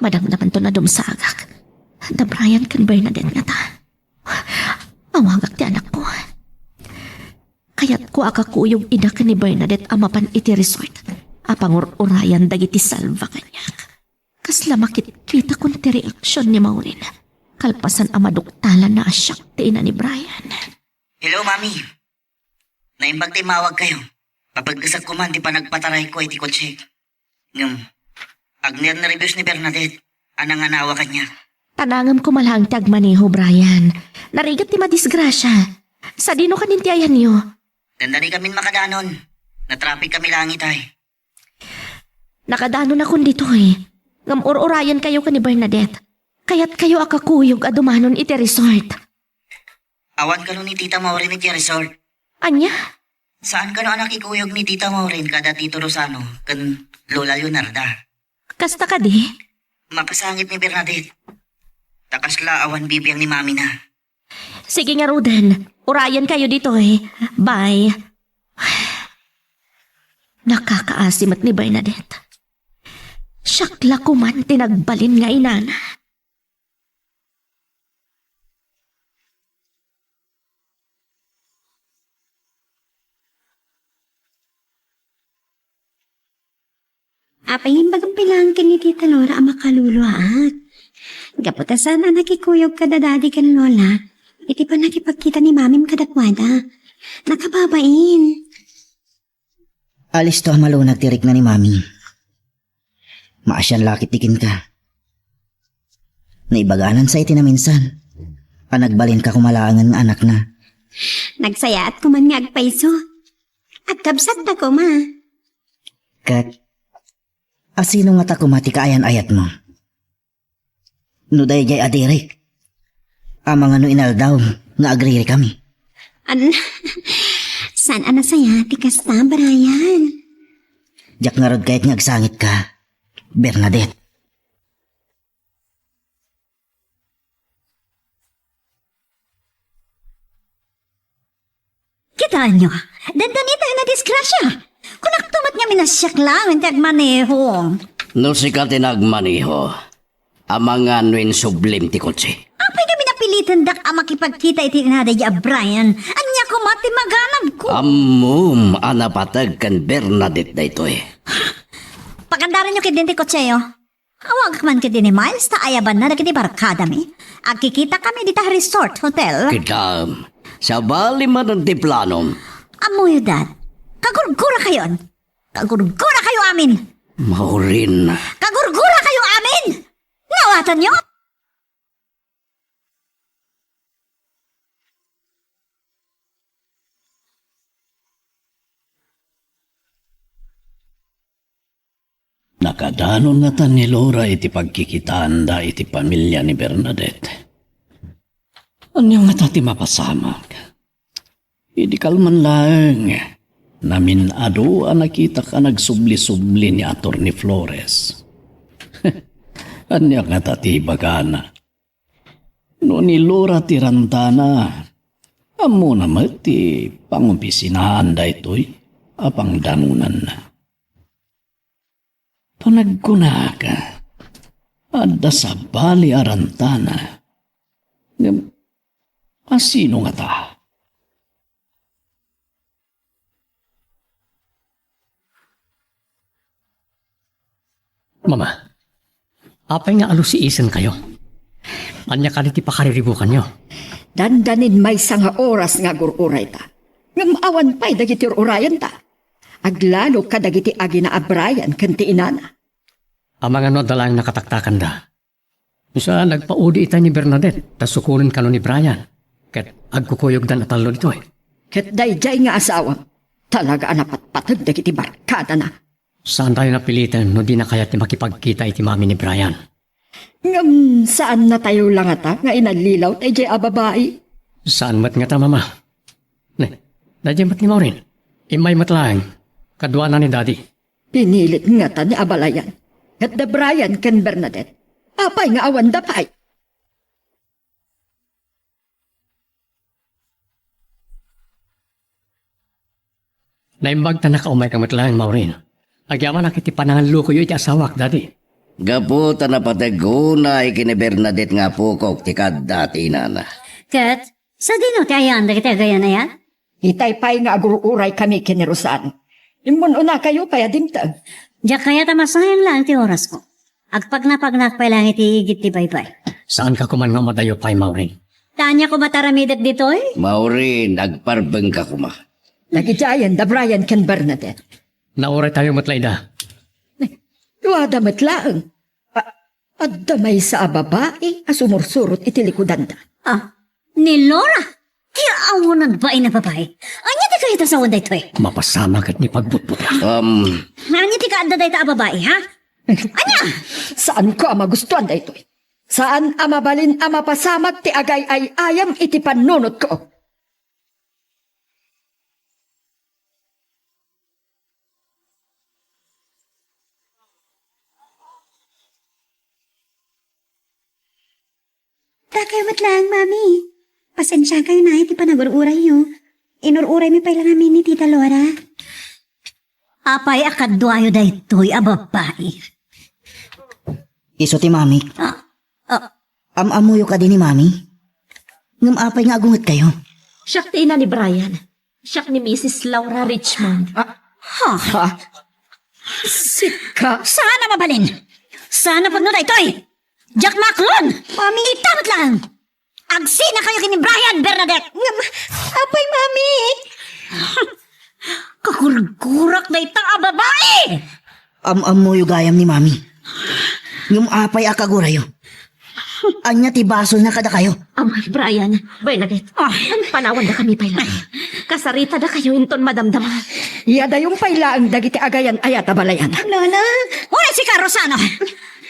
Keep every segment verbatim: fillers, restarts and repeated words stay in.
Madamdamanto a dumsagak. Da Brian ken Bernadette ngata. Awagak ti anakko. Kayatko a kakuyog ida ken ni Bernadette a mapan iti resort a pangur-urayan dagiti salva kaniak. Kasla makitkitakon ti reaksion ni Maureen kalpasan a maduktalanna a siak ti ina ni Brian. Hello, Mami. Naimbag ta immawagkayo. Papaggesek koman ti panagpatarayko iti kotsek. Ngem, agnernerbios ni Bernadette a nanganawa kaniak. Tanangem koma laeng ti agmaneho, Brian. Narigat ti madisgrasia. Sadino kanin ti ayanyo? Dandani kamin makadanon. Natraffic kami laeng itay. Nakadanonakon ditoy. Ngem ur-urayenkayo ken ni Bernadette. Kayatkayo a kakuyog a dumanon iti resort. Awan kano ni Tita Maureen iti resort. Ania? Saan kano a nakikuyog ni Tita Maureen kada Tito Rosano ken Lola Leonarda? Kasta kadi? Makasangit ni Bernadette. Ta kasla awan bibiang ni Mami na. Sige ngaruden, urayenkayo ditoy. Bye. Nakakaasi met ni Bernadette. Siak la koman ti nagbalin nga inana. Apay nga imbagam pay laeng ken ni Tita Laura a makaluluaak? Gapu ta saan a nakikuyog kada Daddy ken Lola iti pannakipagkita ni Mamim kadakuada. Nakababain. Alisto a malunag ti rikna ni Mami. Maasian la ketdi kenka. Naibaganan sa iti naminsan a nagbalinka koma laengen nga anakna. Nagsayaat koman nga agpayso. Agkabsatda koma. Ket asino ngata koma ti kaayan-ayatmo? No daydiay a Derek, amangan no inaldaw nga agririkami. An-, saan a nasayaat ti kasta, Brian? Diak ngarud kayat nga agsangitka, Bernadette. Kitaenyo, dandani tayo nga disgrasya. Kunakto met ngamin a siak laeng ti agmaneho. No sika ti nagmaneho, amangan no insublim ti kotse. Apay ngamin a pilitendak a makipagkita iti ina daydiay a Brian? Ania koma ti maganadko? Ammom a napateg ken Bernadette daytoy. Pagandaranyo ketdin ti kotseyo. Awagak man ketdi ni Miles ta ayabanna dagiti barkadami. Agkikitakami dita resort hotel. Kidam, sabali manen ti planom. Ammoyo, Dad. Kagurgurakayon. Kagurgurakayo amin. Maureen. Kagurgurakayo amin! Naawatanyo? Nakadanon ngata ni Laura iti pagkikitaanda iti pamilia ni Bernadette. Ania ngata ti mapasamak? Idi kalman laeng, namin-adu a nakitak a nagsubli-subli ni Attorney Flores. Ania ngata ti ibagana? No ni Laura ti rantana, ammona met ti pangopisinahan daytoy a pangdanonanna. Panagkunak, adda sabali a rantana. Ngem, asino ngata? Mama, apay nga alusiisenkayo? Ania kadi ti pakariribukanyo? Dandanin maysa nga oras nga agur-urayta. Ngem awan pay dagiti ur-urayenta. Aglalo kadagiti agina a Brian ken ti inana. Amangan no adda laeng nakataktakanda. Sa nagpaudi itay ni Bernadette, ta sukonen kano ni Brian. Ket agkukuyogdan a tallo ditoy. Ket daydiay nga asawa, talaga a napatpateg dagiti barkadana. Saantayo napiliten no dina kayat ti makipagkita iti mami ni Brian. Ngem saannatayo la ngata nga inallilaw daydiay a babai? Saan met ngata, Mama. Ne, daydiay met ni Maureen. Immay met laeng. Kaduana ni Daddy. Pinilit ngata ni abalayan. Ket da Brian ken Bernadette. Apay nga awanda pay? Naimbag ta nakaumayka met laeng, Maureen. Agyamanak iti panangallukoyo iti asawak, Daddy. Gapu ta napateg unay ken ni Bernadette nga apokok ti kaadda ti inana. Ket, sadino ti ayan dagiti agayan-ayat? Itay pay nga agur-uray-kami ken ni Rosan. Immun-unakayo pay a dimteng. Diak kayat a masayang laeng ti orasko. Agpagnapagnak pay laeng iti igid ti baybay. Saanka koma nga umadayo pay, Maureen. Ania koma ti aramidek ditoy? Maureen, agparbengka koma. Nagidiayen da Brian ken Bernadette. Nauraytayo met la ida. Duada met laeng. A-, adda maysa a babai a sumursurot iti likudanda. Ah, ni Laura? Ti awanan bain a babai. Ania ti kayat a sawen daytoy? Mapasamak ket ni pagbutbutla. Um, Ania ti kaadda dayta a babai, ha? Ania? Saanko a magustuan daytoy. Saan a mabalin a mapasamak ti agay-ay-ayam iti pannunotko. Dakayo met laeng, Mami. Pasensiakayo na iti panagur-urayyo. Inur-uraymi pay la ngamin ni Tita Laura. Apay a kaduayo daytoy a babbai? Isu ti Mami. Ah, ah. Am-ammoyo kadi ni Mami? Ngem apay nga agungetkayo? Siak ti ina ni Brian. Siak ni Missus Laura Richmond. Ah, ha? Ha? Sika? Saan a mabalin? Saan a pudno daytoy? Diak maaklon! Mami! Ita met laeng! Agsinakayo ken ni Brian, Bernadette! Ngem, apay, Mami? Kagurgurak dayta a babai! Am-ammoyo gayam ni Mami. Ngem apay a kagurayo? Ania ti basolna kadakayo? Amay, Brian, Bernadette, ah, panawandakami pay laeng. Kasaritadakayo inton madamdama. Iyadayon pay laeng dagiti agayan-ayat a balayan. Lola! Uray sika, Rosana!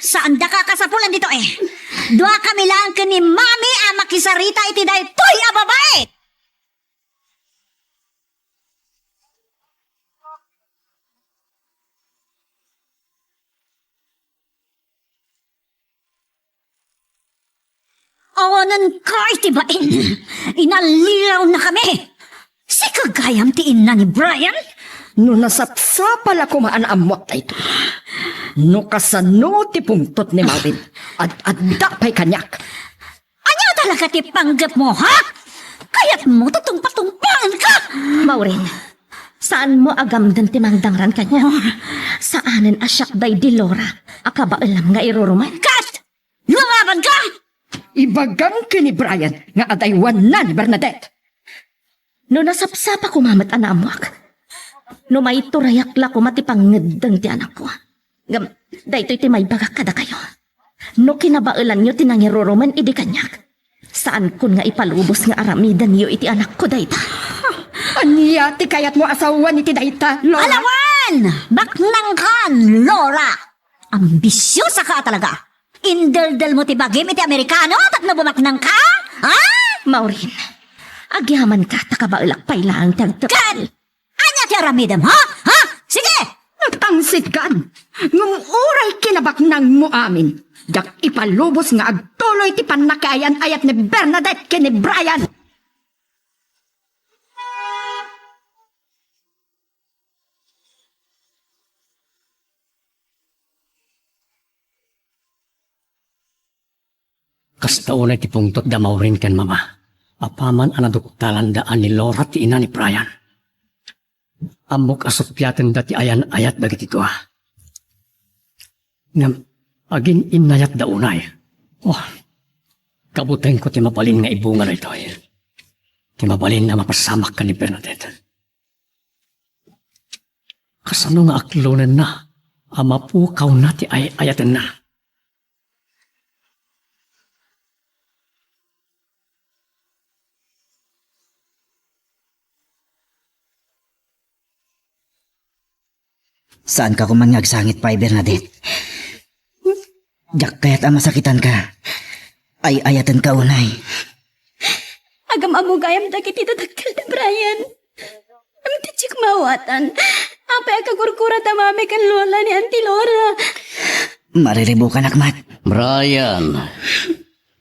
Saandaka a kasapulan ditoy. Duakami laeng ken ni Mami a makisarita iti daytoy a babai! Awanenka iti bain. Inallilawnakami. Sika gayam ti inna ni Brian? No nasapsapa la koma a naammoak daytoy. No kasano ti pungtot ni Maureen, ad-adda pay kaniak. Ania talaga ti panggepmo, ha? Kayatmo ta tungpatungpaenka? Maureen, saanmo a gamden ti mangdangran kaniak. Saanen a siak daydi Laura a kabaelam nga irurumen. Kat! Lumabanka! Ibagam ken ni Brian nga adaywanna ni Bernadette. No nasapsapa koma met a naammoak, no maiturayak la koma ti pangngeddeng ti anakko. Ngem, daytoy ti maibagak kadakayo. No kinabaelanyo ti nangirurumen idi kaniak, saankon nga ipalubos nga aramidenyo iti anakko dayta. Ania ti kayatmo a sawen iti dayta, Laura? Alawan! Baknangkan, Laura! Ambisiosaka talaga! Indeldelmo ti bagim iti Amerikano tapno bumaknangka? Ha? Maureen, agyamanka ta kabaelak pay laeng ti agtep- Ken! Ania ti aramidem, ha? Ha? Sige! Tangsitkan! Ngem uray kinabaknangmo amin, diak ipalubos nga agtuloy ti pannakaayan-ayat ni Bernadette ken ni Brian! Kasta unay ti pungtot da Maureen ken Mama, apaman a naduktalanda a ni Laura ti ina ni Brian. Ammok a suppiatenda ti ayan-ayat dagiti dua. Ngem agin-innayatda unay. Oh, kabutengko ti mabalin nga ibunga daytoy. Ti mabalin a mapasamak ken ni Bernadette. Kasano nga aklonenna a mapukawna ti ay-ayatenna? Saanka koman nga agsangit pay, Bernadette. Diak kayat a masakitanka. Ay-ayatenka unay. Agam-ammo gayam dagiti dadakkel da Brian. Ngem ti diak maawatan, apay a kagurgura da Mami ken Lola ni Auntie Laura? Mariribukanak met. Brian,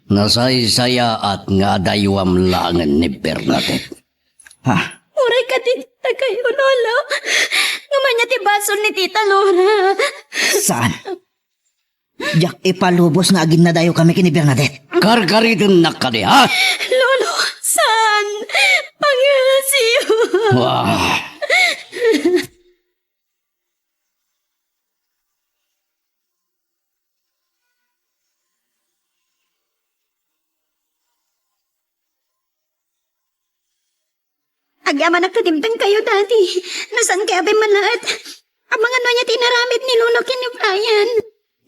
nasaysayaat nga adaywam laengen ni Bernadette. Ha? Uray kadi dakayo, Lolo. Ngem ania ti basol ni Tita Laura? Saan? Diak ipalubos nga aginnadayokami ken ni Bernadette. Karkaritennak kadi, ha? Lolo, saan? Pangasiyo. Wah. Agyamanak ta dimtengkayo, Daddy. Nasaankayo a bimmalaat? Amangan no ania ti inaramid ni Lolo ken ni Brian?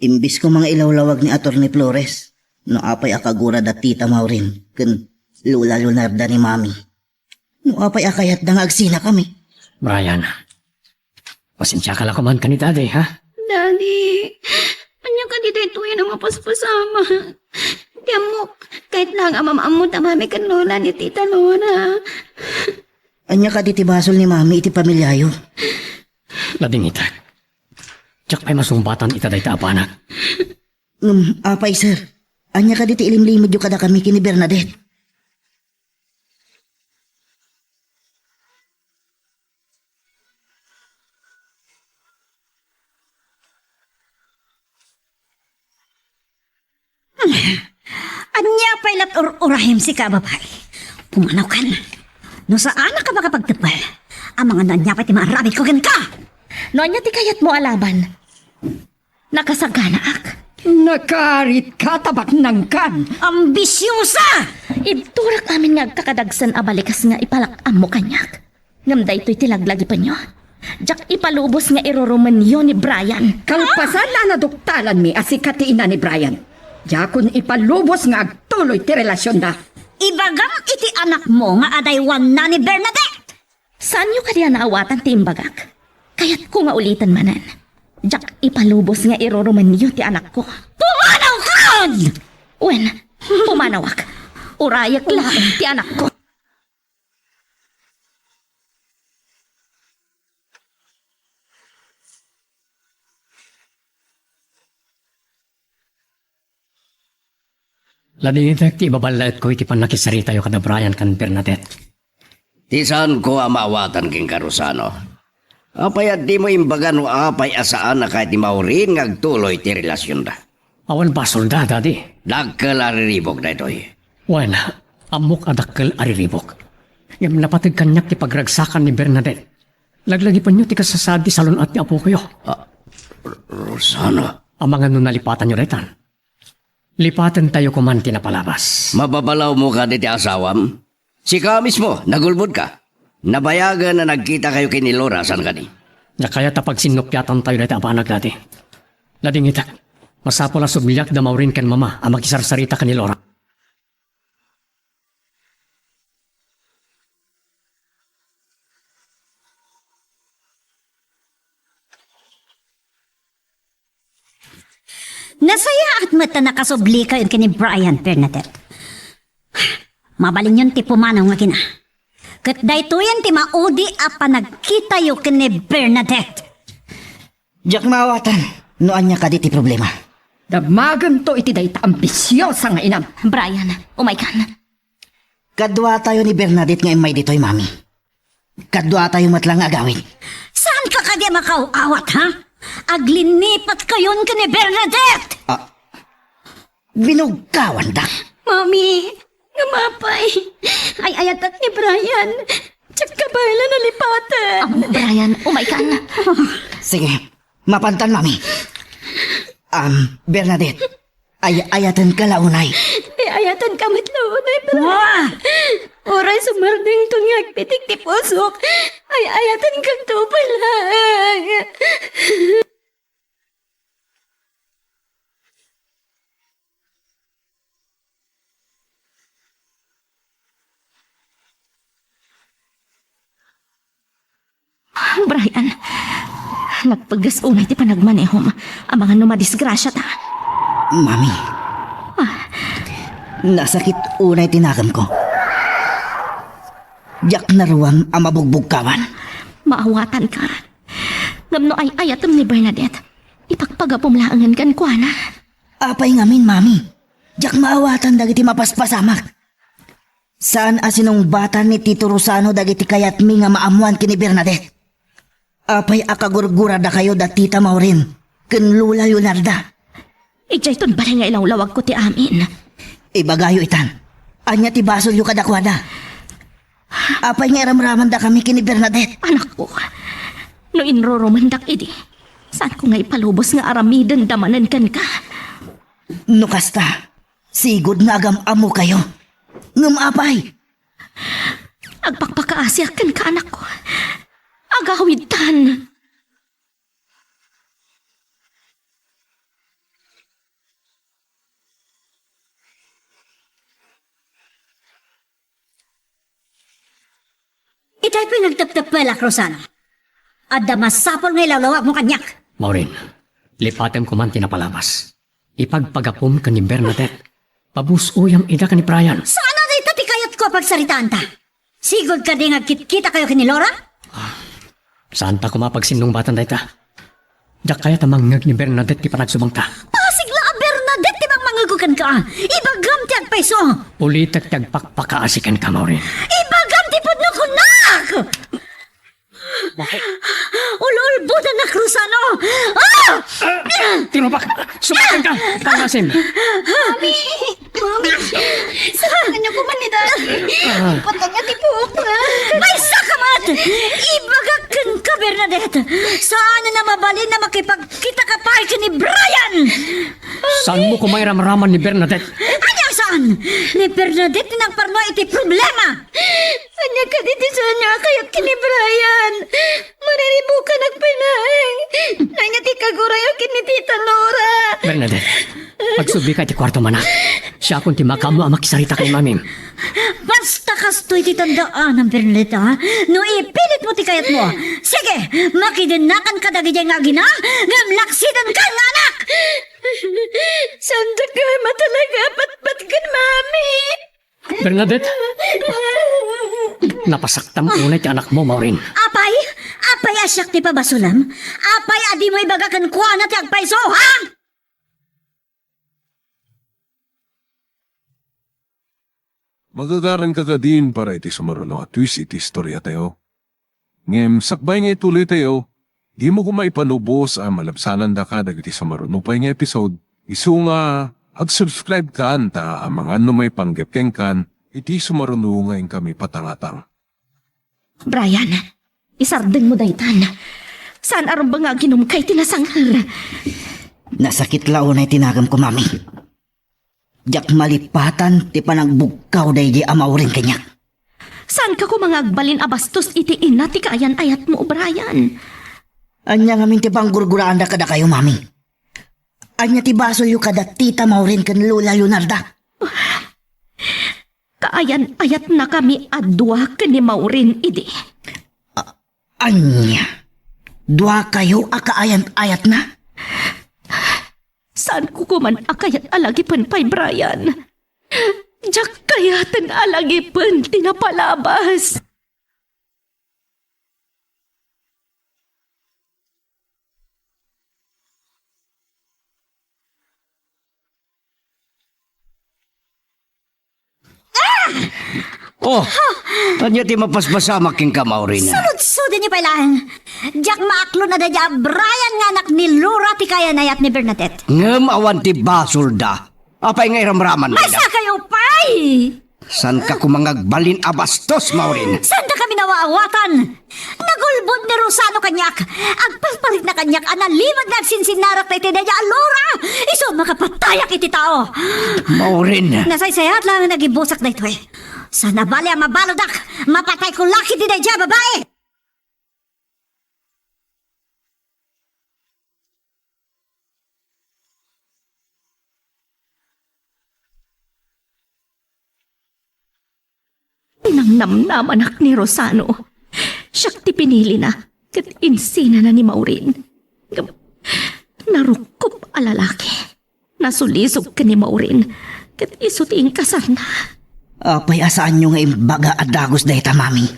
Imbis ko nga ilawlawag ni Attorney Flores, no apay a kagura da Tita Maureen ken Lola Leonarda ni Mami. No apay a kayatda nga agsinakami. Brian, pasensiaka la koman ken ni Daddy, ha? Daddy, ania kadi daytoy a mapaspasamak? Ti ammok, kayat laeng a maam-ammo ta Mami ken Lola ni Tita Lora. Ania kadi ti basol ni Mami iti pamiliayo? Ladingitek. Diak pay masungbatan ita dayta a banag. Ngem, apay, sir, ania kadi ti ilimlimedyo kadakami ken ni Bernadette? Ania pay la ti ur-urayem, sika a babai? Pumanawkan. No saanak a makapagtepel, amangan no ania pay ti maaramidko kenka? No ania ti kayatmo a laban? Nakasaganaak. Nakaaritka ta baknangkan. Ambisiosa! Ibturak amin nga agkakadagsen a balikas nga ipalak-ammo kaniak. Ngem daytoy ti laglagipenyo. Diak ipalubos nga irurumenyo ni Brian. Kalpasan a naduktalanmi a sika ti ina ni Brian, diakon ipalubos nga agtuloy ti relasionda. Ibagam iti anakmo nga adaywanna ni Bernadette. Saanyo kadi a naawatan ti imbagak? Kayatko nga uliten manen. Diak ipalubos nga irurumenyo ti anakko. Pumanawkan! Wen, pumanawak. Urayek laeng ti anakko. Ladingitek ti ibaballaetko iti pannakisaritayo kada Brian ken Bernadette. Ti saanko a maawatan kenka, Rosano. Apay a dimo imbaga no apay a saan a kayat ni Maureen nga agtuloy ti relasionda? Awan basolda, Daddy. Dakkel a riribuk daytoy. Wen, ammok a dakkel a riribuk. Ngem napateg kaniak ti pagragsakan ni Bernadette. Laglagipenyo ti kasasaad ti salun-at ti apokoyo. Ah, R-, Rosano. Amangan no nalipatanyo daytan. Lipatentayo koman ti napalabas. Mababalawmo kadi ti asawam? Sika mismo, nagulbodka. Nabayagen a nagkitakayo ken ni Lora, saan kadi? Diak kayat a pagsinnupiatantayo dayta a banag, Daddy. Ladingitek, masapul a subliak da Maureen ken Mama a makisarsarita ken ni Lora. Nasayaat met ta nakasublikayon ken ni Brian, Bernadette. Mabalinyon ti pumanaw nga kina. Ket daytoyen ti maudi a panagkitayo ken ni Bernadette. Diak maawatan no ania kadi ti problema. Damagento iti dayta ambisiosa nga inam. Brian, umaykan. Kaduatayo ni Bernadette nga immay ditoy, Mami. Kaduatayo met la nga agawid. Saanka kadi a makaaw-awat, ha? Aglinnipatkayon ken ni Bernadette! Ah, binugkawanda. Mami, ngem apay, ay-ayatek ni Brian. Diak kabaelan a lipaten. Ah, Brian, umaykan. Sige, mapantan, Mami. Am, Bernadette, ay-ayatenka la unay. Ay-ayatenka met la unay, Brian. Wah! Uray sumardengto nga agpitik ti pusok, ay-ayatenkakto pay laeng. Brian, nagpaggas unay ti panagmanehom. Amangan no madisgrasiata. Mami, ah, nasakit unay ti nakemko. Diak naruam a mabugbugkawan. Maawatanka. Ngem no ay-ayatem ni Bernadette, ipagpagapom laengen kenkuana. Apay ngamin, Mami? Diak maawatan dagiti mapaspasamak. Saan a sinungbatan ni Tito Rosano dagiti kayatmi nga maammoan ken ni Bernadette. Apay a kagurguradakayo da Tita Maureen ken Lola Leonarda? Idiayton balay nga ilawlawagko ti amin. Ibagayo itan. Ania ti basolyo kadakuada? Apay nga iramramandakami ken ni Bernadette? Anakko, no inrurumandak idi, saanko nga ipalubos nga aramidenda manen kenka? No kasta, sigud nga agam-ammokayo. Ngem apay? Agpakpakaasiak kenka, anakko. Agawidtan. Itay pay nagteptepelak, Rosano. Adda masapul nga ilawlawagmo kaniak. Maureen, lipatem koman ti napalabas. Ipagpagapum ken ni Bernadette. Pabus-oyam ida ken ni Brian. Saan a dayta ti kayatko a pagsaritaanta? Sigud kadi nga agkitkitakayo ken ni Laura? Saanta koma pagsinnungbatan dayta. Diak kayat a mangngeg ni Bernadette ti panagsubangta. Pasig la a Bernadette ti mangmangego kenka. Ibagam ti agpayso. Ulitek ti agpakpakaasi kenka, Maureen. Ibagam ti pudno kunak! Ul-ulbodanak, Rosano! Ah! Tinubak! Sumakan ka! Pangasim! Mami! Mami! Saan niyo ko man ni Daddy? Ipatang niya ti buhok na. Maysa ka met! Ibagak kenka, Bernadette! Saan na mabalin a makipagkita ka pay ken ni Brian! Saanmo koma iramraman ni Bernadette? Ania saan? Ni Bernadette ti nangparno iti problema! Ania kadi ti saanyo a kayat ken ni Brian? Mariribukanak pay laeng. Ania ti kagurayo ken ni Tita Nora? Bernadette, agsubli ka iti kuartom, anak. Siakon ti makaammo a makisarita ken ni Mamim. Basta kastoy ti tandaanam, Bernadette, a. No ipilitmo ti kayatmo, sige, makidennakan kadagidiay nga agina, ngem laksidenkan nga anak! Saandak a talaga a patpat ken Mami. Bernadette! Napasaktam unay ti anakmo, Maureen. Apay? Apay a siak ti pabasolem? Apay a dimo ibaga kenkuana ti agpayso, ha? Magagaranka kadin para iti sumaruno a twist iti istoriatayo. Ngem sakbay nga ituloytayo, dimo koma ipalubos a malabsanandaka dagiti sumaruno pay nga episode, isu nga ag-subscribe kan ta amangan no maipanggep kenkan iti sumaruno nga inkami patangatang. Brian, isardengmo daytan. Saan a rumbeng nga aginumka iti nasangir. Nasakit la unay ti naganko, Mami. Diak malipatan ti panagbugkaw daydi a Maureen kaniak. Saanka koma nga agbalin a bastos iti ina ti kaayan-ayatmo, Brian? Ania ngamin ti panggurguraanda kadakayo, Mami? Ania ti basolyo kada Tita Maureen ken Lola Leonarda? Kaayan-ayatnakami a dua ken ni Maureen idi. A-, ania? Duakayo a kaayan-ayatna? Saanko koman a kayat a lagipen pay, Brian. Diak kayaten a lagipen ti napalabas. Oh, ania ti mapaspasamak kenka, Maureen? Saludsodenyo pay laeng. Diak maaklon a daydi a Brian nga anak ni Laura ti kayan-ayat ni Bernadette. Ngem awan ti basolda. Apay nga iramraman? Maysa kayo pay! Saanka koma nga agbalin a bastos, Maureen? Saantakami nawaawatan? Nagulbod ni Rosano kaniak. Agpalpalikna kaniak a nalimed nga agsinsinnarak daytoy daydi a Laura. Isu a makapatayak iti tao. Maureen. Nasaysayaat laeng nga nagibusak daytoy. Saan a bali a mabaludak. Mapatayko la ket daydi a babai. Pinangnamnamanak ni Rosano. Siak ti pinilina, ket insinana ni Maureen. Ngem, narukop a lalaki. Nasulisog ken ni Maureen, ket isu ti inkasarna. Apay a saanyo nga imbaga a dagus dayta, Mami?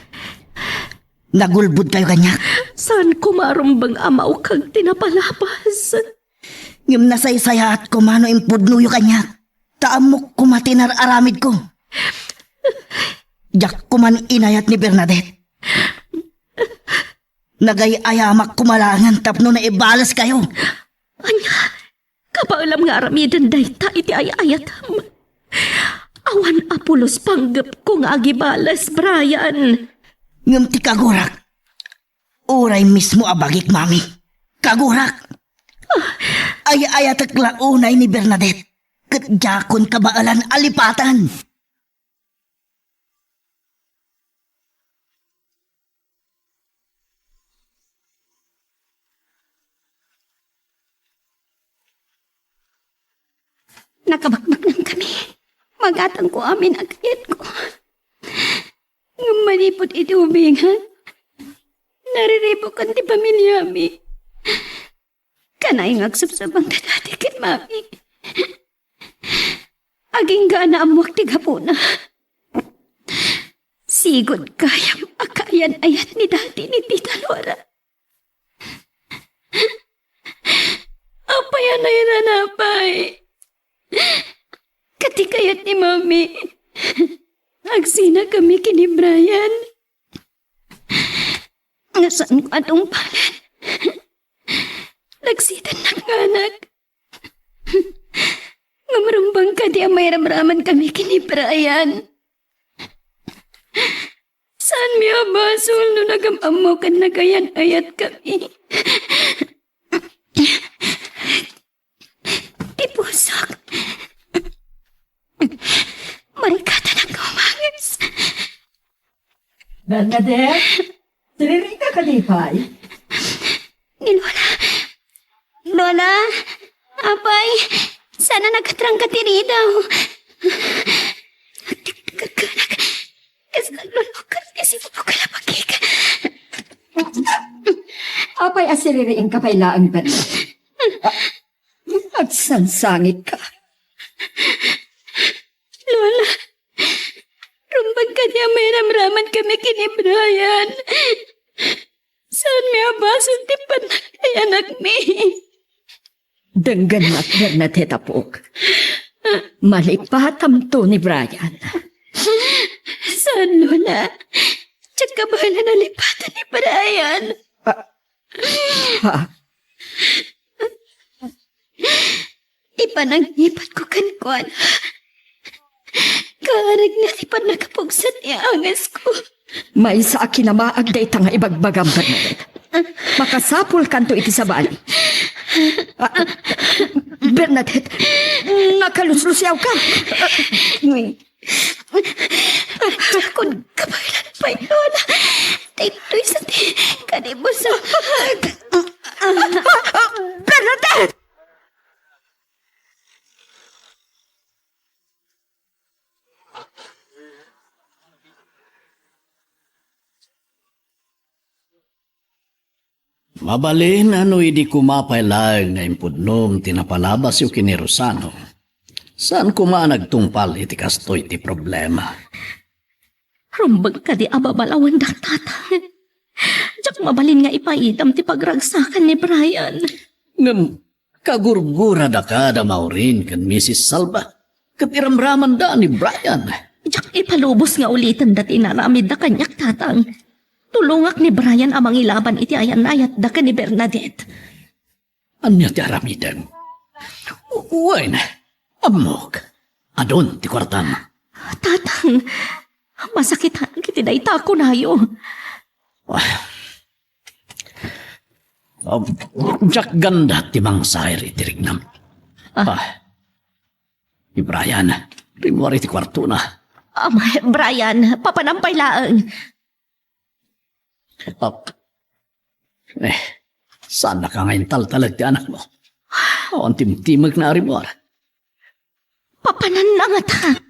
Nagulbodkayo kaniak? Saanko marumbeng a maukag ti napalabas. Ngem nasaysayaat koma no impudnoyo kaniak, ta ammok koma ti inar-aramidko. Diak koman inayat ni Bernadette. Nagay-ayamak koma laengen tapno naibaleskayo. Ania? Kabaelam nga aramiden dayta iti ay-ayatem. Awan a pulos panggepko nga agibales, Brian. Ngem ti kagurak, uray mismo a bagik, Mami. Kagurak! Ay-ayatek la unay ni Bernadette, ket diakon kabaelan a lipaten. Nakabakbaknangkami. Magatangko amin a kayatko. Ngem manipud iti ubingan, nariribukan ti pamiliami. Kanay nga agsubsubang dadati ken mami. Agingga a naammoak ti gapuna. Sigud gayam a kaayan-ayat ni dati ni Tita Lora. Apay a nairanapay? Ket ti kayat ni mami, agsinakami ken ni Brian. Nga saanko a tungpalen. Nagsitannak nga anak. Ngem rumbeng kadi a mairamramankami ken ni Brian. Saanmi a basol no nagam-ammo ken nagayan-ayatkami. Ti pusok. Marikatanak nga umangis. Bernadette, siriringka kadi pay? Ni Lola. Lola, apay, saan a nagkatrangka ti ridaw. Nagkakanak. Kas lulukar ti sipupok a labagik. Apay a siririingka pay laeng, Bernadette? Agsansangitka. Lola, rumbeng kadi a mairamramankami ken ni Brian. Saanmi a basol ti pannakayanakmi. Denggennak, Bernadette, apok. Malipatamto ni Brian. Saan, Lola? Diak kabaelan a lipatan ni Brian. Ah, ha? Ti panangipatko kenkuana, kaarigna ti pannakapugsat ti angesko. Maysa a kinamaag dayta nga ibagbagam, Bernadette. Makasapulkanto iti sabali. Ah, Bernadette, nakaluslusiawka. Diakon kabaelan pay, Lola. Daytoy sa ti kanibusan. Bernadette! Mabalin a no idi koma pay laeng nga impudnom ti napalabasyo ken ni Rosano, saan koma a nagtungpal iti kastoy ti problema. Rumbeng kadi a babalawendak, Tatang. Diak mabalin nga ipaidam ti pagragsakan ni Brian. Ngem kagurgurada kada maurin ken Misis Salva, ket iramramanda ni Brian. Diak ipalubos nga uliten dayta inaramidda kaniak, Tatang. Tulongak ni Brian a mangilaban iti ayan-ayatda ken ni Bernadette. Ania ti aramidem? Wen, ammok, adun ti kuartam. Tatang, masakitanak iti dayta a kunayo. Ah. Um, diak ganda ti mangsair iti riknam. Ah. Ah. Ni Brian, rimmuar iti kuartona. Ama, Brian, papanam pay laeng. Ah. Eh, saannaka nga intaltalek ti anakmo. Awan timtimekna a rimmuar. Papananna ngata.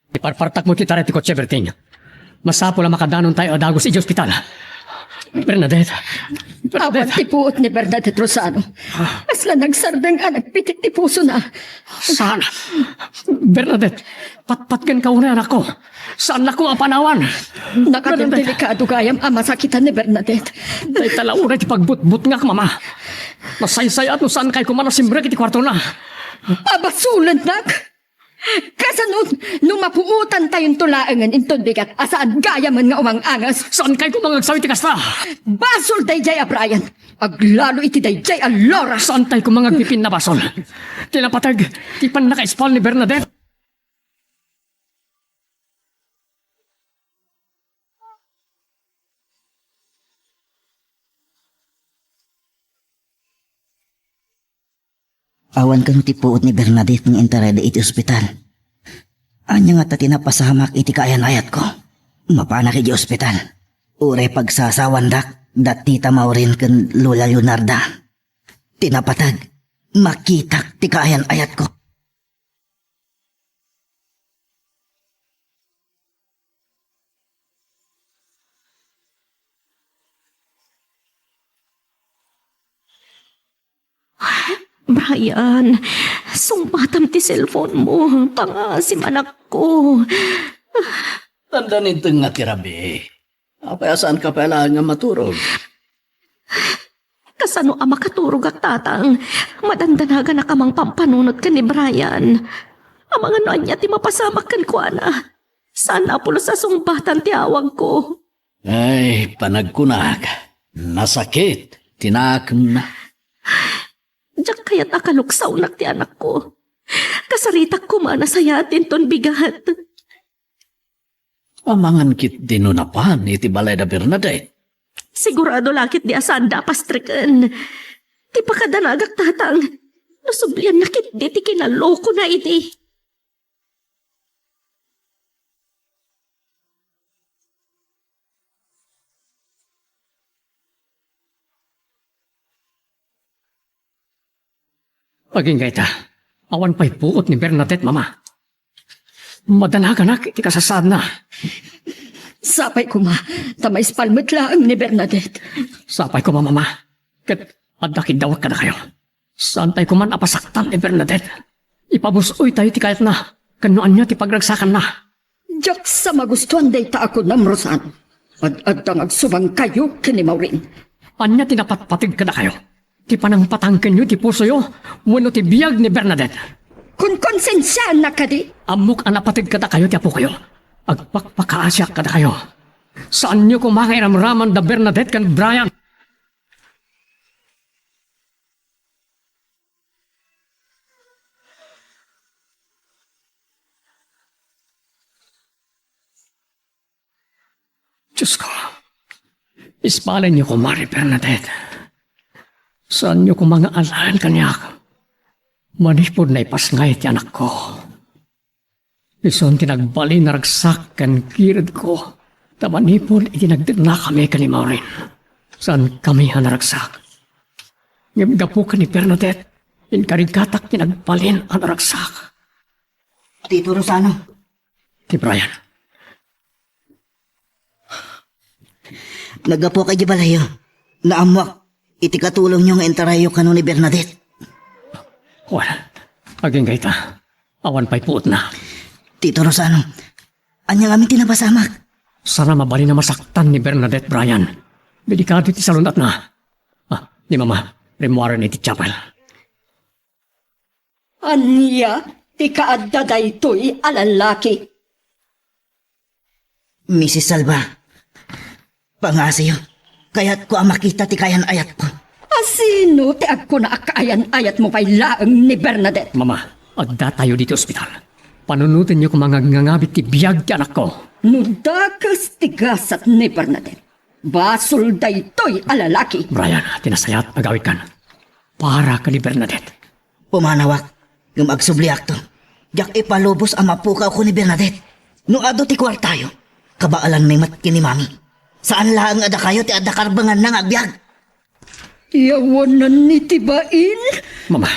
Iparpartakmo ti tara ti kotse, Berting. Masapul a makadanontayo a dagus idiay ospital. Bernadette. Awan Bernadette. Ti puot ni Bernadette Rosano. Kasla nagsardeng a nagpitik ti pusona. Saan? Bernadette, patpatgenka unay, anakko. Saannakon a panawan. Bernadette. Nakadelikado gayam a masakitan ni Bernadette. Dayta la unay ti pagbutbutngak, Mama. Nasaysay-at no saankay koma a simrek iti kuartona. Abasolennak? Kasano no mapuotantayonto laengen inton bigat a saan gayamen nga umang-anges? Saankay koma nga agsaw iti kasta? Basol daydiay a Brian. Aglalo iti daydiay a Laura. Saantay koma nga agpipinnabasol. Ti napateg, ti pannakaispal ni Bernadette. Awan kano ti puot ni Bernadette nga intarayda iti ospital. Ania ngata ti napasamak iti kaayan-ayatko? Mapanak idiay ospital. Uray pagsasawandak da Tita Maureen ken Lola Leonarda. Ti napateg, makitak ti kaayan-ayatko. Brian, sungbatam ti cellphone mo. Pangaasim, anakko. Dandani nga ti rabii. Apay a saanka pay laeng nga maturog? Kasano a makaturogak, Tatang? Madandanaganak a mangpampanunot ken ni Brian. Amangan no ania ti mapasamak kenkuana. Saan a pulos a sungbatan ti awagko. Ay, panagkunak, nasakit ti nakemna. Diak kayat a kaluksawnak ti anakko. Kasaritak koma a nasayaat inton bigat. Amangan ketdi no napan iti balay da Bernadette. Sigurado la ketdi a saanda a pastreken. Ti pakadanagak, Tatang, no sublianna ketdi ti kinalokona idi. Agingga ita, awan pay puot ni Bernadette, Mama. Madanaganak iti kasasaadna. Sapay koma, ta maispal met laeng ni Bernadette. Sapay koma, Mama. Ket adda kiddawek kadakayo. Saantay koman a pasaktan ni Bernadette. Ipabus-oytayo ti kayatna, ken no ania ti pagragsakanna. Diak sa magustuan dayta a kunam, Rosano. Ad-adda nga agsubangkayo ken ni Maureen. Ania ti napatpateg kadakayo? Ti panangpatangkenyo ti pusoyo wenno ti biag ni Bernadette? Kunkonsensiaannak kadi? Ammok a napateg kadakayo ti apokayo. Agpakpakaasiak kadakayo. Saanyo koma nga iramraman da Bernadette ken Brian. Diosko, ispalenyo koma ni Bernadette. Saanyo koma nga alaen kaniak manipud naipasngay ti anakko. Isun ti nagbalin a ragsak ken kiredko ta manipud iti nagdennakami ken ni Maureen. Saankami a naragsak. Ngem gapu ken ni Bernadette, inkarigatak ti nagbalin a naragsak. Tito Rosano. Ti Brian. Naggapuak idiay balayyo. Naammoak iti katulongyo nga intarayyo kano ni Bernadette. Wen, agingga ita. Awan pay puotna. Tito Rosano, ania ngamin ti napasamak? Saan a mabalin a masaktan ni Bernadette, Brian. Delikado ti salun-atna. Ah, ni Mama, rimmuaren iti chapel. Ania ti kaadda daytoy a lalaki? Misis Salva, pangngaasim, kayatko a makita ti kaayan-ayatko. Asino ti agkuna a kaayan-ayatmo pay laeng ni Bernadette? Mama, addatayo ditoy ospital. Panunotenyo koma nga agngangabi ti biag ti anakko. No dakes ti gasat ni Bernadette, basol daytoy a lalaki. Brian, ti nasayaat, agawidkan. Para ken ni Bernadette. Pumanawak, ngem agsubliakto. Diak ipalubos a mapukaw ken ni Bernadette. No adu ti kuartayo, kabaalanmi met ken ni Mami. Saan laeng a dakayo ti adda karbenganna nga agbiag. Yawanan iti bain? Mama,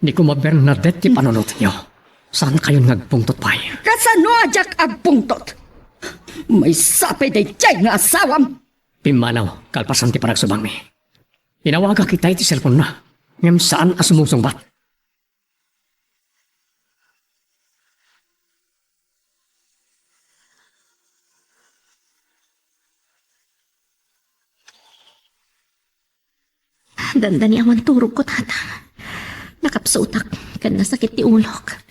ni koma Bernadette ti panunotenyo. Saankayon nga agpungtot pay. Kasano a diak agpungtot? Maysa pay daydiay nga asawam. Pimmanaw, kalpasan ti panagsubangmi. Inawagak ita iti cellphone-na, ngem saan a sumungsungbat. Dandani awan turogko, Tata. Nakapsutak, ken nasakit ti ulok.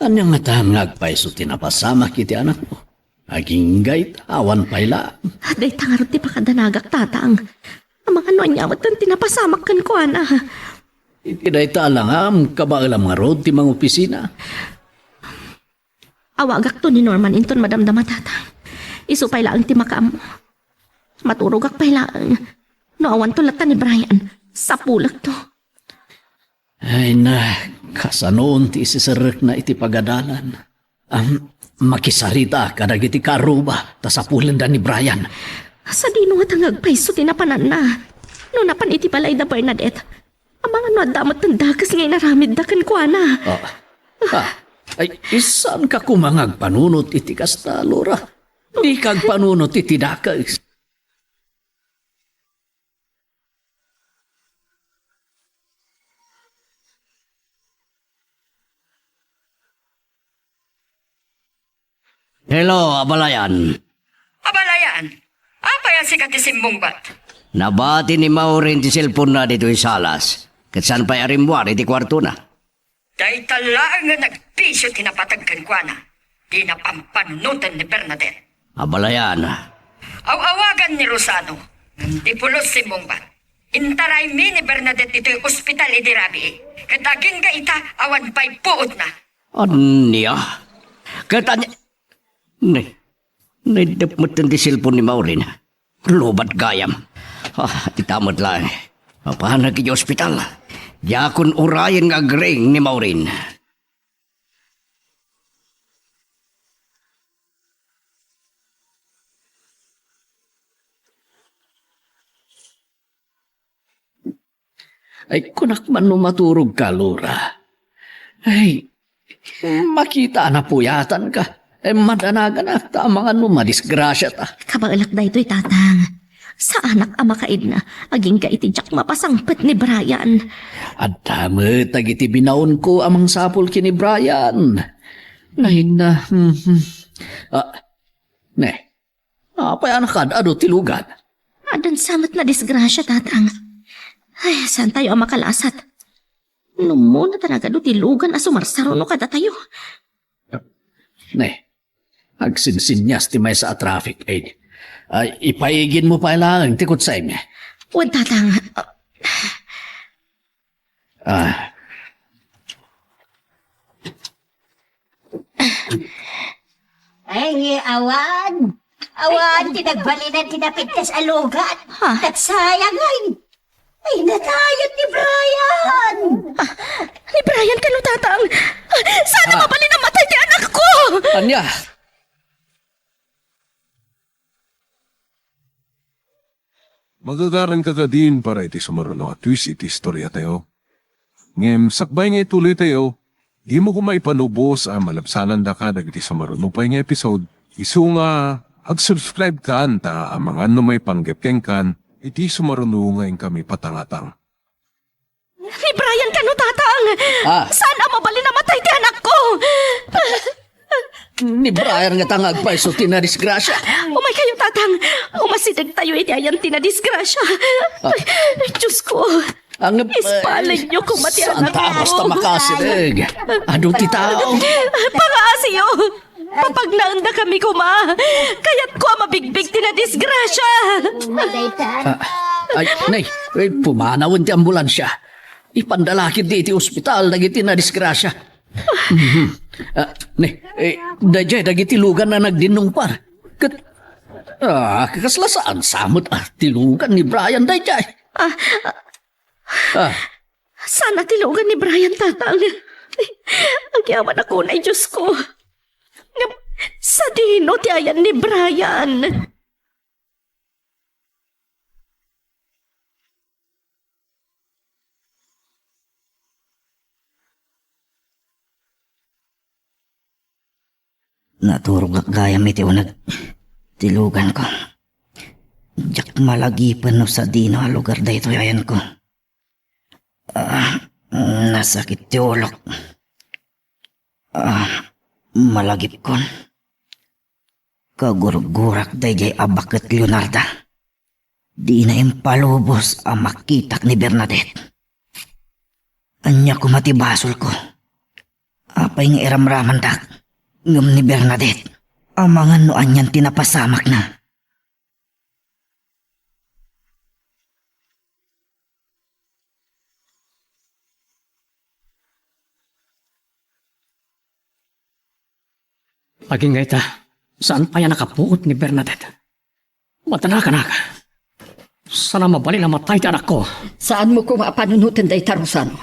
Ania ngata nga agpayso ti napasamak iti anakmo? Agingga ita, awan pay laeng. Dayta ngarud ti pakadanagak, Tatang. Amangan no ania met ti napasamak kenkuana. Iti dayta alangam, kabaelam ngarud ti mangopisina. Awagakto ni Norman inton madamdama, Tatang. Isu pay laeng ti makaammo. Maturogak pay laeng. No awanto latta ni Brian, sapulekto. Ay na, kasanon ti isiserrekna iti pagadalan? Am, makisarita kadagiti kaarruba, ta sapulenda ni Brian. Sadino ngata nga agpayso ti napananna? No napan iti balay da Bernadette, amangan no adda met ti dakes nga inaramidda kenkuana. Ah. Ah. Ay, saanka koma nga agpanunot iti kasta, Laura? Dika agpanunot iti dakes. Hello, abalayan. Abalayan? Apay a sika ti simmungbat? Nabati ni Maureen ti cellphone-na ditoy salas, ket saan pay a rimmuar iti kuartona. Dayta laeng nga nagbisio ti napateg kenkuana, dina pampanunoten ni Bernadette. Abalayan. Aw-awagan ni Rosano, ngem di pulos simmungbat. Intaraymi ni Bernadette ditoy ospital idi rabii, ket agingga ita, awan pay puotna. Ania? Ket ania? Ne, naiddep metten ti cellphone ni Maureen. Lubad gayam. Ah, ita met laeng. Apanak iti ospital. Diakon urayen nga agring ni Maureen. Ay, kunak man no maturogka, Laura. Ay, makita a napuyatanka. Ay, madanaganak ta amangan no madisgrasiata. Kabaelak daytoy, Tatang. Saanak a makaidna, agingga iti diak mapasangpet ni Brian. Adda met dagiti binaonko a mangsapul ken ni Brian. Ay na, hmm, hmm. Ah, ne, apay a nakaad-adu ti lugan? Addan sa met nadisgrasia, Tatang. Ay, saantayo a makalasat? No umuna ta nagadu ti lugan a sumarsaruno kadatayo. Ne, agsinsinnias ti maysa a traffic aid. Ay, ipaiginmo pay laeng ti kutsem. Wen, Tatang. Ah. Ay, awan. Awan ti nagbalinan ti napintas a lugan. Ha? Nagsayang, ay. Ay, natayot ni Brian. Ah, ni Brian kano, Tatang? Ah, saan a mabalin a matay ti anakko? Ania? Magagaranka kadin para iti sumaruno a twist iti istoriatayo. Ngem sakbay nga ituloytayo, dimo koma ipanubos a malabsanandaka dagiti sumaruno pay nga episode, isu nga ag-subscribe kan ta amangan no maipanggep kenkan iti sumaruno nga inkami patangatang. Ni Brian kano, Tatang? Ah. Saan a mabalin a matay ti anakko? Ni Brian ngata nga agpayso ti nadisgrasia. Umay kayo, Tatang. Umasidegtayo iti ayan ti nadisgrasia. Ah. Ay, Diyos ko. Ang, eh, ispalinyo koma ti anakko. Saan ta basta makasideg? Adu ti tao. Pangaasiyo. Papagnaendakami koma. Kayatko a mabigbig ti nadisgrasia. Ah, ay, nay, eh, pumanawen ti ambulansia. Ipanda la ketdi iti ospital dagiti nadisgrasia. Mhm. Ah, ne, eh, daydiay dagiti lugan a nagdinnungpar. Ket, ah, kasla saan sa met, ah, ti lugan ni Brian daydiay. Ah, ah. Saan a ti lugan ni Brian, Tatang? Agyamanak unay, Diyos ko. Ngem, sadino ti ayan ni Brian? Naturogak gayam iti uneg ti luganko. Diak malagipen no sadino a lugar daytoy ayanko. Ah, nasakit ti ulok. Ah, malagipkon. Kagurgurak daydiay a baket Leonarda. Dina impalubos a makitak ni Bernadette. Ania koma ti basolko? Apay nga iramramandak? Ngem ni Bernadette, amangan no anian ti napasamakna. Agingga ita, saan pay a nakapuot ni Bernadette. Madala, anak. Saan a mabalin a matay ti anakko. Saanmo koma a panunoten dayta, Rosano.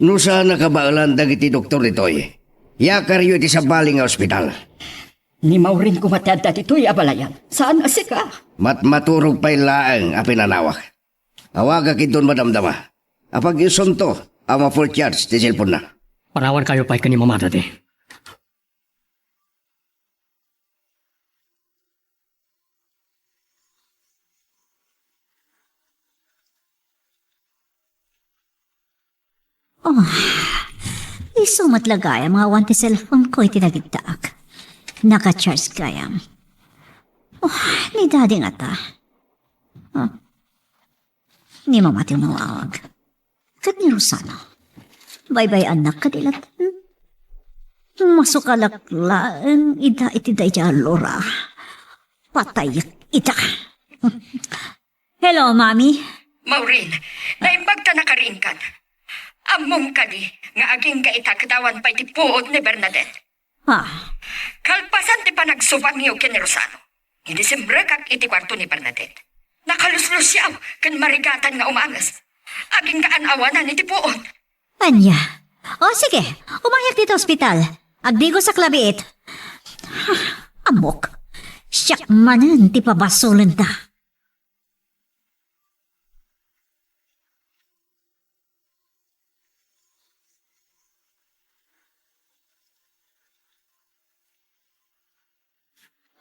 No saan a kabaelan dagiti doktor ditoy, iyakaryo iti sabali nga ospital. Ni Maureen koma ti adda ditoy a balayan. Saan a sika. Matmaturog pay laeng a pinanawak. Awagak inton madamdama. Apag-isunto a ma-full charge ti cellphone-na. Panawankayo pay ken ni Mama, Daddy. Oh, isu met la gayam nga awan ti cellphone-ko iti nagiddaak. Naka-charge gayam. Oh, ni Daddy ngata. Oh. Ni Mama ti umawag. Ket ni Rosano. Baybay-annak kadi latta. Masukalak laeng ida iti daydiay a lora. Patayek ida. Hello, Mami. Maureen, naimbag ta nakariingkan. Ammom kadi nga agingga ita ket awan pay ti puot ni Bernadette. Ah. Kalpasan ti panagsubangyo ken ni Rosano, idisimrekak iti kuarto ni Bernadette. Nakaluslusiaw ken marigatan nga umanges. Aginggaan awanan iti puot. Ania? O sige, umayak dita ospital. Agdigosak la biit. Ammok. Siak manen ti pabasolenda.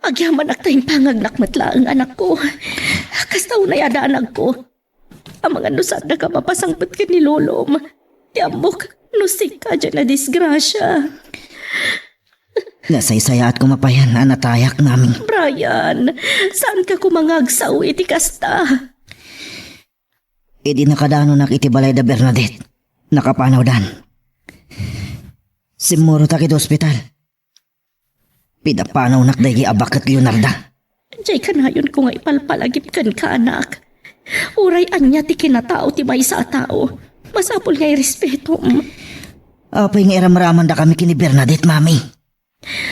Agyamanak ta impangagnak met laeng, anakko. Kasta unay a danagko. Amangan no saandaka mapasangpet ken ni lolom. Ti ammok, no sika diay nadisgrasia. Nasaysayaat koma payen a natayak, Mami. Brian, saanka koma nga agsao iti kasta. Idi nakadanonak iti balay da Bernadette, nakapanawdan. Simmurotak iti ospital. Pidapanawnak daydi a baket Leonarda. Diay kanayonko nga ipalpalagip kenka, anak. Uray ania ti kinatao ti maysa a tao, masapul nga irespetom. Apay nga iramramandakami ken ni Bernadette, Mami?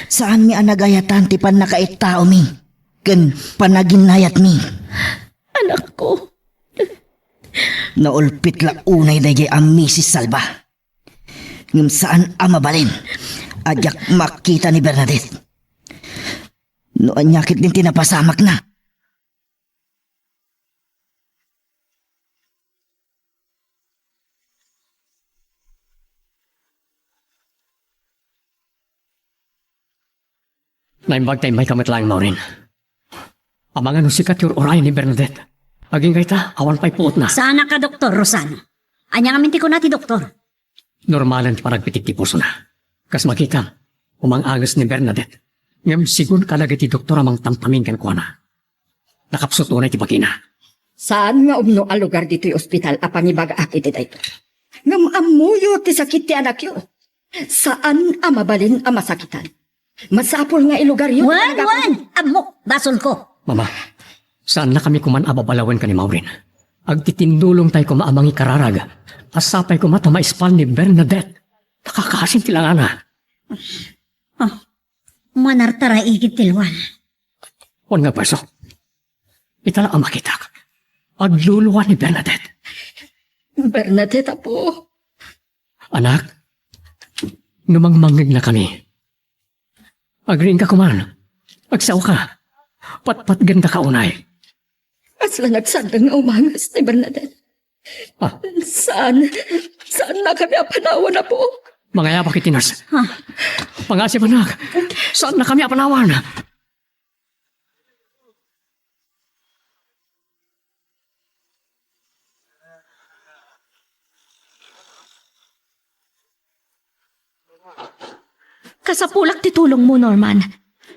Saanmi a nagayatan ti pannakaittaomi ken panaginayatmi. Anakko. Naulpit la unay daydiay a Misis Salva. Ngem saan a mabalin a diak makita ni Bernadette. No ania ketdin ti napasamakna? Naimbag ta immayka met laeng, Maureen. Amangan no sika ti ur-urayen ni Bernadette. Agingga ita, awan pay puotna. Saanak a doktor, Rosano. Ania ngamin ti kuna ti doktor? Normalen ti panagpitik ti pusona. Kas makita, umang-anges ni Bernadette. Ngem sigun kadagiti doktor a mangtamtamin kenkuana, nakapsut unay ti bagina. Saan nga umno a lugar ditoy ospital a pangibagaak iti daytoy. Ngem ammoyo ti sakit ti anakyo. Saan a mabalin a masakitan. Masapul nga ilugaryo ti Wen, panaganna. Wen! Ammok, basolko. Mama, saannakami koman a babalawen ken ni Maureen. Agtitindulongtay koma a mangikararag a sapay koma ta maispal ni Bernadette. Nakakasin ti langana. Ah, manartaraigid ti luan. Wen nga baso. Ita la a makitak. Agluluan ni Bernadette. Bernadette, apo. Anak, no mangmangngegnakami, agriingka koman. Agsaoka. Patpatgendaka unay. Kasla nagsandeng nga umanges ni Bernadette. Ah. Saan, saannakami a panawan, apo. Mangayabak iti nurse. Ah. Pangasip, anak. Saannakami a panawan. Kasapulak ti tulongmo, Norman.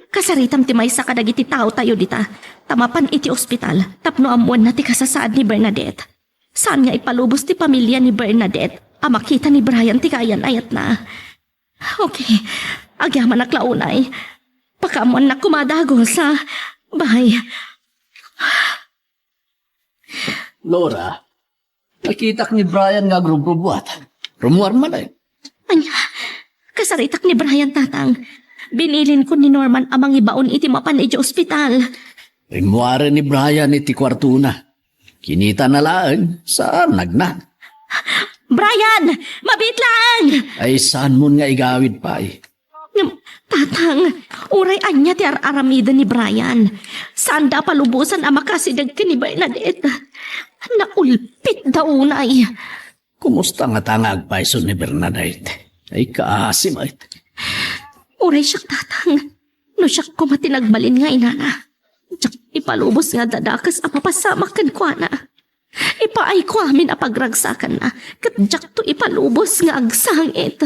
Kasaritam ti maysa kadagiti taotayo dita, ta mapan iti ospital tapno ammoenna ti kasasaad ni Bernadette. Saan nga ipalubos ti pamilia ni Bernadette a makita ni Brian ti kaayan-ayatna. Okay. Agyamanak la unay. Pakaammoannak koma a dagus, ha? Bye. Laura, nakitak ni Brian nga agrubrubuat. Rummuar manen. Ania? Kasaritak ni Brian, Tatang. Binilinkon ni Norman a mangibaon iti mapan idiay ospital. Rimmuaren ni Brian iti kuartona. Kinitana laeng, saan nagna. Brian! Mabiit laeng! Ay, saanmon nga igawid pay? Ngem, Tatang, uray ania ti ar-aramiden ni Brian, saanda a palubosan a makasideg ken ni Bernadette. Naulpitda unay. Kumusta ngata nga agpayso ni Bernadette? Ay, kaasi met. Uray siak, Tatang. No siak koma ti nagbalin nga inana, diak ipalubos nga adda dakes a mapasamak kenkuana. Ipaayko amin a pagragsakanna, ket diakto ipalubos nga agsangit.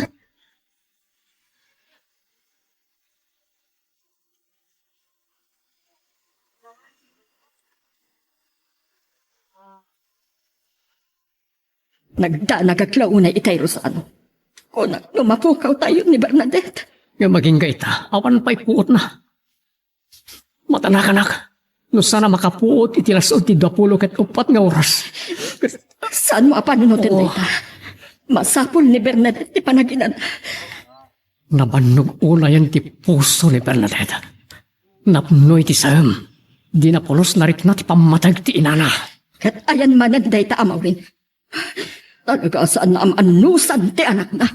Nagdanagak la unay itay Rosano. Kunak no mapukawtayo ni Bernadette. Ngem agingga ita, awan pay puotna. Matanakanak, no saan a makapuot iti las-ud ti duapulo ket uppat nga oras. Saanmo a panunoten dayta? Masapul ni Bernadette ti panaginana. Nabannog unayen ti puso ni Bernadette. Napno iti saem. Dina pulos narikna ti pammateg ti inana. Ket ayan manen dayta, Amaurin. Talaga a saan a maannusan ti anakna.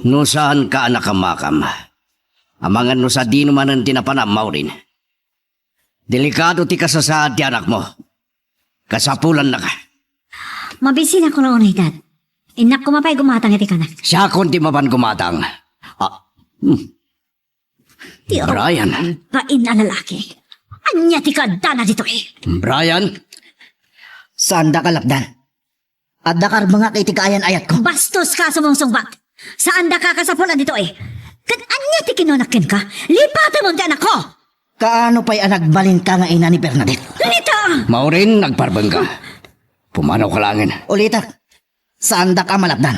No saanka a nakamakam, amangan no sadino manen ti napanam, Maureen. Delikado ti kasasaad ti anakmo. Kasapulannaka. Mabisinakon unay, Dad. Innak koma pay gumatang iti kanak. Siakon ti mapan gumatang. Ah, hmm. Ti Brian. Bain a lalaki. Ania ti kaaddana ditoy? Brian? Saandaka a lapdan. Adda karbengak iti kaayan-ayatko. Bastoska a sumungsungbat. Saandaka a kasapulan ditoy. Ket ania ti kinunak kenka? Lipatemon ti anakko! Kaano pay a nagbalinka nga ina ni Bernadette? Rita! Maureen, agparbengka. Pumanawka laengen. Ulitek. Saandaka a malapdan.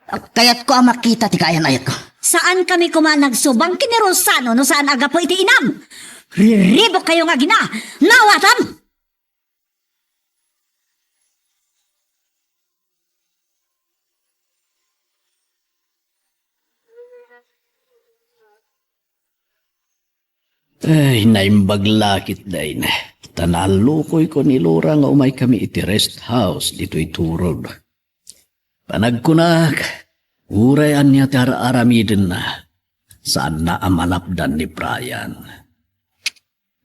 Kayatko a makita ti kaayan-ayatko. Saankami koma a nagsubang ken ni Rosano no saan a gapu iti inam. Riribukkayo nga agina. Naawatam! Ay, naimbag la ketdin. Ta naallukoyko ni Laura nga umaykami iti rest house ditoy Turog. Panagkunak, uray ania ti ar-aramidenna, saanna a malapdan ni Brian.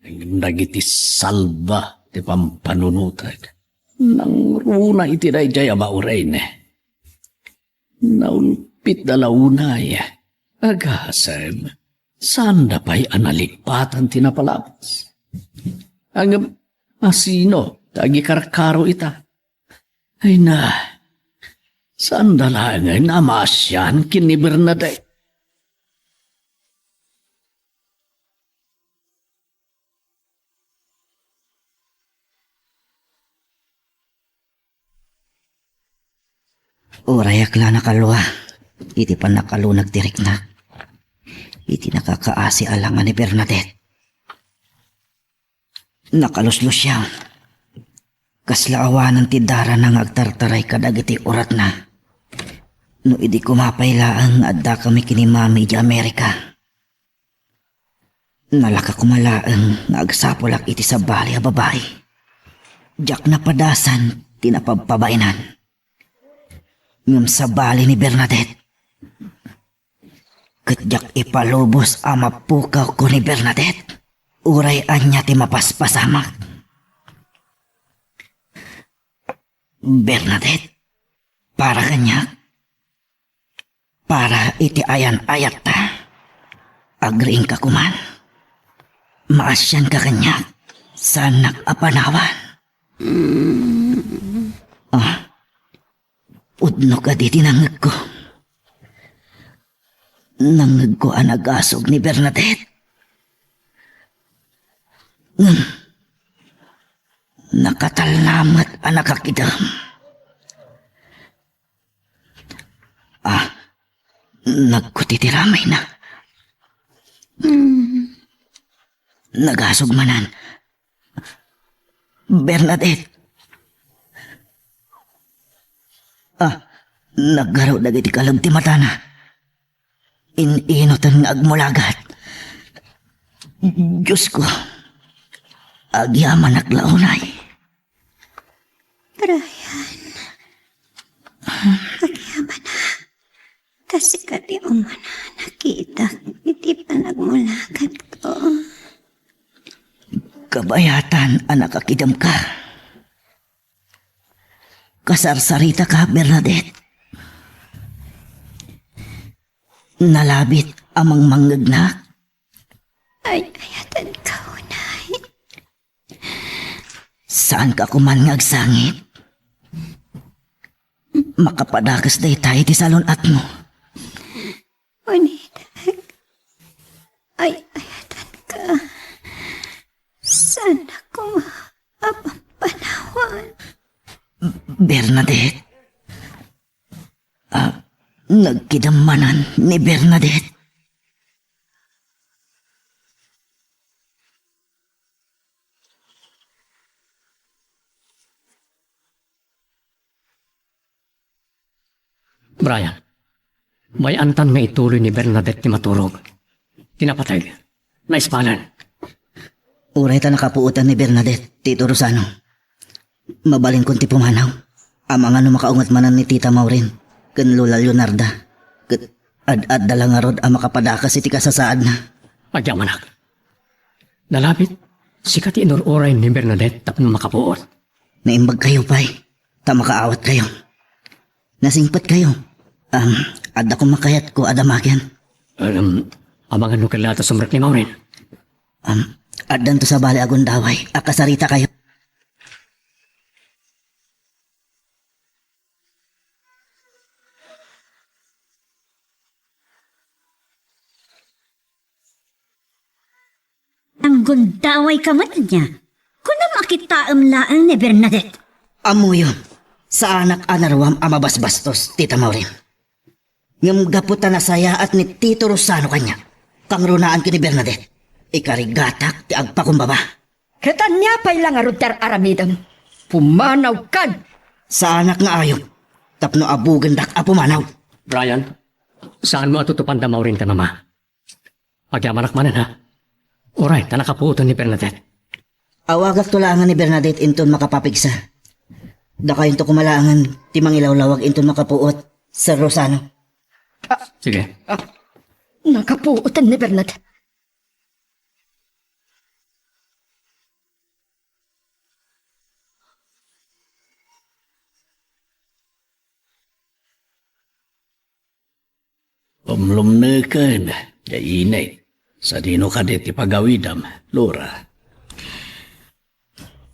Ngem dagiti salba ti pampanunotek, nangruna iti daydiay a Maureen. Naulpitda la unay. Agasem, saanda pay a nalipatan ti napalabas. Ngem asino ti agikarkaro ita? Ay na, saanda laengen a maasian ken ni Bernadette. Urayak la nakalua iti pannakalunak ti riknak iti nakakaasi a langa ni Bernadette. Nakaluslusiang. Kasla awanen ti darana nga agtartaray kadagiti uratna. No idi koma pay laeng nga addakami ken ni Mami idiay Amerika. Nalaka koma laeng nga agsapulak iti sabali a babai. Diak napadasan ti napabpabainan. Ngem sabali ni Bernadette. Ket diak ipalubos a mapukawko ni Bernadette. Uray ania ti mapaspasamak. Bernadette, para kaniak, para iti ayan-ayatta, agriingka koman. Maasianka kaniak, saannak a panawan. Ah, pudno kadi ti nangngegko. Nangngegko a nagasog ni Bernadette. Ngem, nakatalna met a nakakidem. Ah, nagkuti ti ramayna. Hmm. Nagasog manen. Bernadette. Ah, naggarud dagiti kaleb ti matana. In-inuten nga agmulagat. Diosko, agyamanak la unay. Brian, agyamanak. Ta sika ti umuna a nakitak iti panagmulagatko. Kabayatan a nakakidemka. Kasarsaritaka, Bernadette. Nalabit a mangmangngegnak. Ay, ayatanka unay. Saanka koman nga agsangit. Makapadakes dayta iti salun-atmo. Unitek. Ay, ayatanka. Saan ako nga apampanawan? Bernadette. Ah, nagkidem manen ni Bernadette. Brian, may-antan nga ituloy ni Bernadette ti maturog. Ti napateg, naispalan. Uray ta nakapuotan ni Bernadette, Tito Rosano, mabalinkon ti pumanaw. Amangan no makaunget manen ni Tita Maureen ken Lola Leonarda, ket ad-adda la ngarud a makapadakes iti kasasaadna. Agyamanak. Nalabit, sika ti inur-uray ni Bernadette tapno makapuot. Naimbagkayo pay, ta makaawatkayo. Nasingpetkayo. Am, adda koma kayatko a damagen. Am, amangan no kayatna a sumrek ni Maureen. Am, addanto sabali a gundaway a kasaritakayo. Nanggundawayka met ania? Kunam a kitaem laeng ni Bernadette. Ammoyo, saanak a naruam a mabasbastos, Tita Maureen. Ngem gapu ta nasayaat ni Tito Rosano kaniak, kangrunaanko ni Bernadette, ikarigatak ti agpakumbaba. Ket ania pay la ngarud ti ar-aramidem? Pumanawkan! Saanak nga ayup tapno abugendak a pumanaw. Brian, saanmo a tutupanda Maureen ken Mama? Agyamanak manen, ha? Uray ta nakapuoten ni Bernadette. Awagakto laengen ni Bernadette inton makapapigsa. Dakayonto koma laengen ti mangilawlawag inton makapuot, Sir Rosano. Ah, sige. Ah, nakapuoten ni Bernadette. Lumlumneken, ya init. Sadino kadi ti pagawidam, Lora?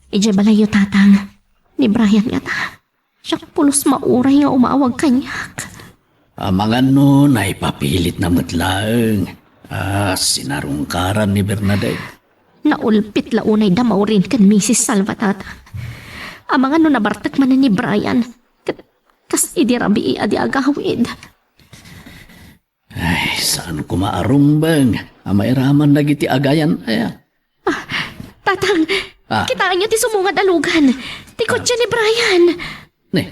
Idiay balayyo, Tatang. Ni Brian ngata. Siak pulos mauray nga umawag kaniak. Amangan no naipapilitna met laeng a sinarungkaran ni Bernadette. Naulpit la unay da Maureen ken Misis Salva, Tatang. Amangan no nabartek manen ni Brian. Ket kas idi rabii a di agawid. Ay, saan koma a rumbeng a mairaman dagiti agayan aya? Ah, Tatang, ah, kitaenyo ti sumungad a lugan. Ti kotse ni Brian. Ne,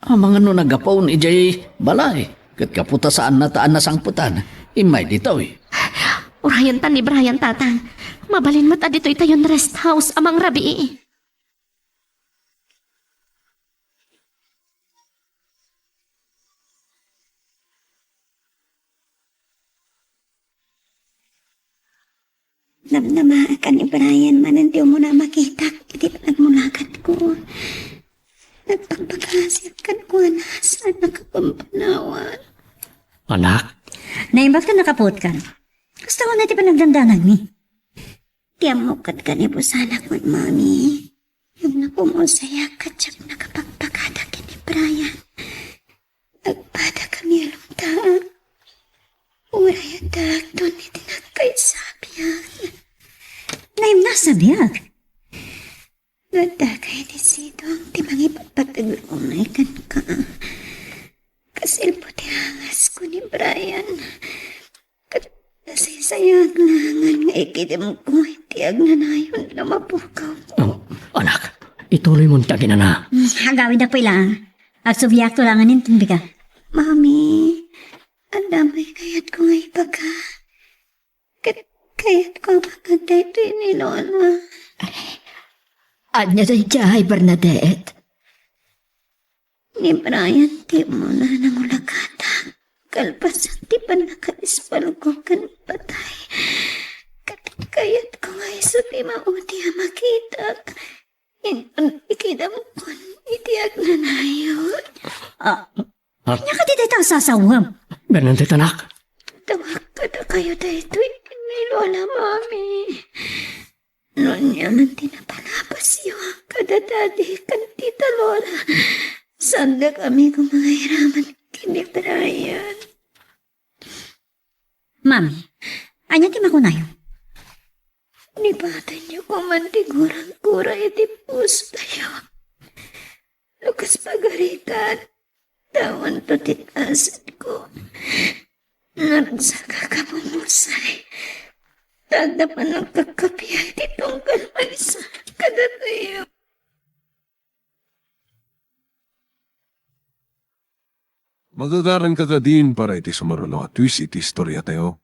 amangan no naggapuon idiay balay. Ket gapu ta saanna ta a nasangpetan, immay ditoy. Urayen ta ni Brian, Tatang. Mabalin met a ditoy tayon rest house a mangrabii. Namnamaek a ni Brian manen ti umuna a makitak iti panagmulagatko. Nagpakpakasiak kenkuana, saan a kapampanawan. Anak? Naimbag ta nakapuotkan. Kasta unay ti panagdandanagmi. Ti ammok ket kanibusanak met, Mami. Ngem napumusayak ket diak nakapagpakada ken ni Brian. Nagpadakami a lumtaak. Uray adda agton iti nagkaisabian. Naimnasabiak? Kidamko iti agnanayon a mapukaw. Oh, anak, ituloy mo ti aginana. Hmm, agawidakon la. Agsubliak laengen inton bigat. Mami, adda met kayatko nga ibaga. Ket kayatko a mapan daytoy ni Lola. Ania daydiay, Bernadette? Ni Brian ti umuna a nangulagatak. Kalpasan ti pannakaispalko ken patay. Ket kayatko nga isu ti maudi a makitak. Inton ikidamkon iti agnanayon. Ah, ah. Ania kadi dayta a sasawem? Bernadette, anak. Tawag kadakayo daytoy ni Lola, Mami. No ania man ti napalabasyo kada dadi ken tita Lola, saandakami koma nga iraman ken ni Brian. Mami, ania ti makunayo? Nipatenyo koman ti guragura iti pusotayo. No kas pagarikan, tawenyo ti kasadko. Naragsak a kabumusay. Ta adda pannakakkappia iti tunggal maysa kadatayo. Magagaranka kadin para iti sumaruno a twist iti istoriatayo.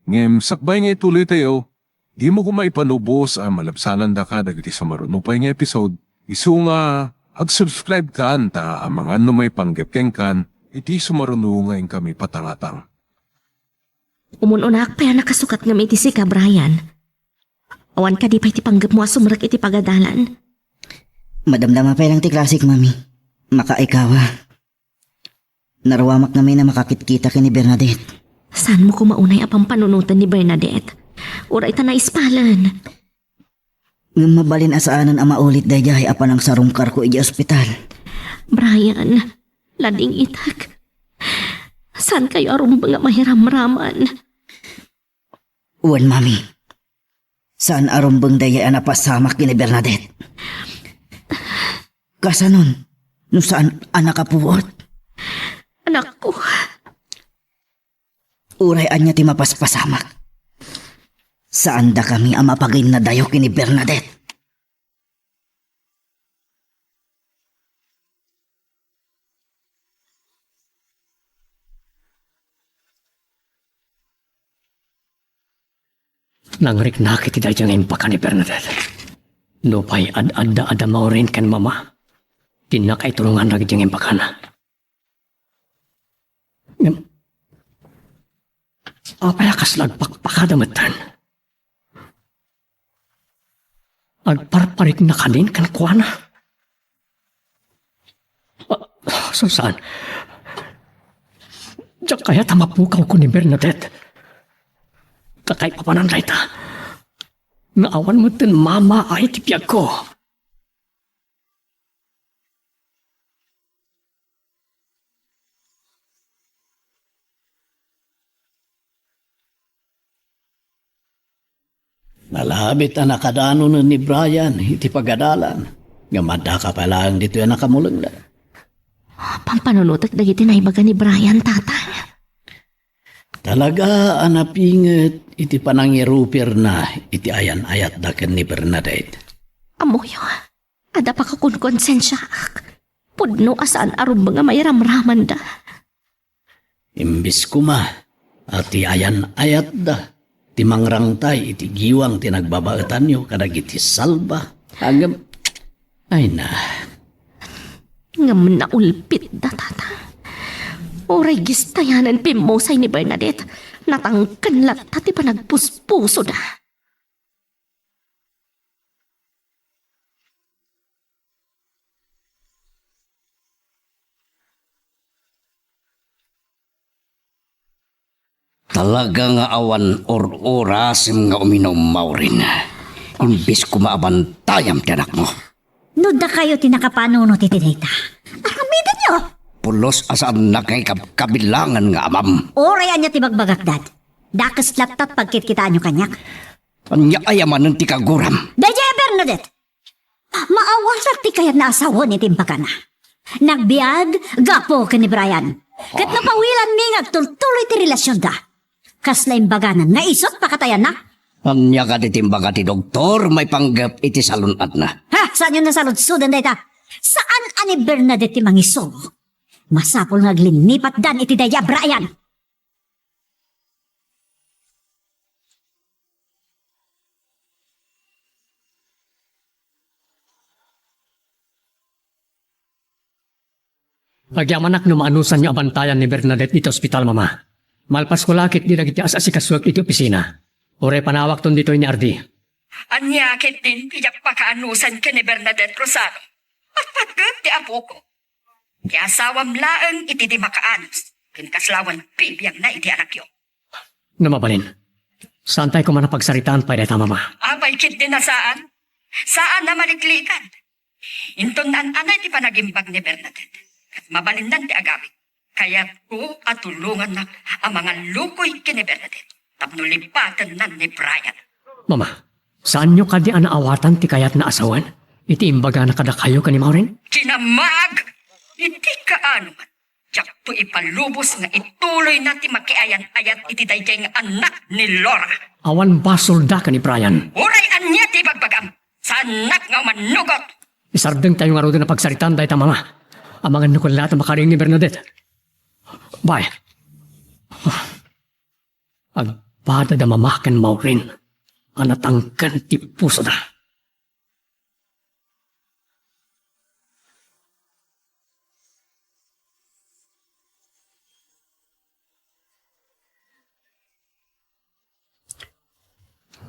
Ngem sakbay nga ituloytayo, dimo koma ipanubos a malabsanandaka dagiti sumaruno pay nga episode, isu nga ag-subscribe kan ta amangan no maipanggep kenkan iti sumaruno nga inkami patangatang. Umun-unaak pay a nakasukat ngem iti sika, Brian. Awan kadi pay ti panggepmo a sumrek iti pagadalan? Madamdama pay lang ti klasik, Mami. Makaikawa. Naruamak ngamin a makakitkita ken ni Bernadette. Saanmo koma unay a pampanunoten ni Bernadette? Uray ta naispalen. Ngem mabalin a saanen a maulit daydiay a panangsarungkarko idiay ospital. Brian, ladingitek. Saankayo a rumbeng a mairamraman? Wen, Mami. Saan a rumbeng daydiay a napasamak ken ni Bernadette. Kasanon, no saan a nakapuot? Anakko. Uray ania ti mapaspasamak. Saandakami a mapagayannadayo ken ni Bernadette. Nangriknak iti daydiay nga imbaka ni Bernadette. Nupay ad-adda a damaurin ken mama, dinnak aitulongan dagiti nga imbakana. Ngem, apay a kasla agpakpakada metten? Agparparikna kadin kenkuana? Ah, saan? Diak kayat a mapukawko ni Bernadette. Ta kaipapanan dayta nga awan metten mama a iti biagko. Nalabit a nakadanonen ni Brian iti pagadalan, ngem addaka pay laeng ditoy a nakamulengna. Pampanunotek dagiti naibaga ni Brian, Tatang. Talaga a napinget iti panangirupirna iti ayan-ayatda ken ni Bernadette. Ammoyo, adda pakakonkonsensiaak. Pudno a saan a rumbeng a mairamramanda. Imbes koma a ti ayan-ayatda ti mangrangtay iti giwang ti nagbabaetanyo kadagiti salba, ngem, ay na. Ngem naulpitda, Tatang. Uray gistayanen pimmusay ni Bernadette, natangken latta ti panagpuspusoda. Talaga nga awan or-orasem nga uminum, Maureen. Imbes koma a bantayam ti anakmo. No dakayo ti nakapanunot iti dayta, aramidenyo! Pulos a saannak nga ikabkabilangan nga amam. Uray ania ti bagbagak, Dad. Dakes latta ti pagkitkitaanyo kaniak. Ania aya manen ti kaguram? Daydiay a Bernadette! Maawatak ti kayatna a sawen iti imbagana. Nagbiag gapu ken ni Brian. Ket napawilanmi nga agtultuloy ti relasionda. Kasla imbaganan nga isu ti pakatayanna? Ania kadi ti imbaga ti doktor maipanggep iti salun-atna? Ha! Saanyo nasaludsodan dayta? Saan a ni Bernadette ti mangisuro. Masapul nga aglinnipatdan iti daydi a Brian. Agyamanak no maanusanyo a bantayan ni Bernadette iti ospital, Mama. Malpasko la ketdi dagiti as-asikasuek iti opisina. Uray panawakton ditoy ni Ardi. Ania ketdin ti diak pakaanusan ken ni Bernadette, Rosano? Patpatgep ti apoko. Ti asawam laeng iti di makaanus, ken kasla awan bibiangna iti anakyo. No mabalin, saantay koma a pagsaritaan pay dayta, Mama. Apay ketdin a saan? Saan a maliklikan. Inton naan-anay ti panagimbag ni Bernadette, ket mabalinnan ti agawid. Kayatko a tulonganna a mangallukoy ken ni Bernadette tapno lipatennan ni Brian. Mama, saanyo kadi a naawatan ti kayatna a sawen iti imbagana kadakayo ken ni Maureen? Kinamag! Iti kaano man, diakto ipalubos nga ituloyna ti makiayan-ayat iti daydiay nga annak ni Laura. Awan basolda ken ni Brian. Uray ania ti ibagbagam, saannak nga umannugot. Isardengtayo ngaruden a pagsaritaan dayta, Mama. Amangan no kulatta makariing ni Bernadette. Bye. Agpada da Mama ken Maureen a natangken ti pusoda.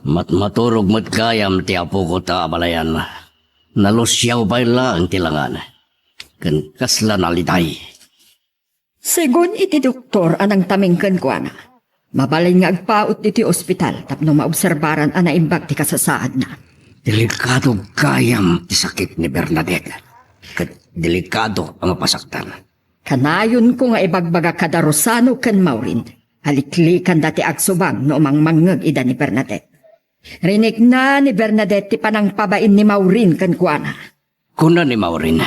Matmaturog met gayam ti apoko ta abalayan. Nalusiaw pay laeng ti langan. Ken kasla naliday. Segun iti doktor a nangtameng kenkuana, mabalin nga agpaut iti ospital tapno maobserbaran a naimbag ti kasasaadna. Delikado gayam ti sakit ni Bernadette, ket delikado a mapasaktan. Kanayonko nga ibagbaga kada Rosano ken Maureen a liklikanda ti agsubang no mangmangngeg ida ni Bernadette. Rinikna ni Bernadette ti panangpabain ni Maureen kenkuana. Kuna ni Maureen,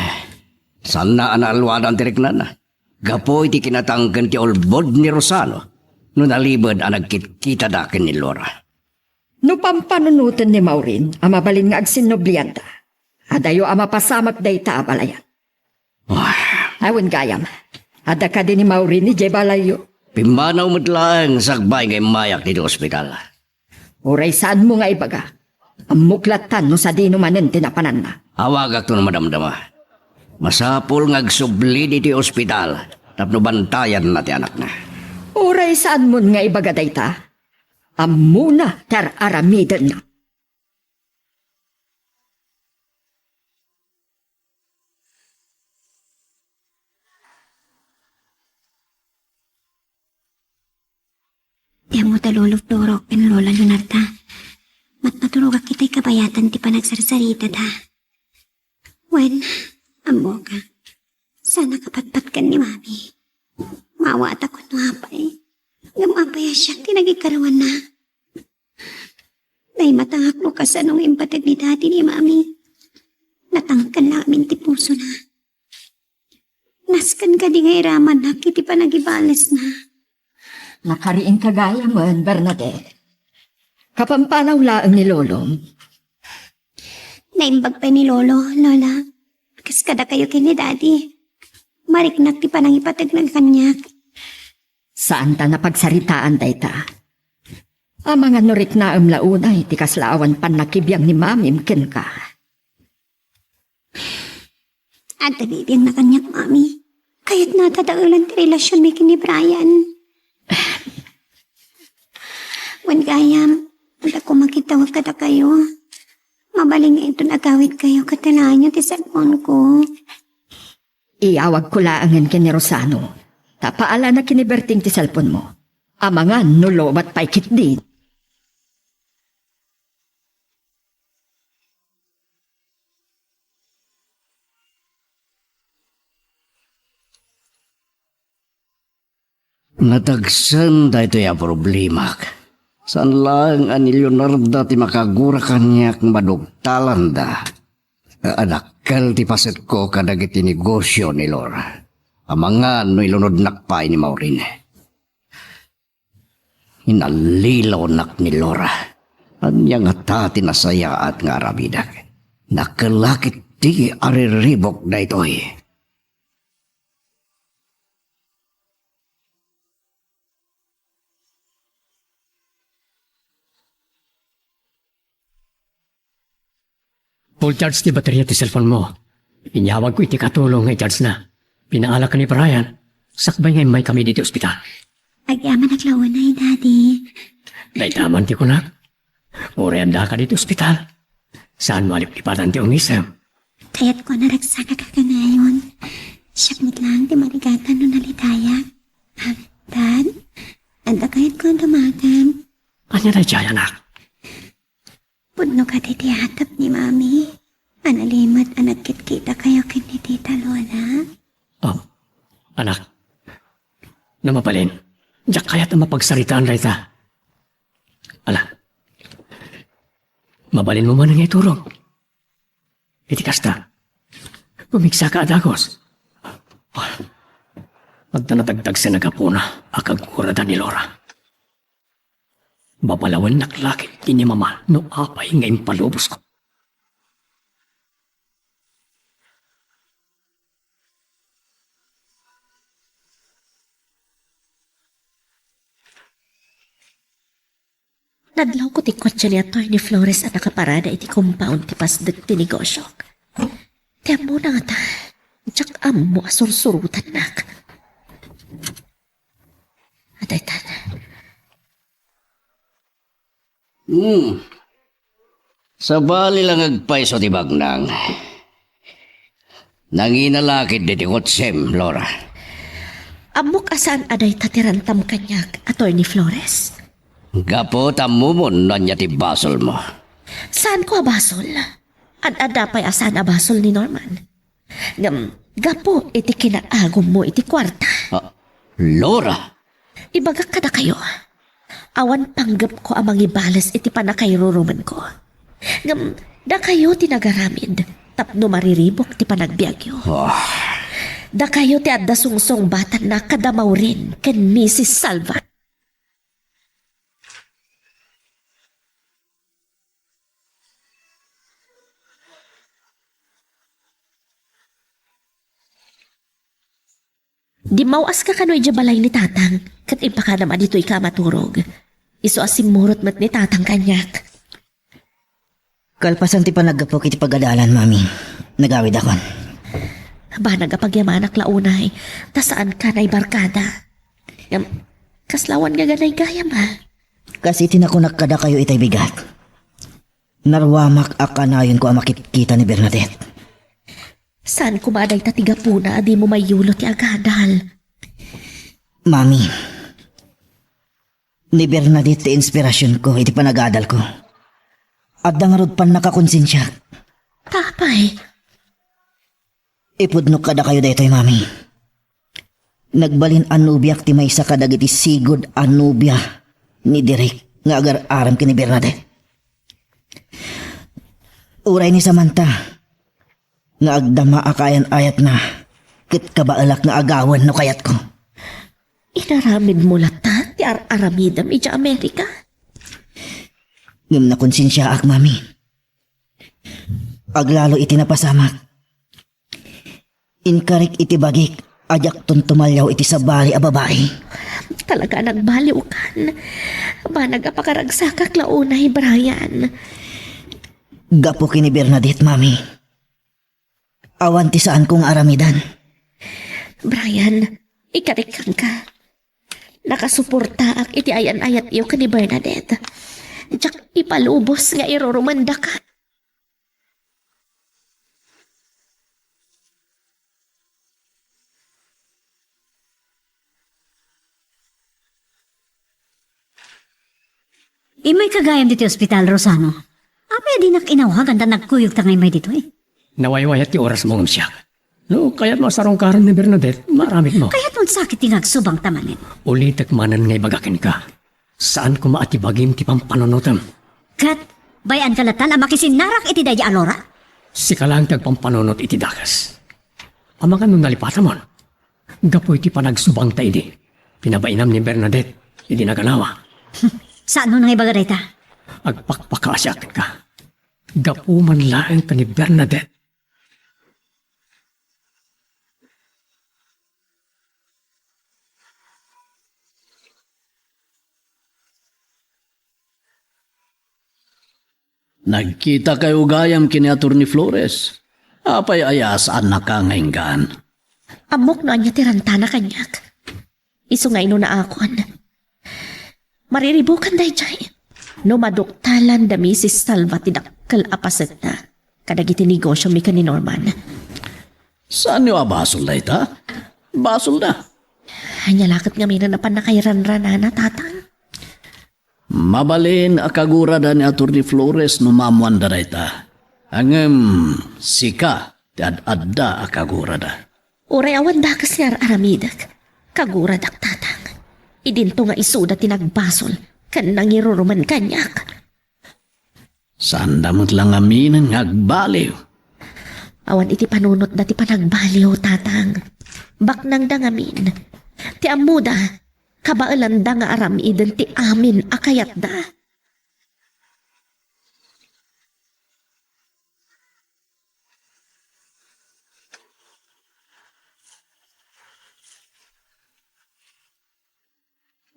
saanna a naalwadan ti riknana gapu iti kinatangken ti ulbod ni Rosano no nalibed a nagkitkitada ken ni Laura. No pampanunoten ni Maureen a mabalin nga agsinnublianda, adayo a mapasamak dayta a balayan. Ah. Awan gayam, adda kadi ni Maureen idiay balayyo? Pimmanaw met laeng sakbay nga immayak ditoy ospital. Uray saanmo nga ibaga, ammok lattan no sadino manen ti napananna. Awagakto no madamdama. Masapul nga agsubli ditoy ospital tapno bantayanna ti anakna. Uray saanmon nga ibaga dayta, ammona ti ar-aramidenna. Ti ammo da Lolo Floro ken Lola Leonarda, matmaturogak iti kabayatan ti panagsarsaritada. Wen, ammok, saan a kapatpatgen ni Mami. Maawatak no apay, ngem apay a siak ti nagikaruanna. Naimatangak no kasano nga impateg ni Daddy ni Mami. Natangken la amin ti pusona. Nasken kadi nga iramannak iti panagibalesna. Nakariingka gayamen, Bernadette. Kapampanaw laeng ni Lolom. Naimbag pay ni Lolo, Lola. Kas kadakayo ken ni Daddy. Mariknak ti panangipategna kaniak. Saanta a pagsaritaan dayta. Amangan no riknaem la unay ti kasla awan pannakibiang ni Mamim kenka. Adda bibiangna kaniak, Mami. Kayatna a tadaelan ti relasionmi ken ni Brian. Wen gayam, adda koma kiddawek kadakayo. Mabalin nga inton agawidkayo, katelaenyo ti cellphone-ko. Iyawagko laengen ken ni Rosano. Ta paalana ken ni Berting ti cellphone-mo. Amangan no lowbat pay ketdi. Natagsen daytoy a problemak. Saan laeng a ni Leonarda ti makagura kaniak nga madugtalanda. Adakkel ti pasetko kadagiti negosio ni Laura. Amangan no ilunodnak pay ni Maureen. Inallilawnak ni Laura. Ania ngata ti nasayaat nga aramidek? Nakkellakit ti ariribuk daytoy. Full charge ti bateria ti cellphone mo. Inyawagko iti katulong nga i-charge na. Pinaalak ni Brian, sakbay nga immaykami ditoy ospital. Agyamanak la unay, Daddy. Dayta man ti kunak. Uray addaka ditoy ospital, saanmo a liplipatan ti ungisem. Kayatko a naragsakak a kanayon. Siak met laeng ti marigatan no nalidayak. Ah, Dad, adda kayatko a damagan. Ania daydiay, anak? Pudno kadi ti atep ni Mami a nalimed a nagkitkitakayo ken ni Tita Lola? Oh, anak. No mabalin, diak kayat a mapagsaritaan dayta. Ala, mabalinmo man nga iturong. Iti kasta, pumigsaka a dagus. Adda natagtagsen a gapuna a kagurada ni Laura. Babalawennak la ket ni Mama no apay nga impalubosko. Nadlawko ti kotse ni Attorney Flores a nakaparada iti compound ti pasdek ti negosiok. Ti ammona ngata, diak ammo a sursurotannak. Adaytan. Hmm. Sabali la nga agpayso ti bagnang. Nangina la ket ditoy kotsem, Laura. Ammok a saan a dayta ti rantam kaniak, Attorney Flores. Gapu ta ammomon no ania ti basolmo. Saanko a basol? Ad-adda pay a saan a basol ni Norman. Ngem, gapu iti kinaagummo iti kuarta. Ah, Laura! Ibagak kadakayo, awan panggepko a mangibales iti pannakairurumenko. Ngem, dakayo ti nagaramid tapno mariribuk ti panagbiagyo. Ah. Dakayo ti adda sungsongbatanna kada maurin ken Misis Salva. Dimmaw-aska kano idiay balay ni Tatang, ket impakadam a ditoyka a maturog. Isu a simmurot met ni Tatang kaniak. Kalpasan ti panaggapuk iti pagadalan, Mami, nagawidakon. Banag a pagyamanak la unay, ta saanka naibarkada. Ngem, kasla awan nga ganay gayam, a? Kas iti nakunak kadakayo itay bigat. Naruamak a kanayonko a makitkita ni Bernadette. Saan koma a dayta ti gapuna a dimo maiyulo ti agadal? Mami, ni Bernadette ti inspirasionko iti panagadalko. Adda ngarud pannakakonsensiak. Ta apay? Ipudnok kadakayo daytoy, Mami. Nagbalin a nobiak ti maysa kadagiti sigud a nobia ni Derek nga agar-arem ken ni Bernadette. Uray ni Samantha nga agdama a kaayan-ayatna ket kabaelak nga agawen no kayatko. Inaramidmo latta ti ar-aramidem idiay Amerika? Ngem nakonsensiaak, Mami. Aglalo iti napasamak. Inkarik iti bagik a diakton tumalliaw iti sabali a babai. Talaga a nagbaliwkan. Banag a pakaragsakak la unay, Brian. Gapu ken ni Bernadette, Mami. Awan ti saanko nga aramidan. Brian, ikarik kenka. Nakasuportaak iti ayan-ayatyo ken ni Bernadette. Diak ipalubos nga irurumendaka. Immayka gayam ditoy ospital, Rosano. Apay a dinak inawag, anta nagkuyogta nga immay ditoy? Nawaywayat ti orasmo ngem siak. No kayatmo a sarungkaren ni Bernadette, maaramidmo. Kayatmo sakit ti nga agsubangta manen. Ulitek manen nga ibaga kenka. Saan koma a ti bagim ti pampanunotem. Ket, bay-anka latta a makisinnarak iti daydi a Laura? Sika laeng ti agpampanunot iti dakes. Amangan no nalipatamon. Gapu iti panagsubangta idi, pinabainam ni Bernadette idi naganawa. Saanmo nga ibaga dayta? Agpakpakasiak kenka. Gapu man laeng ken ni Bernadette. Nagkitakayo gayam ken ni Attorney Flores. Apay aya a saannaka nga inggaan? Ammok no ania ti rantana kaniak. Isu nga inunakon. Mariribukan daydiay. No maduktalan da Misis Salva ti dakkel a pasekna kadagiti negosyomi ken ni Norman. Saanyo a basol dayta? Basolda. Ania la ket ngamin a pannakairanranana, Tatang? Mabalin a kagurada ni Attorney Flores no maammoanda dayta. Ngem sika ti ad-adda a kagurada. Uray awan dakes nga ar-aramidek, kaguradak, Tatang. Idinto nga isuda ti nagbasol ken nangirurumen kaniak. Saanda met la ngaminen nga agbaliw. Awan iti panunotda ti panagbaliw, Tatang. Baknangda ngamin. Ti ammoda, kabaelanda nga aramiden ti amin a kayatda.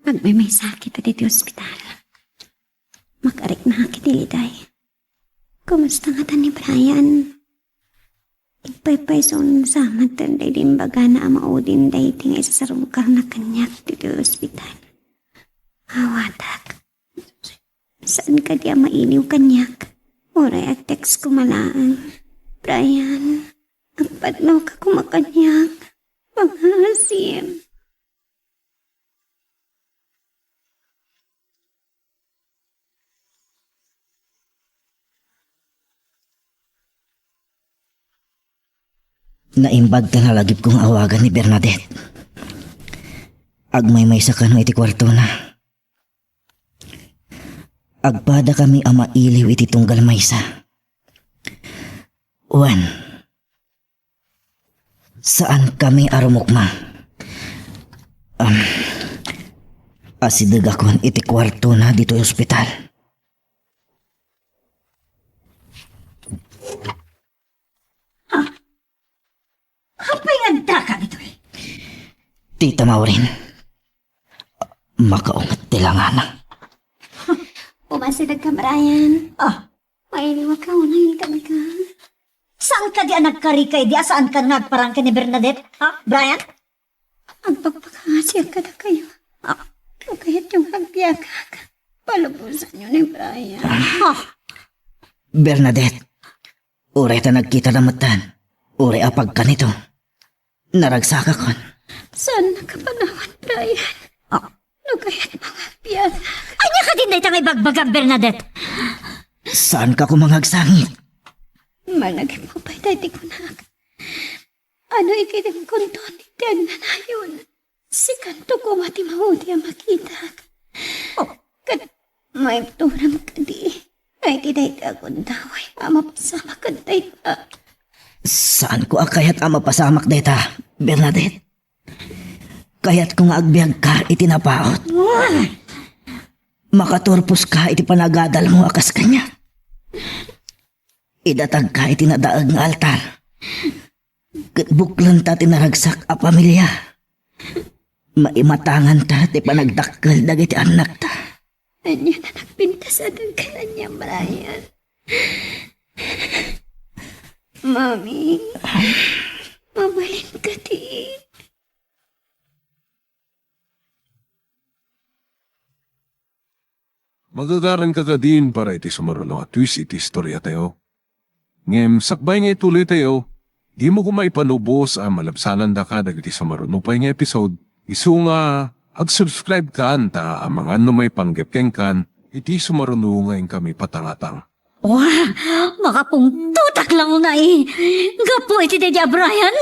Agmaymaysa kita ditoy ospital. Makarikna ket iliday. Kumusta ngata ni Brian? Agpaypayso sa met daydi imbagana a maudin daydi nga isasarungkarna kaniak ditoy ospital. Awatak. Saan kadi a mailiw kaniak? Uray a-text ko malaeng. Brian, agpadloka koma kaniak. Pangasim. Naimbag ta nalagipko nga awagan ni Bernadette. Agmaymaysa kano iti kuartona. Agpadakami a mailiw iti tunggal maysa. Wen, saankami a rumukma. Am, asidegakon iti kuartona ditoy ospital. Apay nga addaka ditoy? Tita Maureen, makaunget ti langana. Umasidegka, Brian. Ah, mailiwka unay kenka. Saan kadi a nagkarika idi a saankan nga agparang ken ni Bernadette, ha, Brian? Agpakpakasiak kadakayo. Ah. No kayatyo nga agbiagak, palubosanyo ni Brian. Ah. Bernadette, uray ta nagkita da metten, uray a pagkanito, naragsakakon. Saan nakapanawan, Brian? Ah. No kayatmo nga agbiagak. Ania kadin dayta nga ibagbagam, Bernadette? Saanka koma nga agsangit? Malagipmo pay daydi kunak. Ano ikidimkonton iti agnanayon? Sikanto koma ti maudi a makitak. Oh, ket maibturam kadi nga iti dayta a gundaway a mapasamak ket dayta. Saanko a kayat a mapasamak dayta, Bernadette. Kayatko nga agbiagka iti napaut. Makaturposka iti panagadalmo a kas kaniak. Idatagka iti nadaag nga altar. Ket buklenta ti naragsak a pamilia. Maimatanganta ti panagdakkel dagiti annakta. Ania a nagpintas a dagkal ania, Brian? Mami, mabalin kadi? Magagaranka kadin para iti sumaruno a twist iti istoriatayo. Ngem sakbay nga ituloytayo, dimo koma ipalubos a malabsanandaka dagiti sumaruno pay nga episode, isu nga agsubscribe kan ta amangan no maipanggep kenkan iti sumaruno nga inkami patangatang. Wah, makapungtotak la unay. Gapu iti daydi a Brian,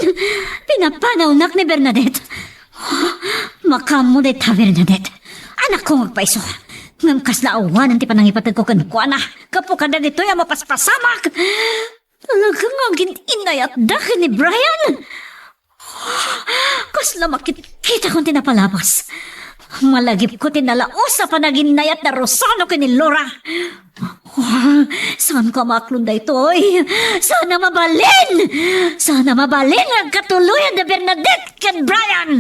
pinapanawnak ni Bernadette. Makaammo dayta, Bernadette. Anakko nga agpayso. Ngem kasla awanen ti panangipategko kenkuana gapu kadagitoy a mapaspasamak. Talaga nga agin-inayatda ken ni Brian. Kasla makitkitakon ti napalabas. Malagipko ti nalaus a panaginnaat da Rosano ken ni Laura. Oh, saanko a maaklon daytoy. Saan a mabalin! Saan a mabalin nga agkatuloyan da Bernadette ken Brian!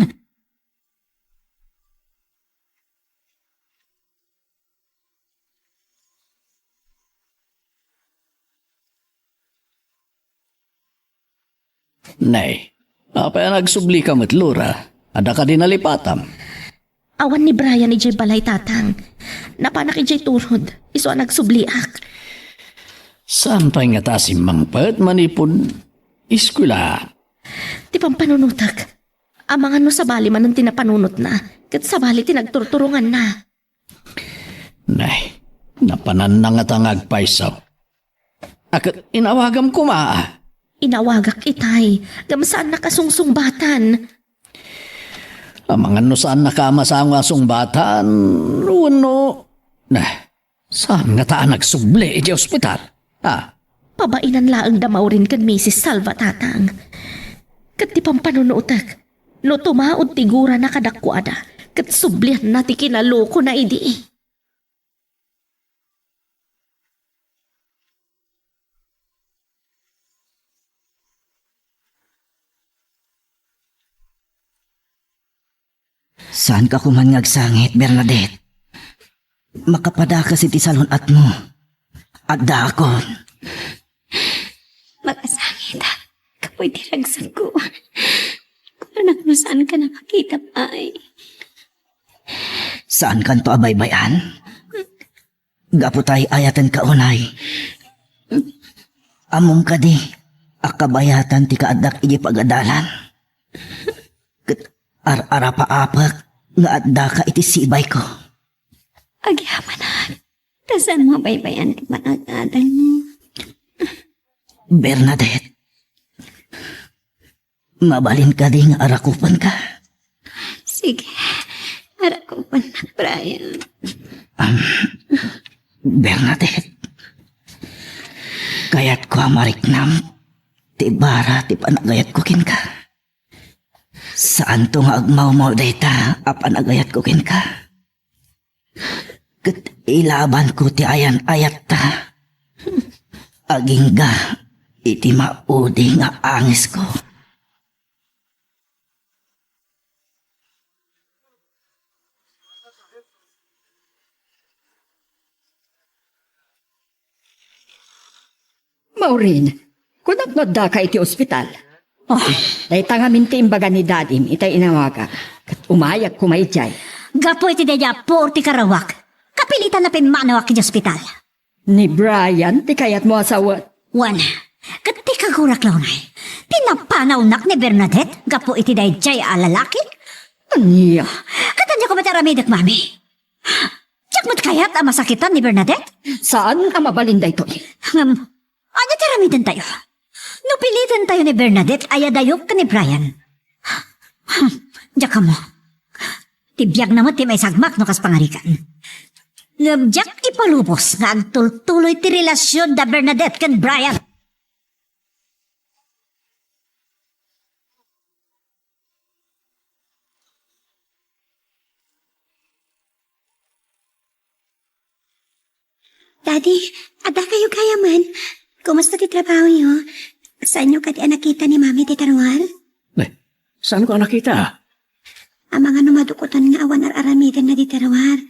Nay, apay a nagsublika met, Laura? Adda kadi nalipatam? Awan ni Brian idiay balay, Tatang. Napanak idiay turod. Isu a nagsubliak. Saan pay ngata a simmangpet manipud eskuela? Ti pampanunotek. Amangan no sabali manen ti napanunotna, ket sabali ti nagturturonganna. Nay, napananna ngata nga agpayso. A, ket inawagam koma. Inawagak itay, ngem saannak a sungsungbatan. Amangan no saannak a masango a sungbatan, wenno, na, saan ngata a nagsubli idiay ospital? Ha? Pabainan laeng da Maureen ken Misis Salva, Tatang. Ket ti pampanunotek, no tumaud ti gurana kadakuada, ket sublianna ti kinalukona idi. Saanka koman nga agsangit, Bernadette. Makapadakes iti salun-atmo. Addaakon. Makasangit, ah. Kapoy ti ragsakko. Kunak no saanka a makita pay. Saankanto a baybay-an? Gapu ta ay-ayatenka unay. Ammom kadi a kabayatan ti kaaddak idiay pagadalan? Ket ar-arapaapek nga addaka iti sibayko. Agyamanak, ta saanmo a baybay-an ti panagadalanmo. Bernadette, mabalin kadi nga arakupenka? Sige, arakupennak, Brian. Am, Bernadette, kayatko a mariknam ti bara ti panagayatko kenka. Saanto nga agmawmaw dayta a panagayatko kenka. Ket ilabanko ti ayan-ayatta agingga iti maudi nga angesko. Maureen, kunak no addaka iti ospital. Oh. Dayta ngamin ti imbaga ni Dadim itay inawagak, ket umayak koma idiay. Gapu iti daydiay a puor ti karawak, kapilitan a pimmanawak idiay ospital. Ni Brian ti kayatmo a sawen? Wen, ket ti kagurak la unay, ti napanawnak ni Bernadette gapu iti daydiay a lalaki? Ania? Ket ania koma ti aramidek, Mami? Diak met kayat a masakitan ni Bernadette? Saan a mabalin daytoy. Ngem, ania ti aramidentayo? No pilitentayo ni Bernadette a iyadayok ken ni Brian. Hmm, diak ammo. Ti biagna met ti maisagmak no kas pangarigan. Ngem diak ipalubos nga agtultuloy ti relasion da Bernadette ken Brian. Daddy, adda kayo gayamen. Kumusta ti trabahoyo? Saanyo kadi a nakita ni Mami ti teruar? Ay, saanko a nakita? Amangan no madukotan nga awan ar-aramidenna ti teruar.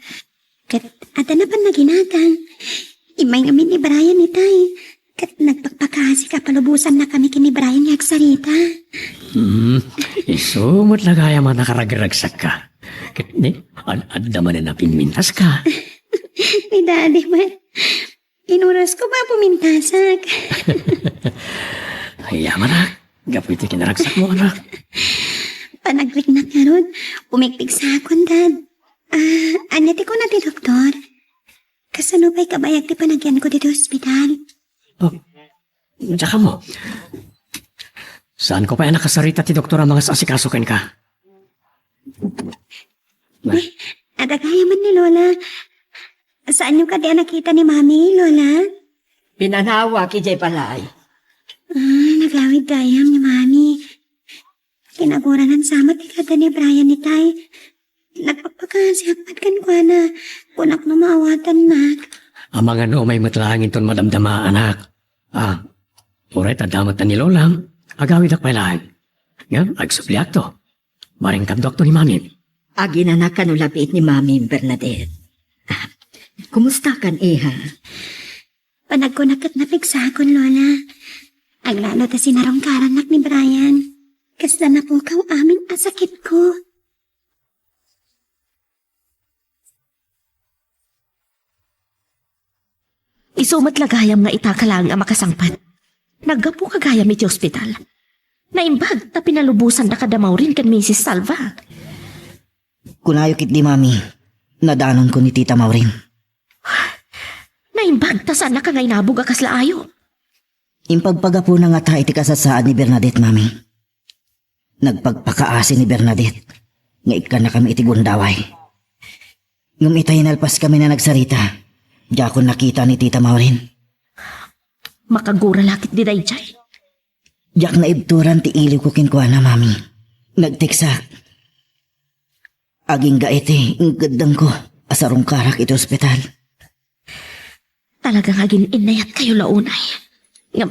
Ket adda na pannaginatang. Immay ngamin ni Brian itay. Ket nagpakpakasik a palubosannakami ken ni Brian nga agsarita. Hmm, isu met la gayam a nakaragsakkaka. Ket ni, ad-, adda manen a pimmintaska. Ni Daddy met. Inurasko ba pumintasak? Ay, amanak. Gapu iti kinaragsakmo, anak. Panagriknak ngarud, umikpigsaakon, Dad. Ah, ania ti kuna ti doktor? Kasano pay kabayag ti panagyanko ditoy ospital? Oh, diak ammo. Saanko pay a nakasarita ti doktor a mangas-asikaso kenka? Eh, adda gayamen ni Lola. Saanyo kadi a nakita ni Mami, Lola? Pinanawak idiay balay. Ah, nagawid gayam ni Mami. Kinagurangan sa met ti kada ni Brian itay. Nagpakpak- Siak met kenkuana, kunak no maawatannak. Amangan no umay met laeng inton madamdama, anak. Ah, uray ta damat ni Lolang, agawidak pay laeng. Ngem, agsubliakto. Maringkadduakto ni Mami. Aginanak kano labiit ni Mami, Bernadette. Ah, kumustakan, iha? Panagkunak ket napigsakon, Lola. Aglalo ta sinarungkarannak ni Brian. Kasla napukaw amin a sakitko. Isu met la gayam nga ita ka laeng a makasangpet. Naggapuka gayam iti ospital. Naimbag ta pinalubosanna kada Maureen ken Misis Salva. Kunayo ketdi, Mami, nadanonko ni Tita Maureen. Naimbag ta saannaka nga inabog a kasla ayo. Impagpagapuna ngata iti kasasaad ni Bernadette, Mami. Nagpagpakaasi ni Bernadette nga ikkannakami iti gundaway. Ngem itay nalpaskami a nagsarita, diakon nakita ni Tita Maureen. Makagura la ketdi daydiay. Diak naibturan ti iliwko kenkuana, Mami. Nagteksak. Agingga iti inkeddengko a sarungkarak iti ospital. Talaga nga agin-innayatkayo la unay. Ngem,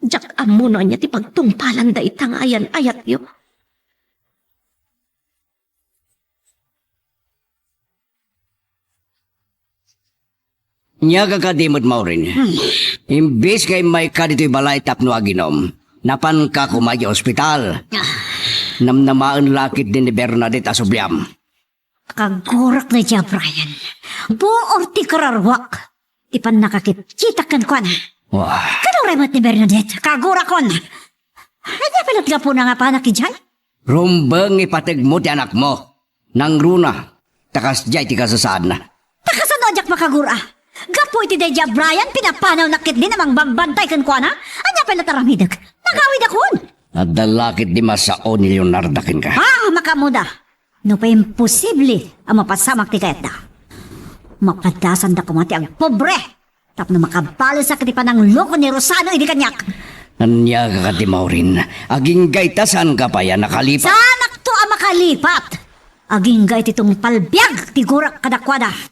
diak ammo no ania ti pagtungpalan dayta nga ayan-ayatyo. Ania kadi met, Maureen? Hmm. Imbes nga immayka ditoy balay tapno aginom, napanka koma idiay ospital. Ah. Namnamaen la ketdi ni Bernadette a subliam. Kagurak daydiay a Brian. Buor ti kararuak ti pannakakitkitak kenkuana. Wah. Kaduray met ni Bernadette, kagurakon. Ania pay met gapuna nga apanak idiay? Rumbeng ipategmo ti anakmo. Nangruna, ta kasdiay ti kasasaadna. Ta kasano a diak makagura? Gapu iti daydiay a Brian, pinapanawnak ketdin a mangbambantay kenkuana? Ania pay met aramidek? Nagawidakon. Adda la ketdi a sao ni Leonarda kenka. Ah, makaammoda. No pay imposible a mapasamak ti kayatda, mapadasanda koma ti agpobre tapno makabalesak iti panangloko ni Rosano idi kaniak. Ania kadi, Maureen? Agingga ita saanka pay a nakalipat? Saanakto a makalipat. Agingga iti tungpal biag ti gurak kadakuada.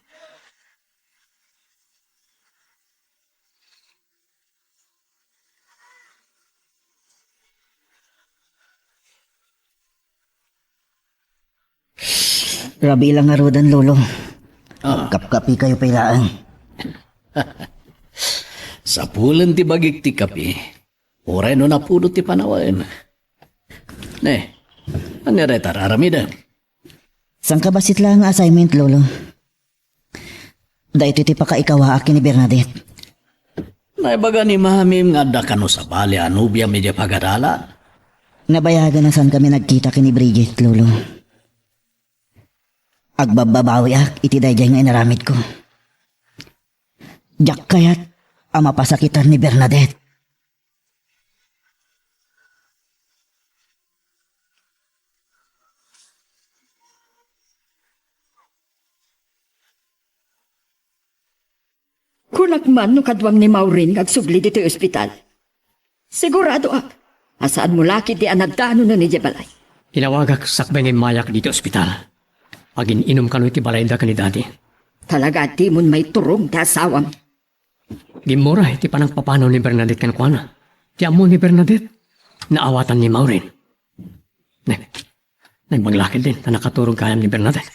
Rabii la ngaruden, Lolo. Ah. Kapkapikayo pay laeng. Sapulen ti bagik ti kape. Uray no napudot ti panawen. Ne, ania dayta aramidem? Sangkabassit laeng nga assignment, Lolo. Daytoy ti pakaikawaak ken ni Bernadette. Naibaga ni Mamim nga adda kano sabali a nobiam idiay pagadalan? Nabayagan a saankami nagkita ken ni Bridget, Lolo. Agbabbabawiak iti daydiay nga inaramidko. Diak kayat a mapasakitan ni Bernadette. Kunak man no kaduam ni Maureen nga agsubli ditoy ospital. Siguradoak a saanmo la ketdi a nadanonen idiay balay. Inawagak sakbay nga immayak ditoy ospital. Agin-inum kano iti balayda ken ni Daddy. Talaga a dimon maiturong ti asawam. Gimmura iti panangpapanaw ni Bernadette kenkuana. Ti ammo ni Bernadette, naawatan ni Maureen. Ne, naimbag la ketdin ta nakaturog gayam ni Bernadette.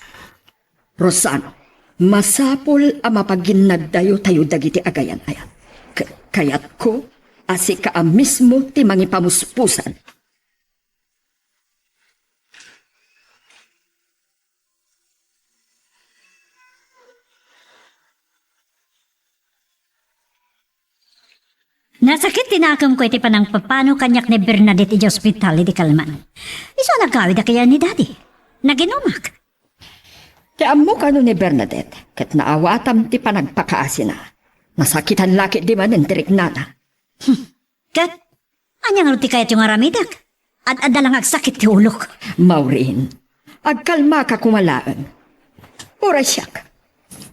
Rosano, masapul a mapaginnaddayo tayo dagiti agayan-ayat. K-, kayatko a sika a mismo ti mangipamuspusan. Nasakit ti nakemko iti panangpapano kaniak ni Bernadette idiay ospital idi kalman. Isu a nagawid a kayat ni Daddy. Naginumak. Ti ammo kano ni Bernadette, ket naawatam ti panagpakaasina. Nasakitan la ketdi manen ti riknana. Hmm. Ket, ania ngarud ti kayatyo nga aramidek? Ad-adda la nga agsakit ti ulok. Maureen, agkalmaka koma laeng. Uray siak,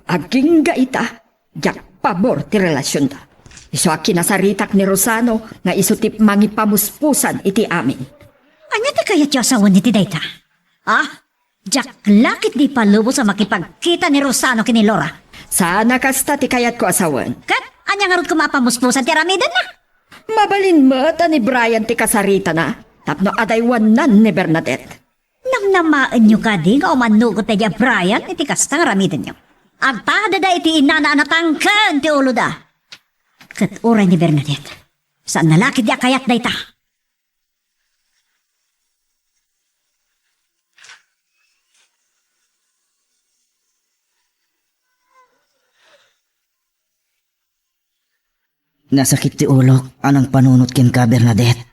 agingga ita, diak pabor ti relasionda. Isu a kinasaritak ni Rosano nga isu ti mangipamuspusan iti amin. Ania ti kayatyo a sawen iti dayta? Ha? Diak la ketdi ipalubos a makipagkita ni Rosano ken ni Laura. Saan a kasta ti kayatko a sawen. Ket ania ngarud koma a pamuspusan ti aramidenna? Mabalin met a ni Brian ti kasaritana tapno adaywannan ni Bernadette. Namnamaenyo kadi nga umannugot daydi a Brian iti kasta nga aramidenyo? Agpadada iti innana a natangken ti uloda. Ket uray ni Bernadette, saanna la ketdi a kayat dayta. Nasakit ti ulok a nangpanunot kenka, Bernadette.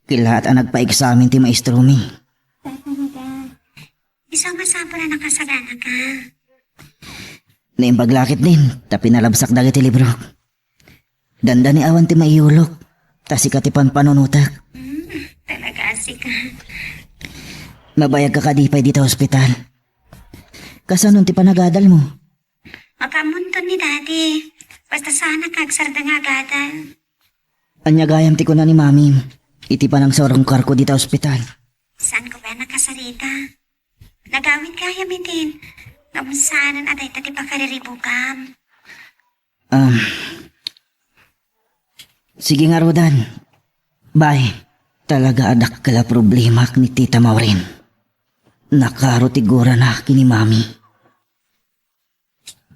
Kilaat a nagpaeksamen ti maestromi. Talaga. Isu a masapul a nakasaganaka. Naimbag la ketdin, ta pinalabsak dagiti librok. Dandani awan ti maiyulok, ta sika ti panpanunotek. Hmm, talaga, sika. Mabayagka kadi pay dita ospital? Kasano ti panagadalmo? Makaammonton ni Daddy. Basta saan a kagsarda nga agadal. Ania gayam ti kuna ni Mami iti panangsarungkarko dita ospital? Saanko pay a nakasarita? Nagawid gayam idin. Ngem saanen a dayta ti pakariribukam. Um, sige ngaruden. Bay, talaga a dakkel a problemak ni Tita Maureen. Nakaro ti gurana ken ni Mami.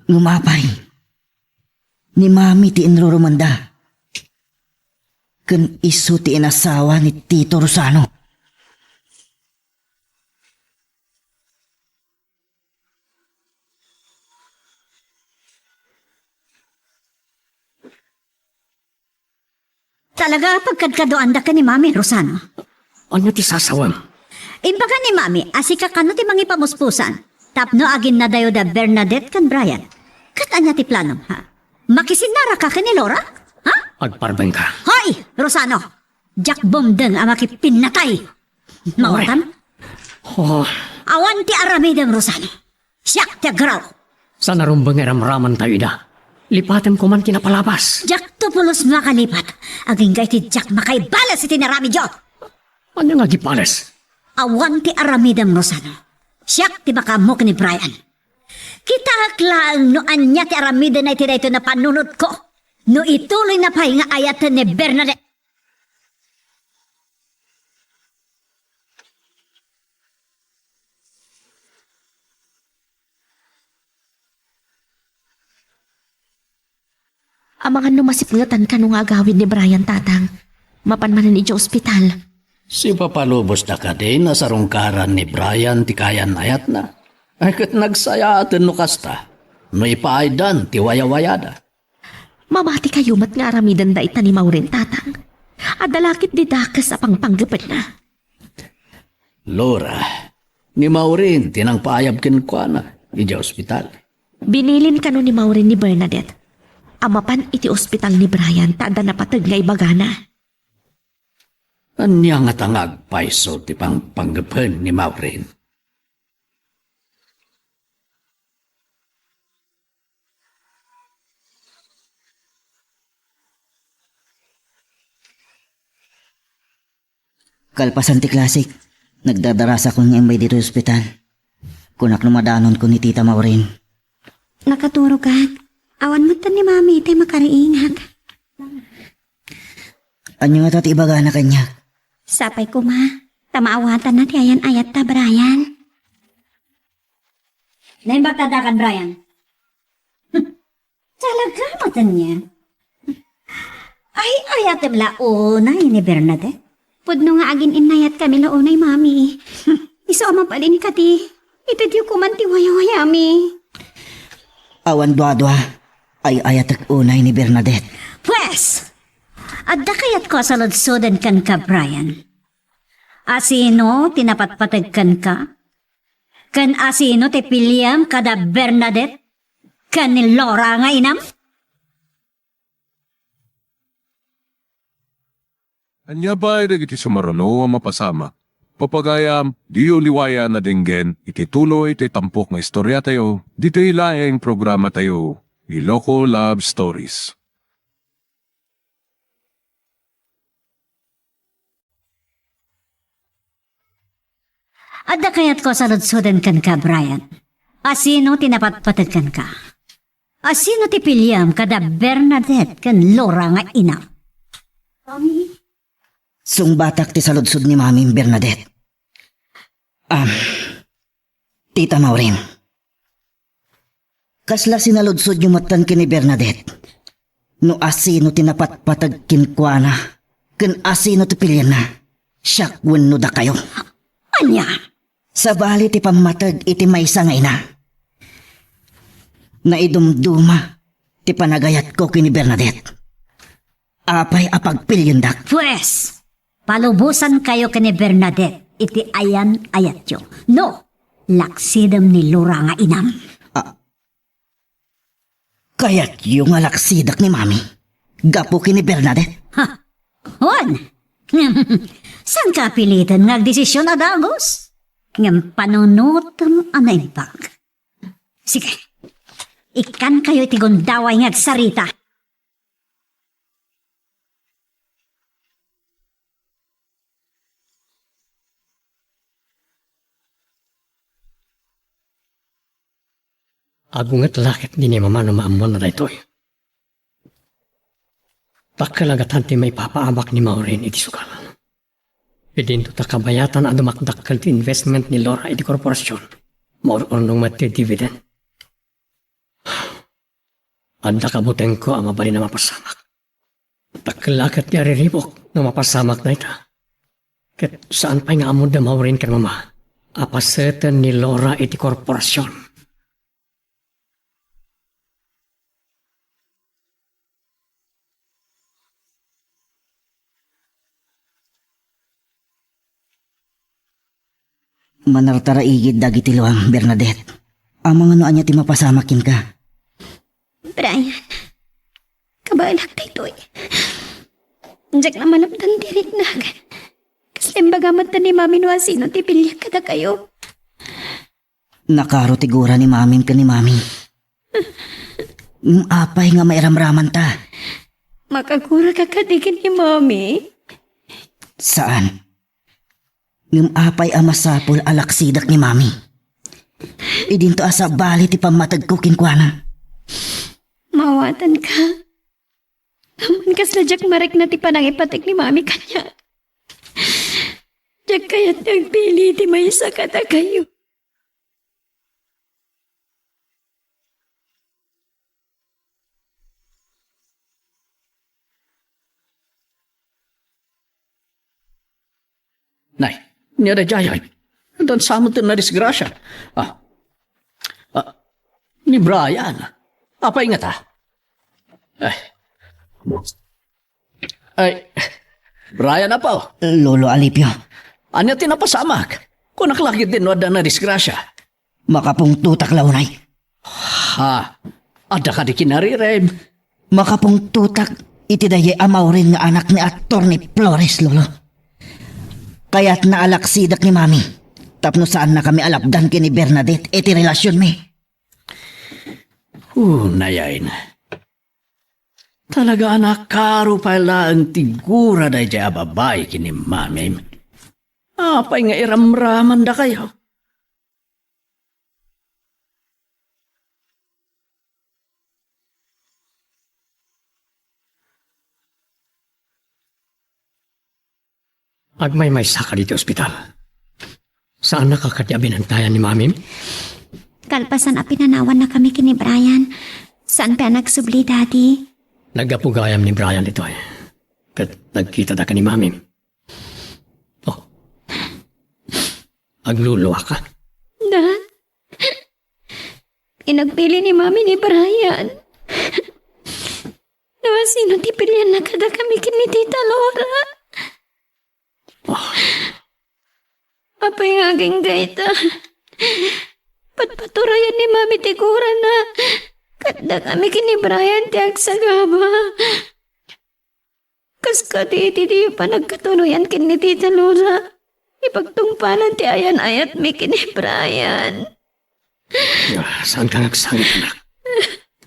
Ngem apay, ni Mami ti inrurumanda. Ken isu ti inasawa ni Tito Rosano. Talaga a pagkadkaduanda ken ni Mami, Rosano. Ania ti sasawem? Imbaga ni Mami a sika kano ti mangipamuspusan tapno aginnadayo da Bernadette ken Brian. Ket ania ti planom, ha? Makisinnaraka ken ni Laura? Ha? Agparbenka. Hoy, Rosano! Diak bumdeng a makipinnatay! Mawatam? Oh. Awan ti aramidem, Rosano. Siak ti aggaraw. Saan a rumbeng nga iramramantayo ida. Lipatem koman ti napalabas. Diakto pulos makalipat. Agingga iti diak makaibales iti naramidyo. Ania nga agibales? Awan ti aramidem, Rosano. Siak ti makaammo ken ni Brian. Kitaek laeng no ania ti aramidenna iti daytoy a panunotko. No ituloyna pay nga ayaten ni Bernadette. Amangan no masipngetan kano nga agawid ni Brian, Tatang. Mapan manen idiay ospital. Sipapalubosda kadi a sarungkaran ni Brian ti kayan-ayatna? Ay, ket nagsayaaten no kasta, no ipaaydan ti wayawayada. Mamatikayo met nga aramiden dayta ni Maureen, Tatang. Adda la ketdi dakes a pangpanggepenna. Laura, ni Maureen ti nangpaayab kenkuana idiay ospital. Binilin kano ni Maureen ni Bernadette a mapan iti ospital ni Brian ta adda napateg nga ibagana. Ania ngata nga agpayso ti pangpanggepen ni Maureen? Kalpasan ti klasek, nagdadarasakon nga immay ditoy ospital. Kunak no madanonko ni Tita Maureen. Nakaturogak. Awan met ni Mami ti makariingak. Ania ngata ti ibagana kaniak? Sapay koma, ta maawatanna ti ayan-ayatta, Brian. Naimbag ta adda kan Brian. Talaga, maten niya. Ay, ayatem la unay ni Bernadette. Pudno nga agin-innayatkami la unay, Mami. Isu a mabalin kadi, itedyo koman ti wayawayami. Awan duadua, ay-ayatek unay ni Bernadette. Pues, adda kayatko a saludsoden kenka, Brian. Asino ti napatpateg kenka? Ken asino ti piliam kada Bernadette ken ni Laura nga inam? Ania pay dagiti sumaruno a mapasamak? Papagayam, diyo liwayan a denggen iti tuloy ti tampok nga istoriatayo ditoy laeng programatayo, Iloko Love Stories. Adda kayatko a saludsuden kenka, Brian. Asino ti napatpateg kenka? Asino ti piliam kada Bernadette ken Laura nga ina? Sungbatak ti saludsod ni Mamim, Bernadette. Am, Tita Maureen. Kasla sinaludsodyo metten ken ni Bernadette. No asino ti napatpateg kenkuana, ken asino ti pilianna, siak wenno dakayo. Ania? Sabali ti pammateg iti maysa nga ina. Naidumduma ti panagayatko ken ni Bernadette. Apay a pagpiliendak? Pues, palubosankayo ken ni Bernadette iti ayan-ayatyo. No, laksidem ni Laura nga inam. Ah, kayatyo nga laksidak ni Mami gapu ken ni Bernadette? Ha? Wen, saanka a piliten nga agdesisyon a dagus? Ngem panunotem a naimbag. Sige, ikkankayo iti gundaway nga agsarita. Agunget la ket di ni Mama no maammoanna daytoy. Dakkel a gatan ti maipapaamak ni Maureen iti sugal. Idinto ta kabayatan a dumakdakkel ti investment ni Laura iti korporasion. Maur-urnong met ti dividend. Adda kabutengko a mabalin a mapasamak. Dakkel la ket ti ariribuk no mapasamak dayta. Ket saan pay nga ammoda Maureen ken Mama a paseten ni Laura iti korporasion. Manartaraigid dagiti luam, Bernadette. Amangan no ania ti mapasamak kenka. Brian, kabaelak daytoy. Diak la malapdan ti riknak. Kasla imbaga met ni Mami no asino ti piliak kadakayo. Nakaro ti gura ni Mamim ken ni Mami. Ngem apay nga mairamramanta? Makaguraka kadi ken ni Mami? Saan. Ngem apay a masapul a laksidak ni Mami? Idinto a sabali ti pammategko kenkuana. Maawatanka. Ammon kasla diak marikna ti panangipateg ni Mami kaniak. Diak kayat nga agpili ti maysa kadakayo. Nay, nia daydiay? Dansa met ti nadisgrasia. Ah. Ah, ni Brian. Apay ngata? Ay. Ay, Brian, apo. Lolo Alipio. Ania ti napasamak? Kunak la ketdi no adda nadisgrasia. Makapungtotak la unay. Ha? Adda kadi kinarirem? Makapungtotak iti daydiay a Maureen nga anak ni Attorney Flores, Lolo. Kayatna a laksidak ni Mami tapno saannakami a lapdan ken ni Bernadette iti relasionmi. Unay, ay na. Talaga a nakaro pay laeng ti gura daydiay a babai ken ni Mamim. Apay nga iramramandakayo? Agmaymaysa kadi iti ospital. Saannaka kadi a binantayan ni Mamim? Kalpasan a pinanawannakami ken ni Brian, saan pay a nagsubli, Daddy. Naggapu gayam ni Brian ditoy. Ket nagkitadaka ni Mamim. Oh. Agluluaka? Dad, inagpili ni Mami ni Brian. No asino ti pilianna kadakami ken ni Tita Laura? Apay nga agingga ita? Patpaturayan ni Mami ti gurana. Ket dakami ken ni Brian ti agsagaba. Kas kadi iti diyo panagkatunoyan ken ni Tita Laura, ipagtungpalan ti ayan-ayatmi ken ni Brian. Ah, saanka nga agsangit, anak?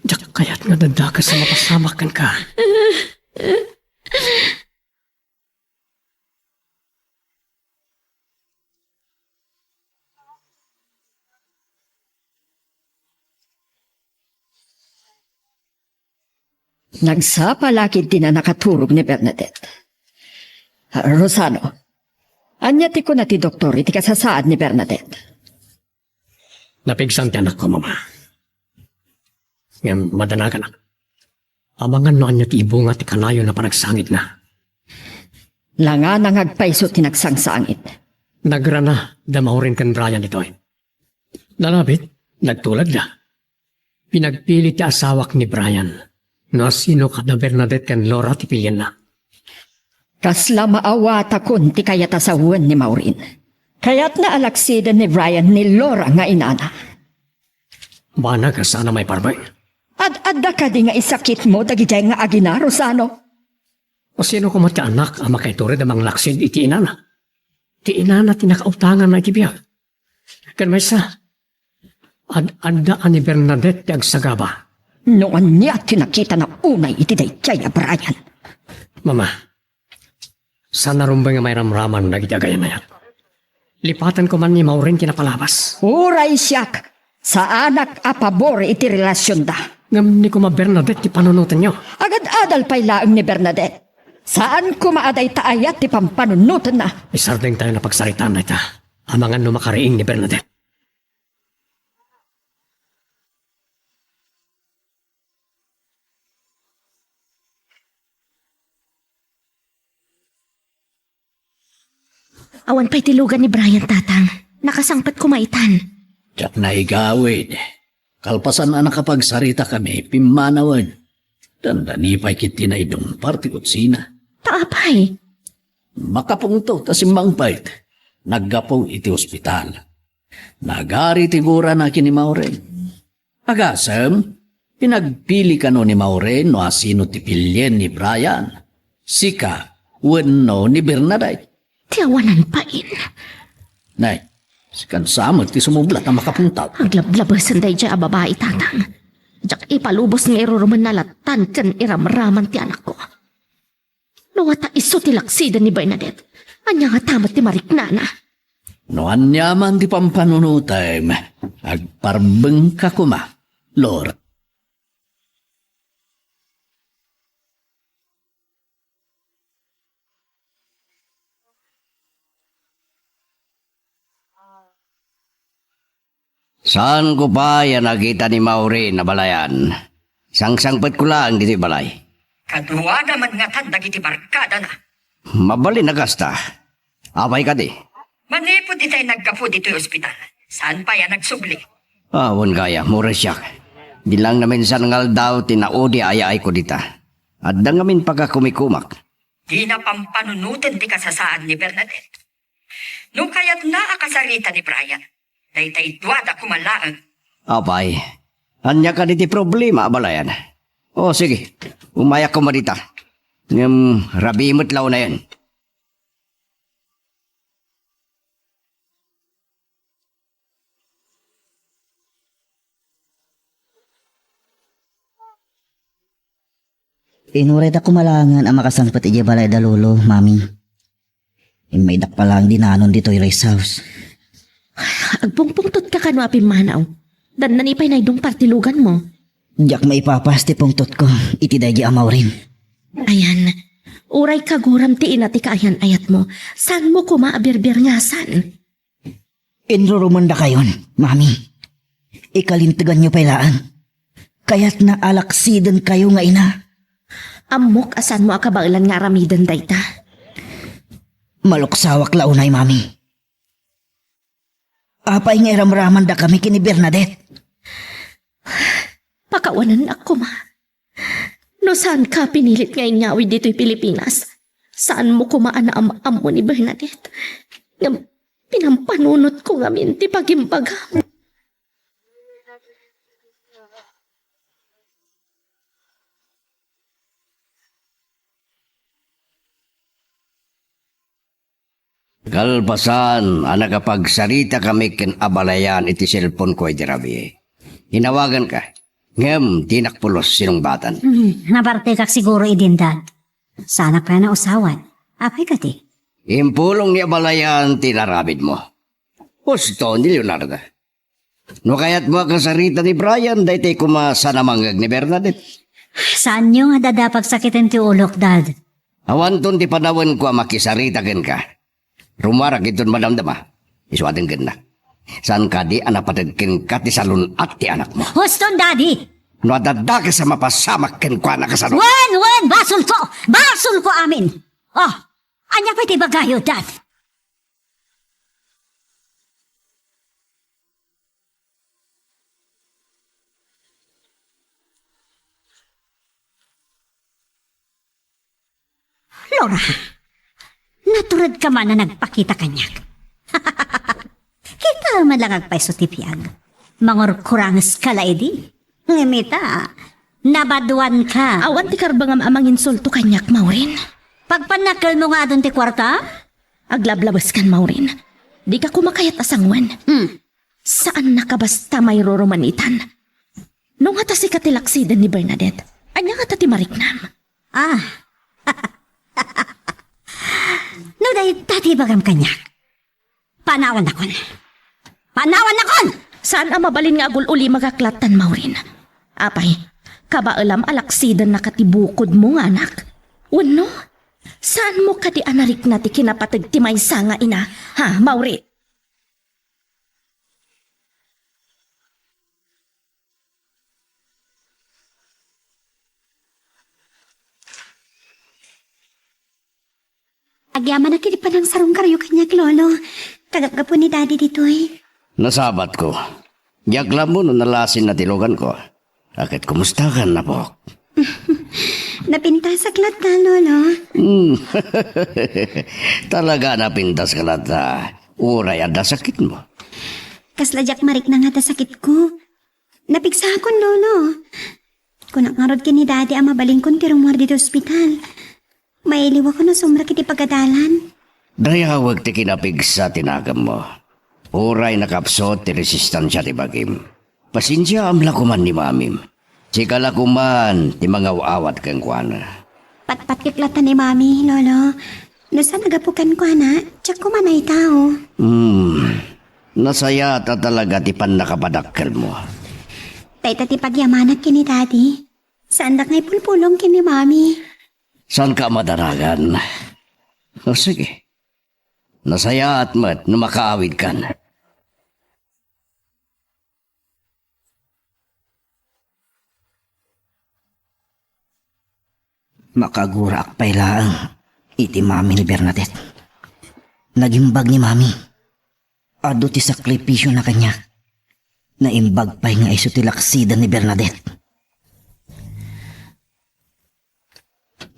Diak kayat nga dadakes a mapasamak kenka. Nagsapa la ketdi a nakaturog ni Bernadette. Ah, Rosano, ania ti kuna ti doktor iti kasasaad ni Bernadette? Napigsan ti anakko, Mama. Ngem madanaganak. Amangan no ania ti ibunga ti kanayon a panagsangitna. Langana nga agpayso ti nagsangsangit. Nagrana da Maureen ken Brian ditoy. Nalabit, nagtulagda. Pinagpili ti asawak ni Brian no asino kada Bernadette ken Laura ti pilienna. Kasla maawatakon ti kayat a sawen ni Maureen. Kayatna a laksiden ni Brian ni Laura nga inana. Banag a saan a maiparbeng. Ad-adda kadi nga isakitmo dagidiay nga agina, Rosano? Asino koma ti anak a makaitured a manglaksid iti inana? Ti inana ti nakautanganna iti biag. Ken maysa, ad-adda a ni Bernadette ti agsagaba. No ania ti nakitana unay iti daydiay a Brian? Mama, saan a rumbeng a mairamraman dagiti agayan-ayat. Lipaten koma ni Maureen ti napalabas. Uray siak, saanak a pabor iti relasionda. Ngem ni koma Bernadette ti panunotenyo. Agad-adal pay laeng ni Bernadette. Saan koma a dayta ayat ti pampanunotenna. Isardengtayon a pagsaritaan dayta. Amangan no makariing ni Bernadette. Awan pay ti lugan ni Brian, Tatang. Nakasangpet koma itan. Diak naigawid. Kalpasan a nakapagsaritakami, pimmanawen. Dandani pay ketdi naidungpar ti kutsina. Ta apay? Makapungtot a simmangpet. Naggapu iti ospital. Nagari ti gurana ken ni Maureen. Agasem, pinagpili kano ni Maureen no asino ti pilien ni Brian? Sika wenno ni Bernadette? Ti awanan pay. Nay, sikan sa met ti sumublat a makapungtot. Aglablabesen daydiay a babai, Tatang. Diak ipalubos nga irurumenna latan ken iramraman ti anakko. No ata isu ti laksiden ni Bernadette, ania ngata met ti mariknana? No aniaman ti pampanunotem, agparbengka koma, Lord. Saanko pay a nakita ni Maureen, abalayan. Sangsangpetko laeng ditoy balay. Kaduada met ngatan dagiti barkadana. Mabalin a kasta. Apay kadi? Manipud itay naggapu ditoy ospital. Saan pay a nagsubli? Awan gayam, uray siak. Di laeng naminsan nga aldaw ti naudi a ayaayko dita. Adda ngamin pagakumikumak. Dina pampanunoten ti kasasaad ni Bernadette. No kayatna a kasarita ni Brian, daytay duada koma laeng. Apay, ania kadi ti problema, abalayan? O, sige, umayak koma dita. Ngem rabii met la unayen. Inurayda koma laengen a makasangpet idiay balay da Lolo, Mami. Immaydak pa laeng dinanon ditoy rest house. Agpungpungtotka kano a pimmanaw? Dandani pay naidungpar ti luganmo. Diak maipapas ti pungtotko iti daydi a Maureen. Ayan, uray kaguram ti ina ti kaayan-ayatmo, saanmo koma a birbirngasan. Inrurumendakayon, Mami. Ikalinteganyo pay laeng. Kayatna a laksidenkayo nga ina. Ammok a saanmo a kabaelan nga aramiden dayta. Maluksawak la unay, Mami. Apay nga iramramandakami ken ni Bernadette? Pakawanennak koma. No saanka pinilit nga inyawid ditoy Pilipinas, saanmo koma a naam-ammo ni Bernadette. Ngem pinampanunotko ngamin ti pagimbagam. Kalpasan a nakapagsaritakami ken abalayan iti cellphone-ko idi rabii, inawaganka, ngem dinak pulos sinungbaten. Hmm, nabartekak siguro idin, Dad. Saanak pay a nausawan. Apay kadi? Impulong ni abalayan ti inaramidmo. Husto ni Leonardo. No kayatmo a kasarita ni Brian, daytoy koma saan a mangngeg ni Bernadette. Saanyo nga adda pagsakiten ti ulok, Dad? Awanton ti panawenko a makisarita kenka. Rumuarak inton madamdama. Isu a denggennak. Saan kadi a napateg kenka ti salun-at ti anakmo? Huston, Daddy! No adda dakes a mapasamak kenkuana kasano? Wen, wen! Basolko! Basolko amin! Oh, ania pay ti ibagayo, Dad? Laura, naturedka man a nagpakita kaniak. Kita man lang agpayso ti biag. Mangurkurangeska la idi. Ngem ita, nabaduanka. Awan ti karbengam a manginsulto kaniak, Maureen. Pagpannakkelmo nga adun ti kuarta? Aglablabeskan, Maureen. Dika koma kayat a sangoen. Hmm. Saannaka basta mairuruman itan. No ngata sika ti laksiden ni Bernadette, ania ngata ti mariknam? Ah. No dayta ti ibagam kaniak, panawannakon. Panawannakon! Saan a mabalin nga agul-ulimagak lattan, Maureen. Apay, kabaelam a laksidennaka ti bukodmo nga anak? Wenno, saanmo kadi a narikna ti kinapateg ti maysa nga ina? Ha, Maureen? Agyamanak iti panangsarungkaryo kaniak, Lolo. Kagapgapu ni Daddy ditoy. Nasabatko. Diak la ammo no nalasinna ti luganko. A ket kumustakan, apok? Napintasak latta, Lolo. Hmm. Talaga napintaska latta. Uray adda sakitmo. Kasla diak marikna nga adda sakitko. Napigsakon, Lolo. Kunak ngarud ken ni Daddy a mabalinkon ti rumuar ditoy ospital. Mailiwakon a sumrek iti pagadalan. Dayawek ti kinapigsa ti nakemmo. Uray nakapsut ti resistansia ti bagim. Pasensiaam la koman ni Mamim. Sika la koman ti mangaw-awat kenkuana. Patpatkek latta ni Mami, Lolo. No saan a gapu kenkuana, diak koma naitao. Hmm. Nasayaat a talaga ti pannakapadakkelmo. Dayta ti pagyamanak ken ni Daddy. Saandak nga ipulpulong ken ni Mami. Saanka a madanagan? O, sige. Nasayaat met no makaawidkan. Makaaguraak pay laeng iti mami ni Bernadette. Nagimbag ni Mami. Adu ti sakripisiona kaniak. Naimbag pay nga isu ti laksiden ni Bernadette.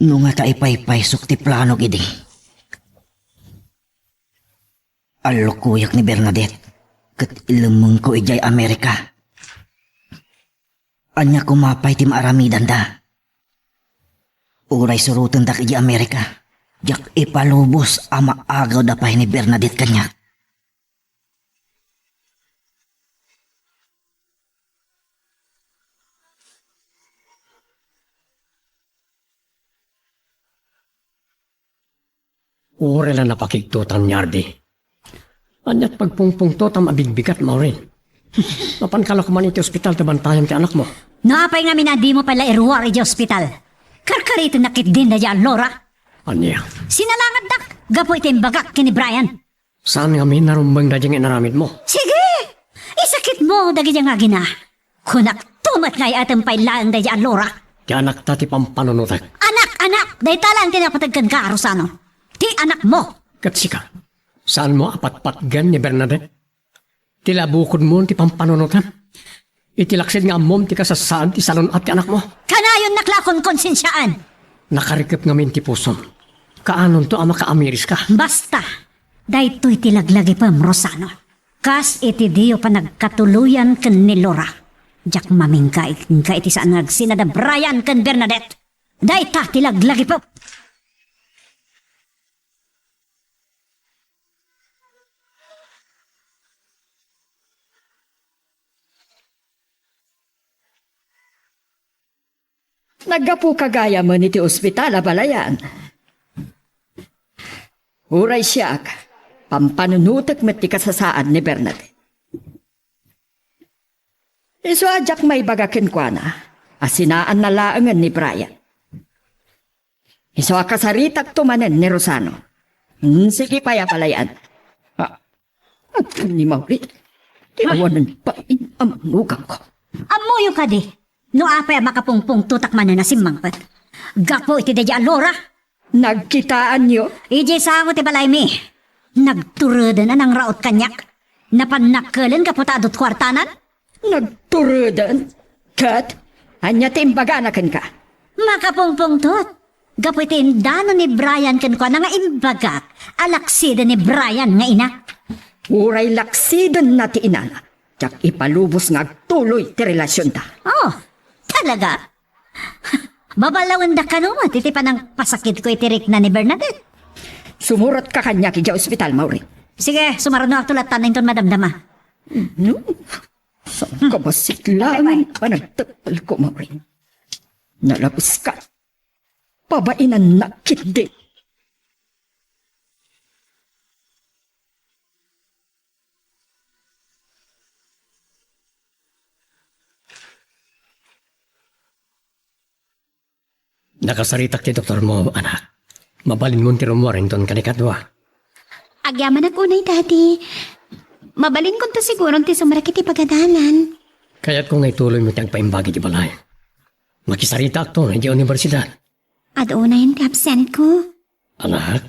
No ngata ipaypaysok ti planog idi, allukoyak ni Bernadette ket ilemmengko idiay Amerika. Ania koma pay ti maaramidanda? Uray surotendak idiay Amerika, diak ipalubos a maagawda pay ni Bernadette kaniak. Uray la napakigtotam ni Ardi. Aniat pagpungpungtotam a bigbigat, Maureen? Mapanka la koman iti ospital ta bantayam ti anakmo. No apay ngamin a dimo pay la iruar iti ospital? Karkaritennak ketdin daydiay a Laura. Ania? Sinalangaddak gapu iti imbagak ken ni Brian. Saan ngamin a rumbeng daydiay nga inaramidmo? Sige! Isakitmo dagiti nga agina. Kunakto met nga ay-atem pay laeng daydiay a Laura. Ti anakta ti pampanunotek. Anak, anak! Dayta laeng ti napateg kenka, Rosano. Ti anakmo. Ket sika, saanmo a patpatgen ni Bernadette? Ti labukodmon ti pampanunotem. Iti laksid nga ammom ti kasasaan ti salun-at ti anakmo. Kanayonnak la a konkonsensiaan. Nakarikep ngamin ti pusom. Kaanonto a makaamiriska? Basta, daytoy ti laglagipem, Rosano. Kas iti diyo panagkatuloyan ken ni Laura, diak mamingka kenka iti saan nga agsina da Brian ken Bernadette. Dayta ti laglagipem. Naggapuka gayamen iti ospital a balayan. Uray siak, pampanunotek met ti kasasaan ni Bernadette. Isu a diak maibaga kenkuana, a sinaanna laengen ni Brian. Isu a kasaritakto manen ni Rosano. Hmm, sige pay a balayan. Ah, ni Mauri, ti awanen pay a manugang ko. Ammoyo kadi, no apay a makapungpungtotak manen a simmangpet? Gapu iti daydi a Laura. Nagkitaanyo? Idiay sango ti balaymi. Nagtureden a nangraot kaniak. Napannakelen gapu ta adu ti kuartanan. Nagtureden? Ket, ania ti imbagana kenka? Makapungpungtot. Gapu iti indano ni Brian kenkuana nga imbagak a laksiden ni Brian nga ina. Uray laksidenna ti inana, diak ipalubos nga agtuloy ti relasionda. Oh, talaga? Baballawenda kano met iti panangpasakitko iti rikna ni Bernadette. Sumurotka kaniak idiay ospital, Maureen. Sige, sumarunoakto latta inton madamdama. No? Saan ka bassit laeng a nagtepelko, Maureen? Nalabuska. Pabainannak ketdi. Nakasaritak ti doktormo, anak. Mabalinmon ti rummuar inton kanikadua. Agyamanak unay, Daddy. Mabalinkonto siguron ti sumrek iti pagadalan. Kayatko nga ituloymo ti agpaimbag iti balay. Makisaritakto idiay universidad. Adu unayen ti absentko. Anak?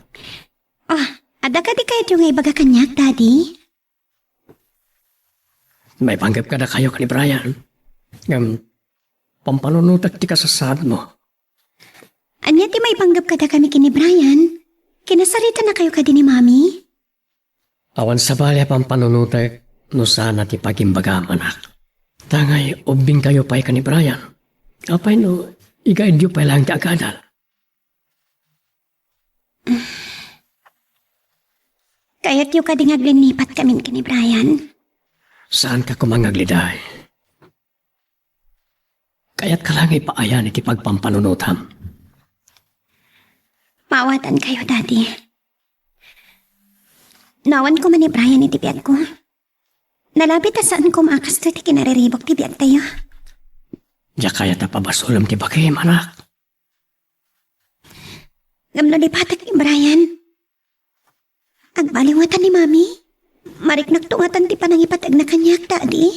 Ah, adda kadi kayatyo nga ibaga kaniak, Daddy? Maipanggep kadakayo ken ni Brian. Ngem, pampanunotek ti kasasaadmo. Ania ti maipanggep kadakami ken ni Brian? Kinasaritanakayo kadi ni Mami? Awan sabali a pampanunotek no saan a ti pagimbagam, anak. Ta ngay, ubbingkayo pay ken ni Brian. Apay no igaydyo pay laeng ti agadal? Kayatyo kadi nga aglinnipat kamin ken ni Brian? Saanka koma nga agliday. Kayatka la nga ipaayan iti pagpampanunotam. Maawatankayo, Daddy. No awan koma ni Brian iti biagko, nalabit a saan koma a kastoy ti kinariribuk ti biagtayo. Diak kayat a pabasolem ti bakim, anak. Ngem no lipatek ni Brian, agbaliw ngatan ni Mami? Mariknakto ngatan ti panangipategna kaniak, Daddy?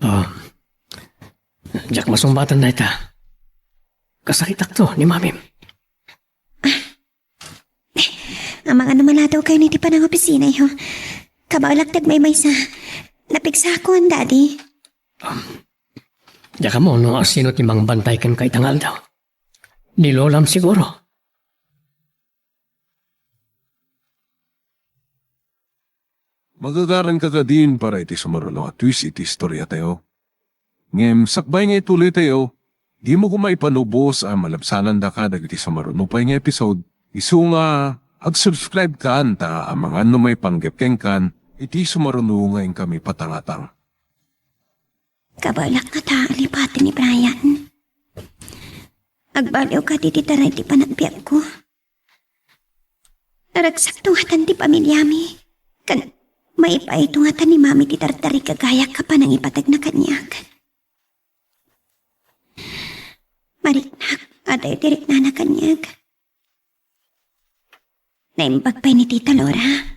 Ah, diak masungbatan dayta. Kasaritakto ni Mamim. Amangan no maladaw kayo iti panangopisinayo. Kabaelak ti agmaymaysa. Napigsakon, Daddy. Diak ammo no asino ti mangbantay kenka ita nga aldaw. Ni lolam siguro. Magagaran ka kadin para iti sumaruno a twist iti istoriatayo. Ngem sakbay nga ituloytayo, dimo koma ipalubos a malabsanandaka dagiti sumaruno pay nga episode. Isu nga, ag-subscribe kan ta amangan no maipanggep kenkan iti sumaruno nga inkami patangatang. Kabaelak ngata a lipaten ni Brian? Agbaliw kadi ti taray ti panagbiagko? Naragsakto ngatan ti pamiliami, ken maipayto ngatan ni Mami ti tartarigagayak a panangipategna kaniak. Mariknak, adda ti riknana kaniak. Naimbag pay ni Tita Laura.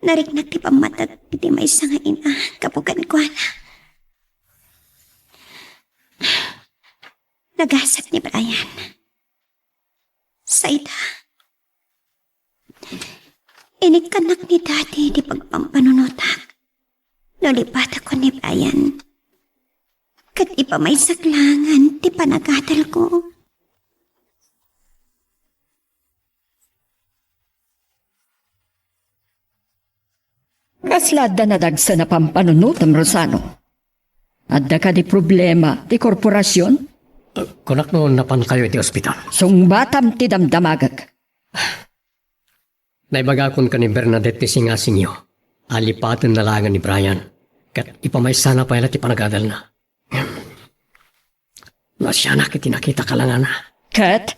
Nariknak ti pammateg iti maysa nga ina gapu kenkuana. Nagasat ni Brian. Sayda. Inikkannak ni Daddy ti pagpampanunotak. No lipatakon ni Brian, ket ipamaysak laengen ti panagadalko. Kasla adda nadagsen a pampanunotem, Rosano? Adda kadi problema ti korporasion? Kunak no napankayo iti ospital. Sungbatam ti damdamagek. Naibagakon ken ni Bernadette ti singasingyo a lipatenna laengen ni Brian, ket ipamaysana pay la ti panagadalna. Nasianak iti nakita kalangana. Ket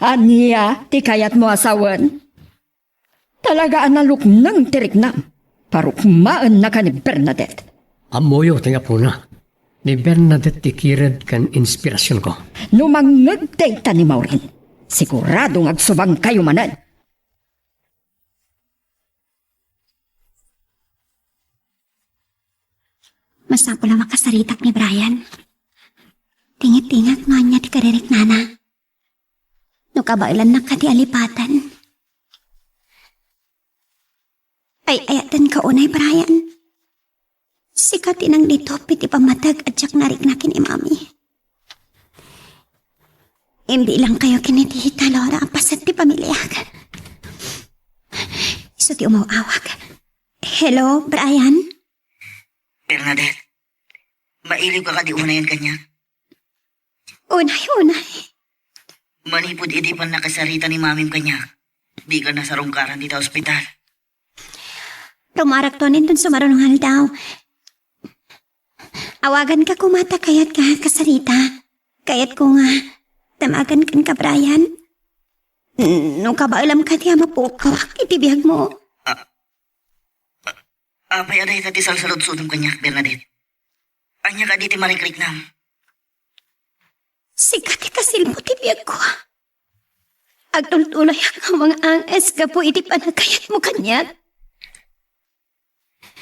ania ti kayatmo a sawen? Talaga a nalukneng ti riknam. Parukmaennaka ni Bernadette. Ammoyo ti ngapuna. Ni Bernadette ti kired ken inspirasionko. No mangngeg dayta ni Maureen, sigurado nga agsubangkayo manen. Masapul a makasaritak ni Brian. Tingettingek no ania ti kaririknana. No kabaelannak kadi a lipaten. Ay-ayatenka unay, Brian. Sika ti nanglitop iti pammateg a diak narikna ken ni Mami. Imbilangkayo ken ni Tita Laura a paset ti pamiliak. Isu ti umaw-awag. Hello, Brian? Bernadette, mailiwka kadi unayen kaniak? Unay, unay. Manipud idi pannakasarita ni Mamim kaniak, dika nasarungkaran dita ospital. Rumarakto inton sumaruno nga aldaw. Awaganka koma ta kayatka kasarita. Kayatko nga damagen kenka, Brian. No kabaelam kadi a mapukawak iti biagmo. A-, a-, apay a dayta ti salsaludsodem kaniak, Bernadette? Ania kadi ti marikriknam? Sika ti kasilpo ti biagko. Agtultuloyak nga manganges gapu iti panagkayatmo kaniak.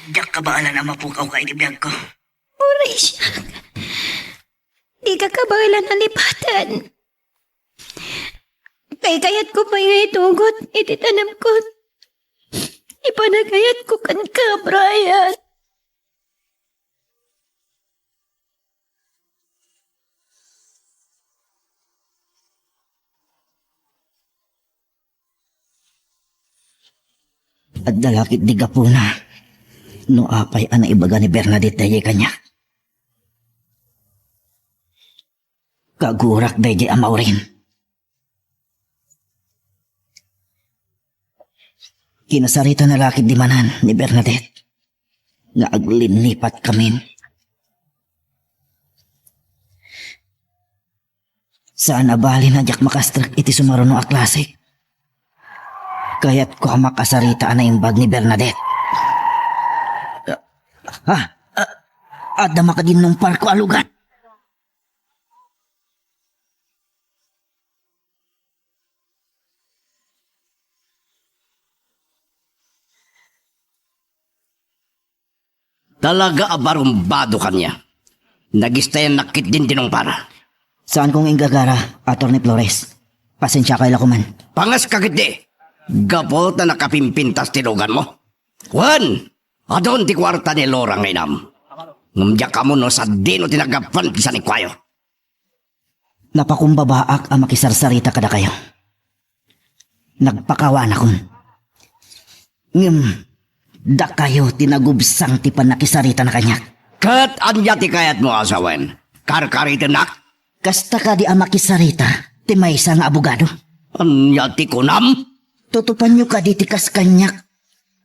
Diak kabaelan a mapukawka iti biagko. Uray siak. Dika kabaelan a lipaten. Kaykayatko pay nga itugot iti tanemko ti panagayatko kenka, Brian. Adda la ketdi gapuna no apay a naibaga ni Bernadette daydiay kaniak. Kagurak daydiay a Maureen. Kinasaritana la ketdi manen ni Bernadette nga aglinnipat kamin. Saan a bali a diak makastrek iti sumaruno a klasek. Kayatko a makasarita a naimbag ni Bernadette. Ha? A-, adda makadinnumparko a lugan. Talaga a barumbado kaniak. Nagistayannak ketdin dinungpara. Saanko nga inggagara, Attorney Flores. Pasensiakayo la koman. Pangaska ketdi. Gapu ta nakapimpintas ti luganmo. Wen, adun ti kuarta ni Laura nga inam. Ngem diak ammo no sadino ti naggapuan ti sanikuayo. Napakumbabaak a makisarsarita kadakayo. Nagpakawanakon. Ngem, dakayo ti nagubsang ti pannakisaritana kaniak. Ket ania ti kayatmo a sawen? Karkaritennak? Kasta kadi a makisarita ti maysa nga abogado? Ania ti kunam? Tutupanyo kadi ti kas kaniak,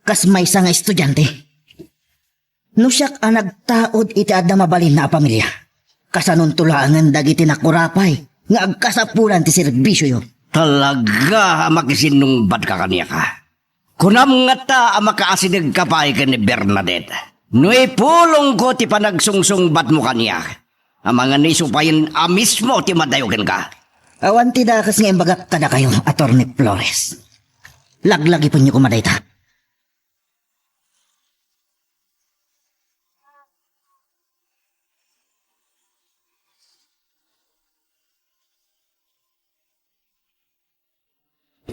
kas maysa nga estudiante? No siak a nagtaud iti adda mabalinna a pamilia, kasanonto laengen dagiti nakurapay nga agkasapulan ti serbisioyo? Talaga a makisinnungbatka kaniak, a? Kunam ngata a makaasidegka pay ken ni Bernadette no ipulongko ti panagsungsungbatmo kaniak, amangan isu payen a mismo ti madayo kenka. Awan ti dakes nga imbagak kadakayo, Attorney Flores. Laglagipenyo koma dayta.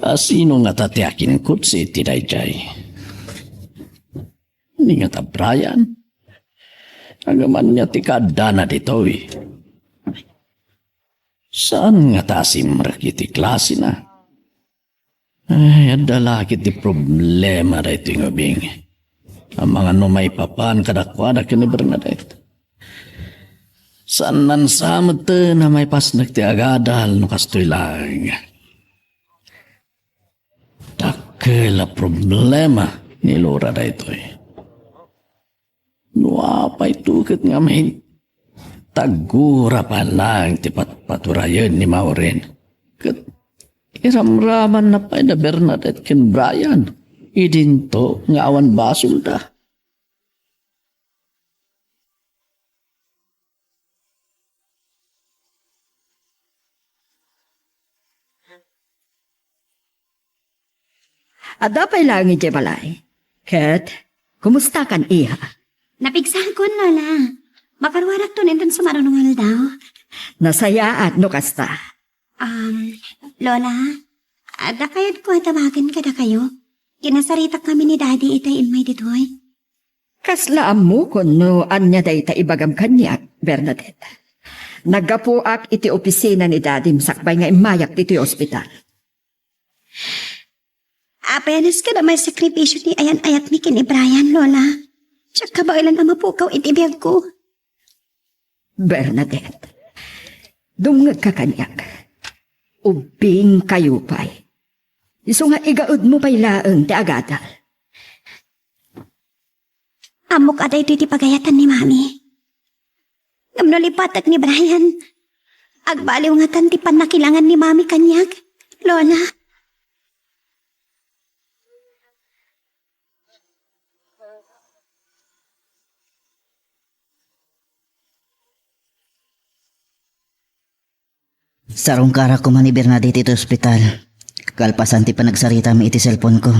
A sino ngata ti akinkutsi iti daydiay? Ni ngata Brian? Ngem ania ti kaaddana ditoy? Saan ngata a simrek iti klasena? Ay, adda la ketdi problema daytoy nga ubing. Amangan no maipapan kadakuada ken ni Bernadette. Saan sa metten a maipasnek ti agadal no kastoy laeng. Dakkel a problema ni Laura daytoy. No apay to ket ngamin, taggura pa laeng ti patpaturayen ni Maureen. Ket iramramanna pay da Bernadette ken Brian idinto nga awan basolda. Adda pay laeng idiay balay. Ket, kumustakan, iha? Napigsaakon, Lola. Makaruarakton inton sumaruno nga aldaw. Nasayaat no kasta. Um, Lola, adda kayatko a tawagen kadakayo? Kinasaritak ngamin ni Daddy itay immay ditoy. Kasla ammokon no ania dayta ibagam kaniak, Bernadette. Naggapuak iti opisina ni Dadim sakbay nga immayak ditoy ospital. Apenas kada may sakripisyo ti ayan-ayatmi ken ni Brian, Lola. Diak kabaelan a mapukaw iti biagko. Bernadette, dumngegka kaniak. Ubbingkayo pay. Isu nga igaedmo pay laeng ti agadal. Ammok a daytoy ti pagayatan ni Mami. Ngem no lipatek ni Brian, agbaliw ngatan ti pannakilangan ni Mami kaniak, Lola. Sarungkarak koma ni Bernadette iti ospital, kalpasan ti panagsaritami iti cellphone-ko.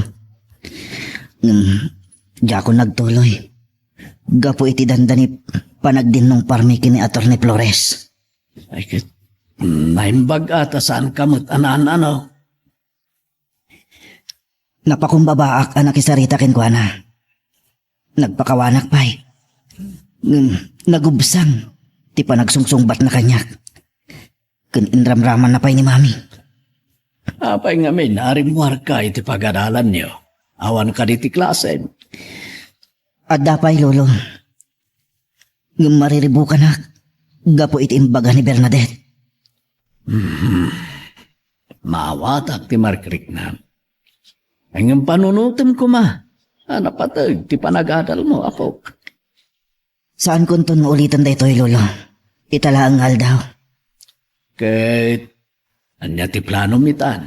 Ngem, diakon nagtuloy. Gapu iti dandani panagdinnongparmi ken ni Attorney Flores. Ay, ket, naimbag-a ta saanka met a naan-ano? Napakumbabaak a nakisarita kenkuana. Nagpakawanak pay. Ngem nagubsang ti panagsungsungbatna kaniak. Ken inramramanna pay ni Mami. Apay ngamin a rimmuarka iti pagadalanyo? Awan kadi ti klasem? Adda pay, Lolo. Ngem mariribukanak gapu iti imbaga ni Bernadette. Mhm. Maawatak ti markriknam. Ngem panunotem koma a napateg ti panagadalmo, apok. Saankonton nga uliten daytoy, Lolo. Ita laeng nga aldaw. Ket ania ti planom itan?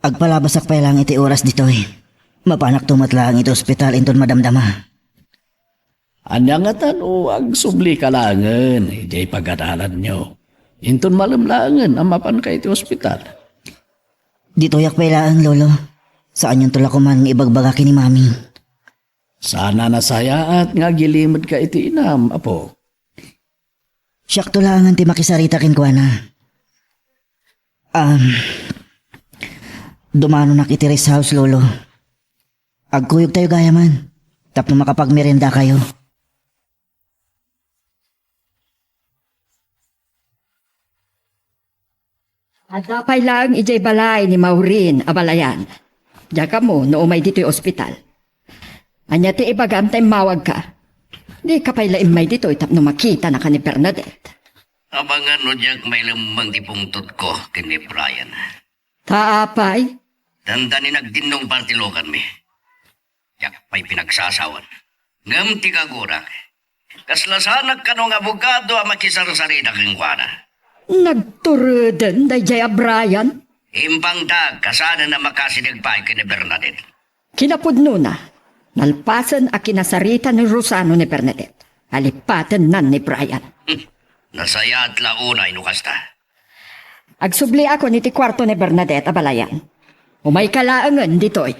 Agpalabasak pay laeng iti oras ditoy. Mapanakto met laeng iti ospital inton madamdama. Ania ngatan no agsublika laengen idiay pagadalanyo? Inton malem laengen a mapanka iti ospital. Ditoyak pay laeng, Lolo. Saanyonto la koman nga ibagbaga ken ni Mami. Saan a nasayaat nga agilimedka iti inam, apo. Siakto laengen ti makisarita kenkuana. Um, dumanonak iti rest house, Lolo. Agkuyogtayo gayaman tapno makapagmeriendakayo. Adda pay laeng idiay balay ni Maureen, abalayan. Diak ammo no umay ditoy ospital. Ania ti ibagam ta immawagka? Dika pay la immay ditoy tapno makitanaka ni Bernadette. Amangan no diak mailemmeng ti pungtotko ken ni Brian. Ta apay? Dandani nagdinnongpar ti lokanmi. Diak pay pinagsasawan. Ngem ti kagurak, kasla saanak kano nga abogado a makisarsarita kenkuana. Nagturuden daydiay a Brian? Imbangda, kasanen a makasideg pay ken ni Bernadette. Kinapudnona, nalpasen a kinasarita ni Rosano ni Bernadette, alipatennan ni Brian. Hmm. Nasayaat la unay no kasta. Agsubliakon iti kuarto ni Bernadette, abalayan. Umayka laengen ditoy.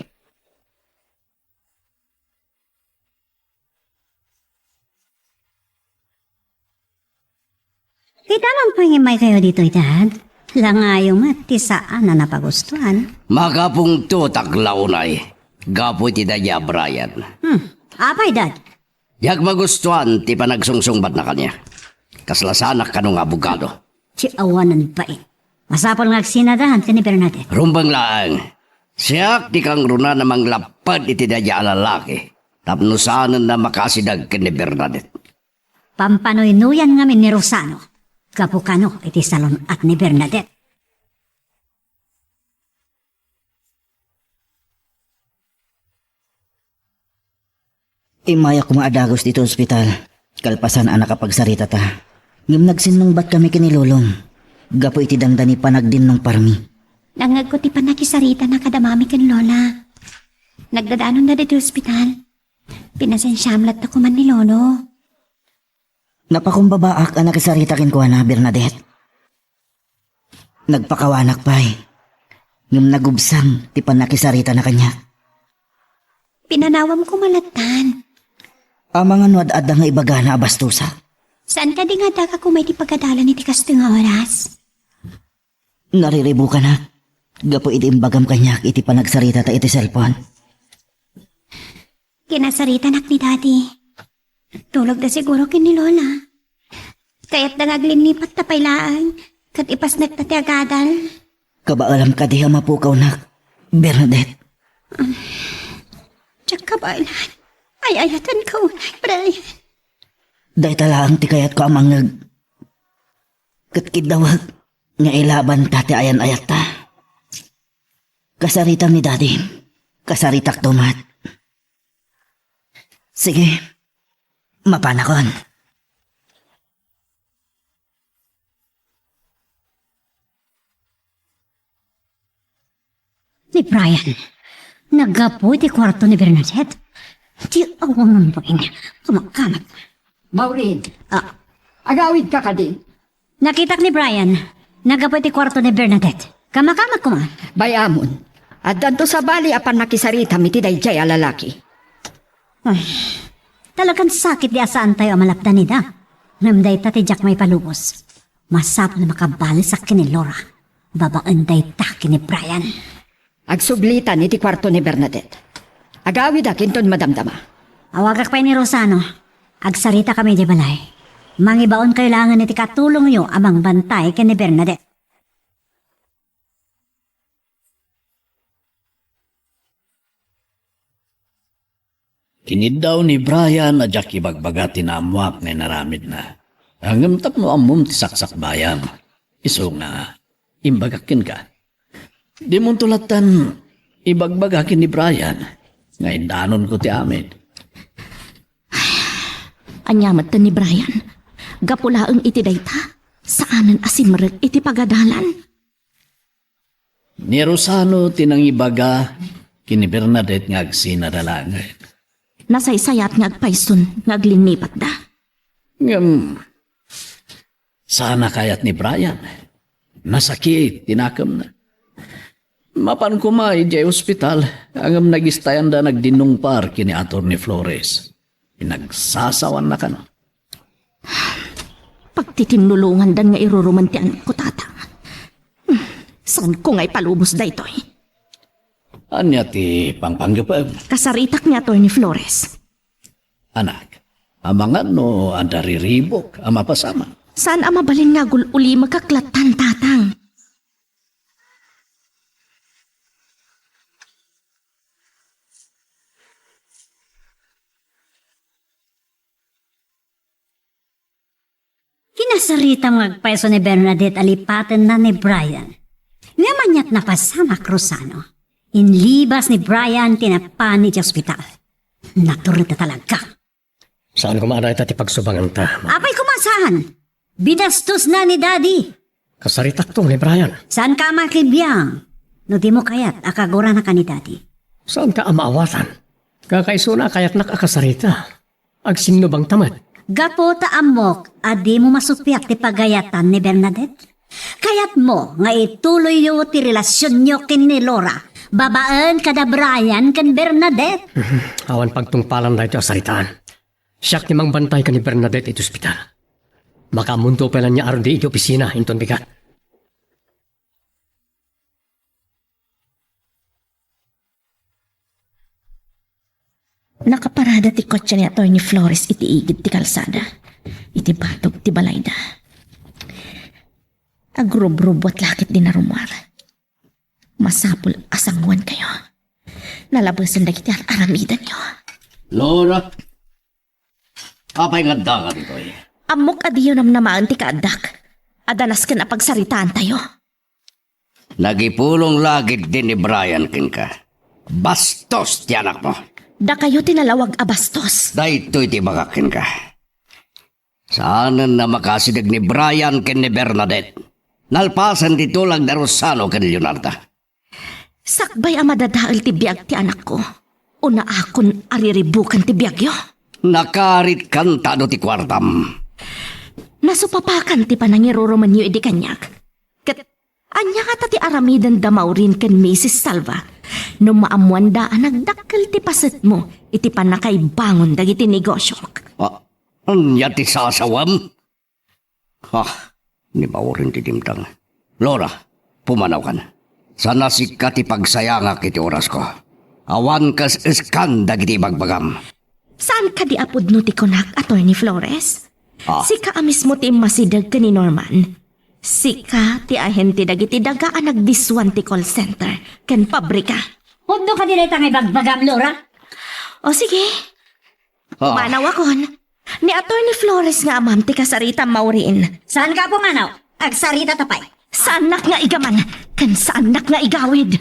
Ti damam pay nga immaykayo ditoy, Dad. Langayo met ti saan a napagustuan. Makapungtotak la unay gapu iti daydiay a Brian. Hmm. Apay, Dad? Diak magustuan ti panagsungsungbatna kaniak. Kasla saanak kano nga abogado. Ti awanen pay. Masapul nga agsinadaan ken ni Bernadette. Rumbeng laeng. Siak ti kangruna a manglapped iti daydiay a lalaki tapno saanen a makasideg ken ni Bernadette. Pampanuynuyan ngamin ni Rosano gapu kano iti salun-at ni Bernadette. Immayak koma a dagus ditoy ospital, kalpasan a nakapagsaritata. Ngem nagsinnungbatkami ken ni Lolom gapu iti dandani panagdinnungparmi. Nangngegko ti pannakisaritana kada Mami ken Lola. Nagdadanonna ditoy ospital. Pinasensiam latta koman ni Lolo. Napakumbabaak a nakisarita kenkuana, Bernadette. Nagpakawanak pay. Ngem nagubsam ti pannakisaritana kaniak. Pinanawam koma lattan. Amangan no ad-adda nga ibagana a bastosak. Saan kadi nga adda ka koma iti pagadalan iti kastoy nga oras? Nariribukanak gapu iti imbagam kaniak iti panagsaritata iti cellphone. Kinasaritanak ni Daddy. Tulogda siguro ken ni Lola. Kayatda nga aglinnipat ta pay laeng, ket ipasnekta ti agadal. Kabaelam kadi a mapukawnak, Bernadette? Diak kabaelan. Ay-ayatenka unay, Brian. Dayta laeng ti kayatko a mangngeg. Ket kiddawek nga ilabanta ti ayan-ayatta. Kasaritam ni Daddy. Kasaritakto met. Sige, mapanakon. Ni Brian, naggapu iti kuarto ni Bernadette. Ti awanan bain, kamakkamak. Maureen. Ah. Agawidka kadi? Nakitak ni Brian. Naggapu iti kuarto ni Bernadette. Kamakamak koma. Bay-amon. Addanto sabali a pannakisaritam iti daydiay a lalaki. Ay, talagan sakit di a saantayo a malapdan ida. Ngem dayta ti diak maipalubos. Masapul a makabalesak ken ni Laura babaen dayta ken ni Brian. Agsublitan iti kuarto ni Bernadette. Agawidak inton madamdama. Awagak pay ni Rosano. Agsaritakami idiay balay. Mangibaonkayo laengen iti katulongyo a mangbantay ken ni Bernadette. Kiniddaw ni Brian a diak ibagbaga ti naammoak nga inaramidna. Ngem tapno ammom ti saksakbayam, isu nga imbagak kenka. Dimonto lattan ibagbaga ken ni Brian nga indanonko ti amin. Ania metten ni Brian? Gapu laeng iti dayta, saanen a simrek iti pagadalan. Ni Rosano ti nangibaga ken ni Bernadette nga agsinada laengen. Nasaysayat nga agpayson nga aglinnipatda. Ngem, saan a kayat ni Brian. Nasakit ti nakemna. Mapan koma idiay ospital, ngem nagistayanda nagdinnungpar ken ni Attorney Flores. Pinagsasawanna kano. Pagtitinnulongandan nga irurumen ti anakko, Tatang. Saanko nga ipalubos daytoy. Ania ti pangpanggepem? Kasaritak ni Attorney Flores. Anak, amangan no adda riribuk a mapasamak. Saan a mabalin nga agul-ulimekak lattan, Tatang. Kinasaritam nga agpayso ni Bernadette a lipatenna ni Brian. Ngem aniat napasamak, Rosano. Inlibas ni Brian ti napan iti ospital. Naturta talaga. Saan koma a dayta ti pagsubanganta, Ma. Apay koma saan? Binastosna ni Daddy. Kasaritakto ni Brian. Saanka a makibiang no dimo kayat a kaguranaka ni Daddy. Saanka a maawatan. Kakaisuna a kayatnak a kasarita. Agsinnubangta met. Gapu ta ammok a dimo masuppiat ti pagayatan ni Bernadette. Kayatmo nga ituloyyo ti relasionyo ken ni Laura babaen kada Brian ken Bernadette. Awan pagtungpalan daytoy a saritaan. Siak ti mangbantay ken ni Bernadette iti ospital. Makaammonto pay la nia a rundi iti opisina inton bigat. Nakaparada ti kotse ni Attorney Flores iti igid ti kalsada, iti batog ti balayda. Agrubrubbuat la ket di narummuar. Masapul a sanguankayo. Nalabesen dagiti ar-aramidenyo. Laura, apay nga addaka ditoy? Ammok a diyo namnamaen ti kaaddak. Adda nasken a pagsaritaantayo. Nagipulong la ketdi ni Brian kenka. Bastos ti anakmo. Dakayo ti nalawag a bastos. Daytoy ti ibagak kenka. Saanen a makasideg ni Brian ken ni Bernadette. Nalpasen ti tulag da Rosano ken Leonarda. Sakbay a madadael ti biag ti anakko, unaakon a riribukan ti biagyo. Nakaritkan ta adu ti kuartam. Nasupapakan ti panangirurumenyo idi kaniak. Ket Ania ngata ti aramiden da Maureen ken Misis Salva no maammoanda a nagdakkel ti pasetmo iti pannakaibangon dagiti negosiok? Ah, ania ti sasawem? Ah, ni Maureen ti dimteng. Laura, pumanawkan. Saan a sika ti pagsayangak iti orasko. Awan kas-eskan dagiti ibagbagam. Saan kadi a pudno ti kunak, Attorney Flores? Ah. Sika a mismo ti immasideg ken ni Norman. Sika ti ahente dagiti daga a nagdiswan ti call center ken pabrika. Pudno kadi dayta nga ibagbagam, Laura? O sige. Ah. Manawakon. Ni Attorney Flores nga amam ti kasarita, Maureen. Saanka a pumanaw? Agsaritata pay. Saannak nga igaman, ken saannak nga igawid.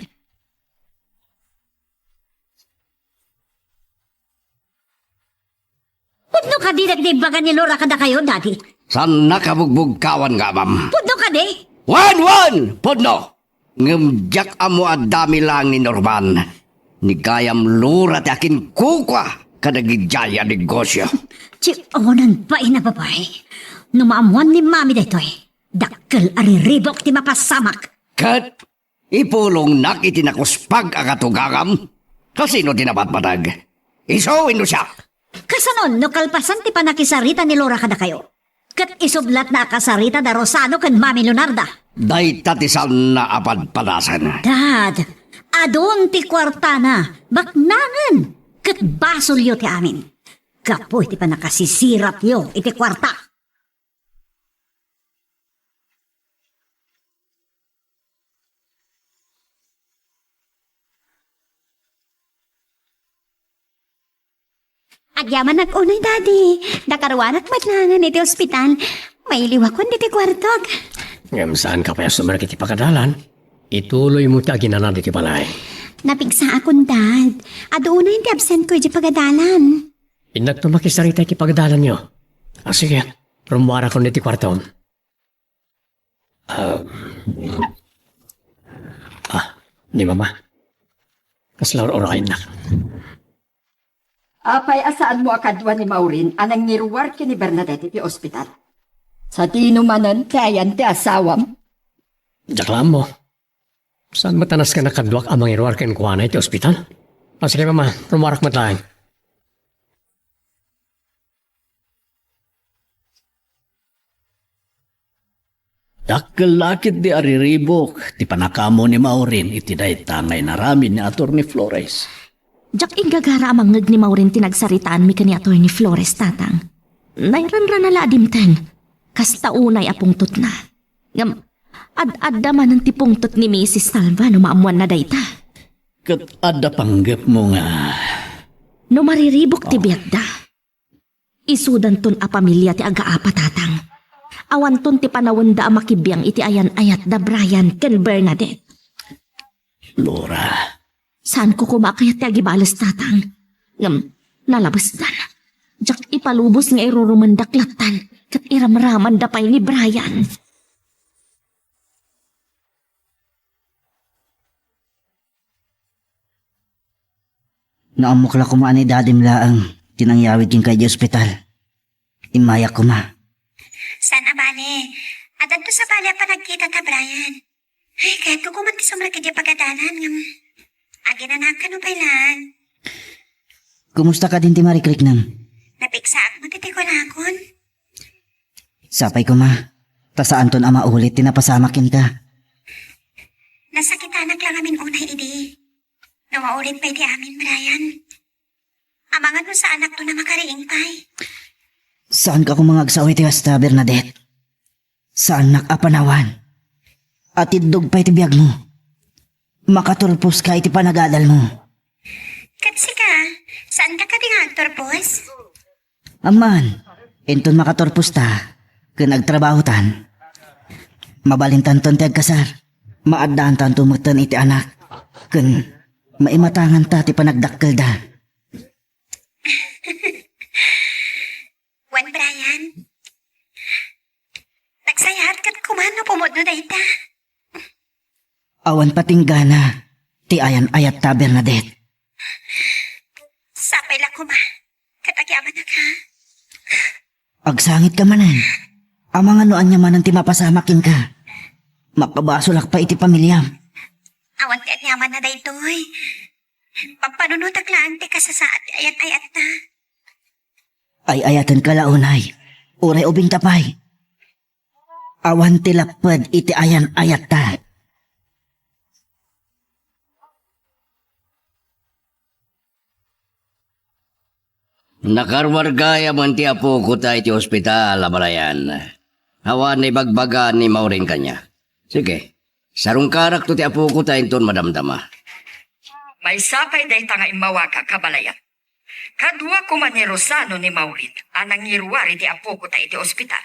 Pudno kadi dagiti ibbaga ni Laura kadakayo, Daddy? Saannak a bugbugkawan nga amam. Pudno kadi? Wen, wen! Pudno! Ngem diak ammo a dami laeng ni Norman. Ni gayam Laura ti akinkukua kadagiti a negosio. Ti onan pay a babai. No maammuan ni Mami daytoy, dakkel a riribuk ti mapasamak. Ket ipulongnak iti nakuspag a katugangam? Kasino ti napatpateg? Isu wenno siak? Kasano no kalpasan ti pannakisarita ni Laura kadakayo, ket isublatna a kasarita da Rosano ken Mami Leonarda? Dayta ti saanna a padpadasen. Dad, adun ti kuartana, baknangen, ket basolyo ti amin. Gapu iti pannakasisiratyo iti kuarta. Agyamanak unay, Daddy. Nakaruanak met laengen iti ospital. Mailiwakon diti kuartok. Ngem saanka pay a sumrek iti pagadalan. Ituloymo ti aginana diti balay. Napigsaakon, Dad. Adu unay ti absentko iti pagadalan. Innakto makisarita iti pagadalanyo. Ah, sige. Rummuarakon iti kuartom. Ah, ah, ni Mama. Kasla ur-urayennak. Apay a saanmo a kadua ni Maureen a nangiruar ken ni Bernadette iti ospital? Sadino manen ti ayan ti asawam? Diak la ammo. Saan met a nasken a kaduak a mangiruar kenkuana iti ospital? Ah, sige, Mama, rummuarak met laeng. Dakkel la ketdi a riribuk ti pannakaammo ni Maureen iti dayta nga inaramid ni Attorney Flores. Diak inggagara a mangngeg ni Maureen ti nagsaritaanmi ken ni Attorney Flores, Tatang. Nairanrana la a dimteng. Kasta unay a pungtotna. Ngem, ad-adda manen ti pungtot ni Misis Salva no maammuanna dayta. Ket adda panggepmo nga... No mariribuk ti biagda, isudanton a pamilia ti agaapa, Tatang. Awanton ti panawenda a makibiang iti ayan-ayat da Brian ken Bernadette. Laura. Saanko koma a kayat ti agibales, Tatang. Ngem, nalabesdan. Diak ipalubos nga irurumendak lattan ket iramramanda pay ni Brian. No ammok la koma a ni Dadim laeng ti nangyawid kenka idiay ospital, immayak koma. Saan a bale. Adda sabali a panagkitata, Brian. Ay, kayatko koma ti sumrek idiay pagadalan, ngem aginanakan no pay laeng. Kumusta kadin ti marikriknam? Napigsaak met iti kunakon. Sapay koma, ta saanton a maulit ti napasamak kenka. Nasakitanak la ngamin unay idi. No maulit pay ti amin, Brian. Amangan no saanakton a makariing pay. Saanka koma nga agsao iti kasta, Bernadette. Saannak a panawan. Atiddog pay ti biagmo. Makaturposka iti panagadalmo. Ket sika, saanka kadi nga agturpos? Amman, inton makaturposta ken agtrabahotan, mabalintanton ti agkasar. Maaddaantanto metten iti anak ken maimatanganta ti panagdakkelda. Wen, Brian, nagsayaatka koma no pumudno dayta. Awan patinggana ti ayan-ayatta, Bernadette. Sapay la koma ket agyamanak, ha? Agsangitka manen. Amangan no ania manen ti mapasamak kenka. Makabasolak pay iti pamiliam. Awan ti aniamanna daytoy. Pampanunotek laeng ti kasasaad ti ayat-ayatta. Ay-ayatenka la unay. Uray ubingta pay. Awan ti lapped iti ayan-ayatta. Nakaruar gayam ti apoko ta iti ospital, abalayan. Awan naibagbaga ni Maureen kaniak. Sige, sarungkarakto ti apoko ta inton madamdama. Maysa pay dayta nga immawagak, abalayan. Kadua koma ni Rosano ni Maureen a nangiruar iti apoko ta iti ospital.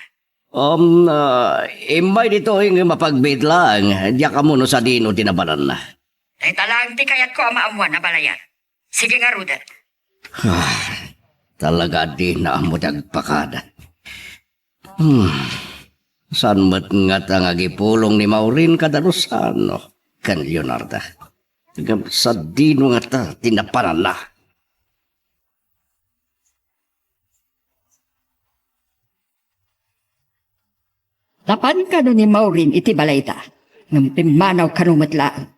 Um, ah, immay ditoy nga mapagbiit laeng, diak ammo no sadino ti nabananna. Dayta laeng ti kayatko a maammuan, abalayan. Sige ngaruden. Ah, talaga a dina ammo ti agpakada. Hmm. Saan met ngata nga agipulong ni Maureen kada Rosano ken Leonarda? Ngem sadino ngata ti napananna? Napan kano ni Maureen iti balayda, ngem pimmanaw kano met laeng.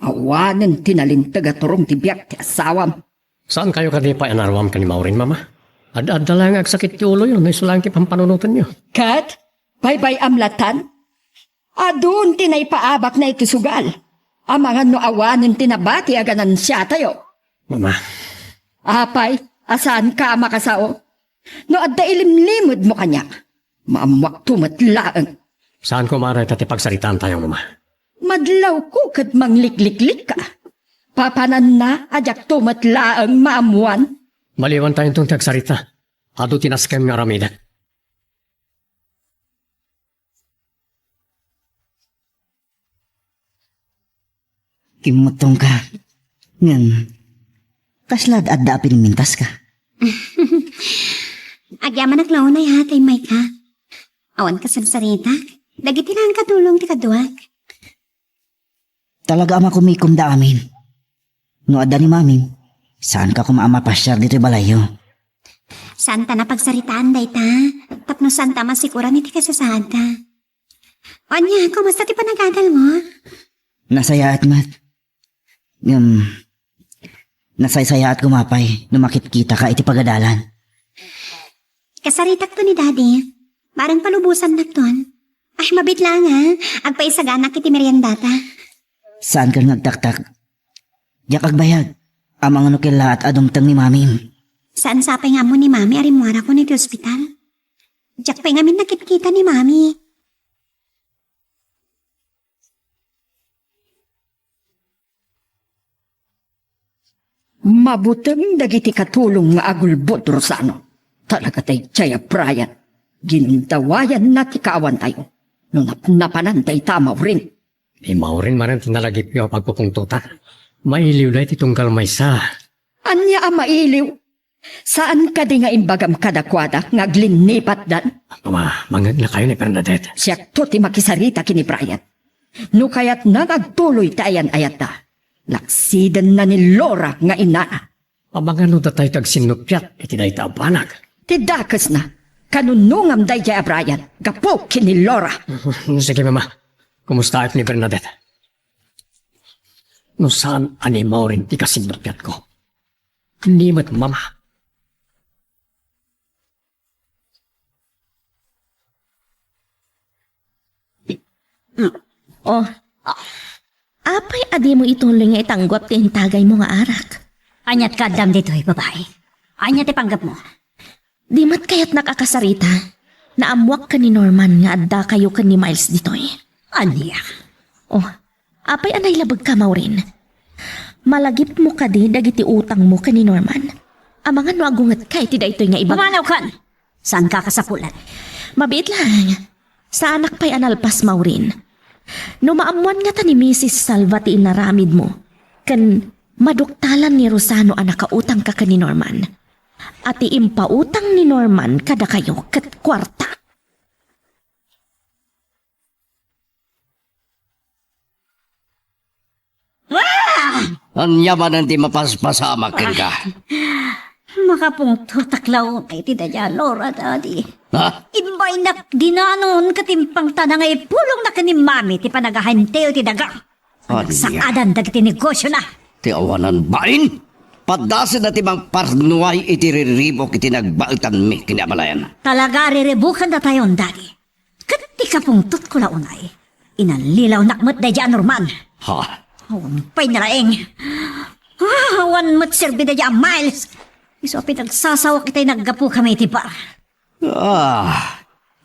Awanen ti nalinteg a turong ti biag ti asawam. Saankayo kadi pay a naruam ken ni Maureen, Mama? Ad-adda laeng nga agsakit ti uloyo no isu laeng ti pampanunotenyo. Ket baybay-am latan? Adun ti naipaabakna iti sugal. Amangan no awanen ti nabati a ganansiatayo. Mama. Apay, a saanka a makasao? No adda ilimlimedmo kaniak, maammuakto met laeng. Saan koma dayta ti pagsaritaantayo, Mama. Madlawko ket manglikliklikka. Papananna a diakto met laeng maammuan. Maliwan ta inton ti agsarita, adu ti naskem nga aramidek. Kimmuttongka. Ngem, kasla ad-adda a pinimmintaska? Agyamanak la unay, ha, ta immayka. Awan kasarsarita. Dagiti laeng katulong ti kaduak. Talaga a makumikomda amin. No adda ni Mamim, saanka koma a mapasiar ditoy balayyo. Saanta a pagsaritaan dayta, tapno saanta a masikuran iti kasasaadta. Ania, kumusta ti panagadalmo? Nasayaat met. Ngem, nasaysayaat koma pay no makitkitaka iti pagadalan. Kasaritakto ni Daddy. Bareng palubosannakton. Ay, mabiit laeng, ha? Agpaisaganak iti meriendata. Saankan nga agtaktak? Diak agbayag. Amangan no kellaat a dumteng ni Mamim. Saan sapay nga ammo ni Mami a rimmuarakon iti ospital? Diak pay ngamin nakitkita ni Mami. Mabuteng dagiti katulong nga agulbod, Rosano. Talaga daydiay a Brian. Gindawayanna ti kaawantayo. No napnapanan dayta a Maureen. Ni Maureen manen ti nalagipyo a pagpupungtotan. Mailiw dayta ti tunggal maysa. Ania a mailiw? Saan kadi nga imbagam kadakuada nga aglinnipatdan? Ama, mangegnakayo ni Bernadette. Siakto ti makisarita ken ni Brian. No kayatna nga agtuloy ti ayan-ayatda, laksidenna ni Laura nga inana. Amangan no datay ti agsinnuppiat iti dayta a banag. Ti dakesna, kanunongam daydiay a Brian, gapu ken ni Laura. Sige, Mama. Kumustaak ni Bernadette? No saan a ni Maureen ti kasinnuppiatko. Ni met, Mama. Oh. Apay a dimo ituloy nga itangguap ti intagaymo nga arak? Aniat kaaddam ditoy, babai? Ania ti panggepmo? Di met kayatnak a kasarita. Naammoak ken ni Norman nga addakayo ken ni Miles ditoy. Ania? Oh, apay a nailabegka, Maureen? Malagipmo kadi dagiti utangmo ken ni Norman? Amangan no agungetka iti daytoy nga ibaga. Pumanawkan! Saanka a kasapulan? Mabiit laeng. Saanak pay a nalpas, Maureen. No maammoan ngata ni Misis Salva ti inaramidmo, ken maduktalan ni Rosano a nakautangka ken ni Norman, a ti impautang ni Norman kadakayo ket kuarta. Ah! Ania manen ti mapaspasamak kenka? Makapungtotak la unay ti daydiay a Laura, Daddy. Ha? Imbaynak dinanon ket impangtana nga ipulongna ken ni Mami ti panagahenteo ti daga. Ania? Nagsaadan dagiti negosiona. Ti awanan bain! Paddasenna ti mangparnuay iti riribuk iti nagbaetanmi ken ni abalayan. Talaga, riribukendatayon, Daddy. Ket ti kapungtotko la unay, inallilawnak met daydiay a Norman. Ha? Awan pay nalaing. Ah, awan met serbi daydiay a Miles. Isu a pinagsasawak itay naggapukami iti bar. Ah,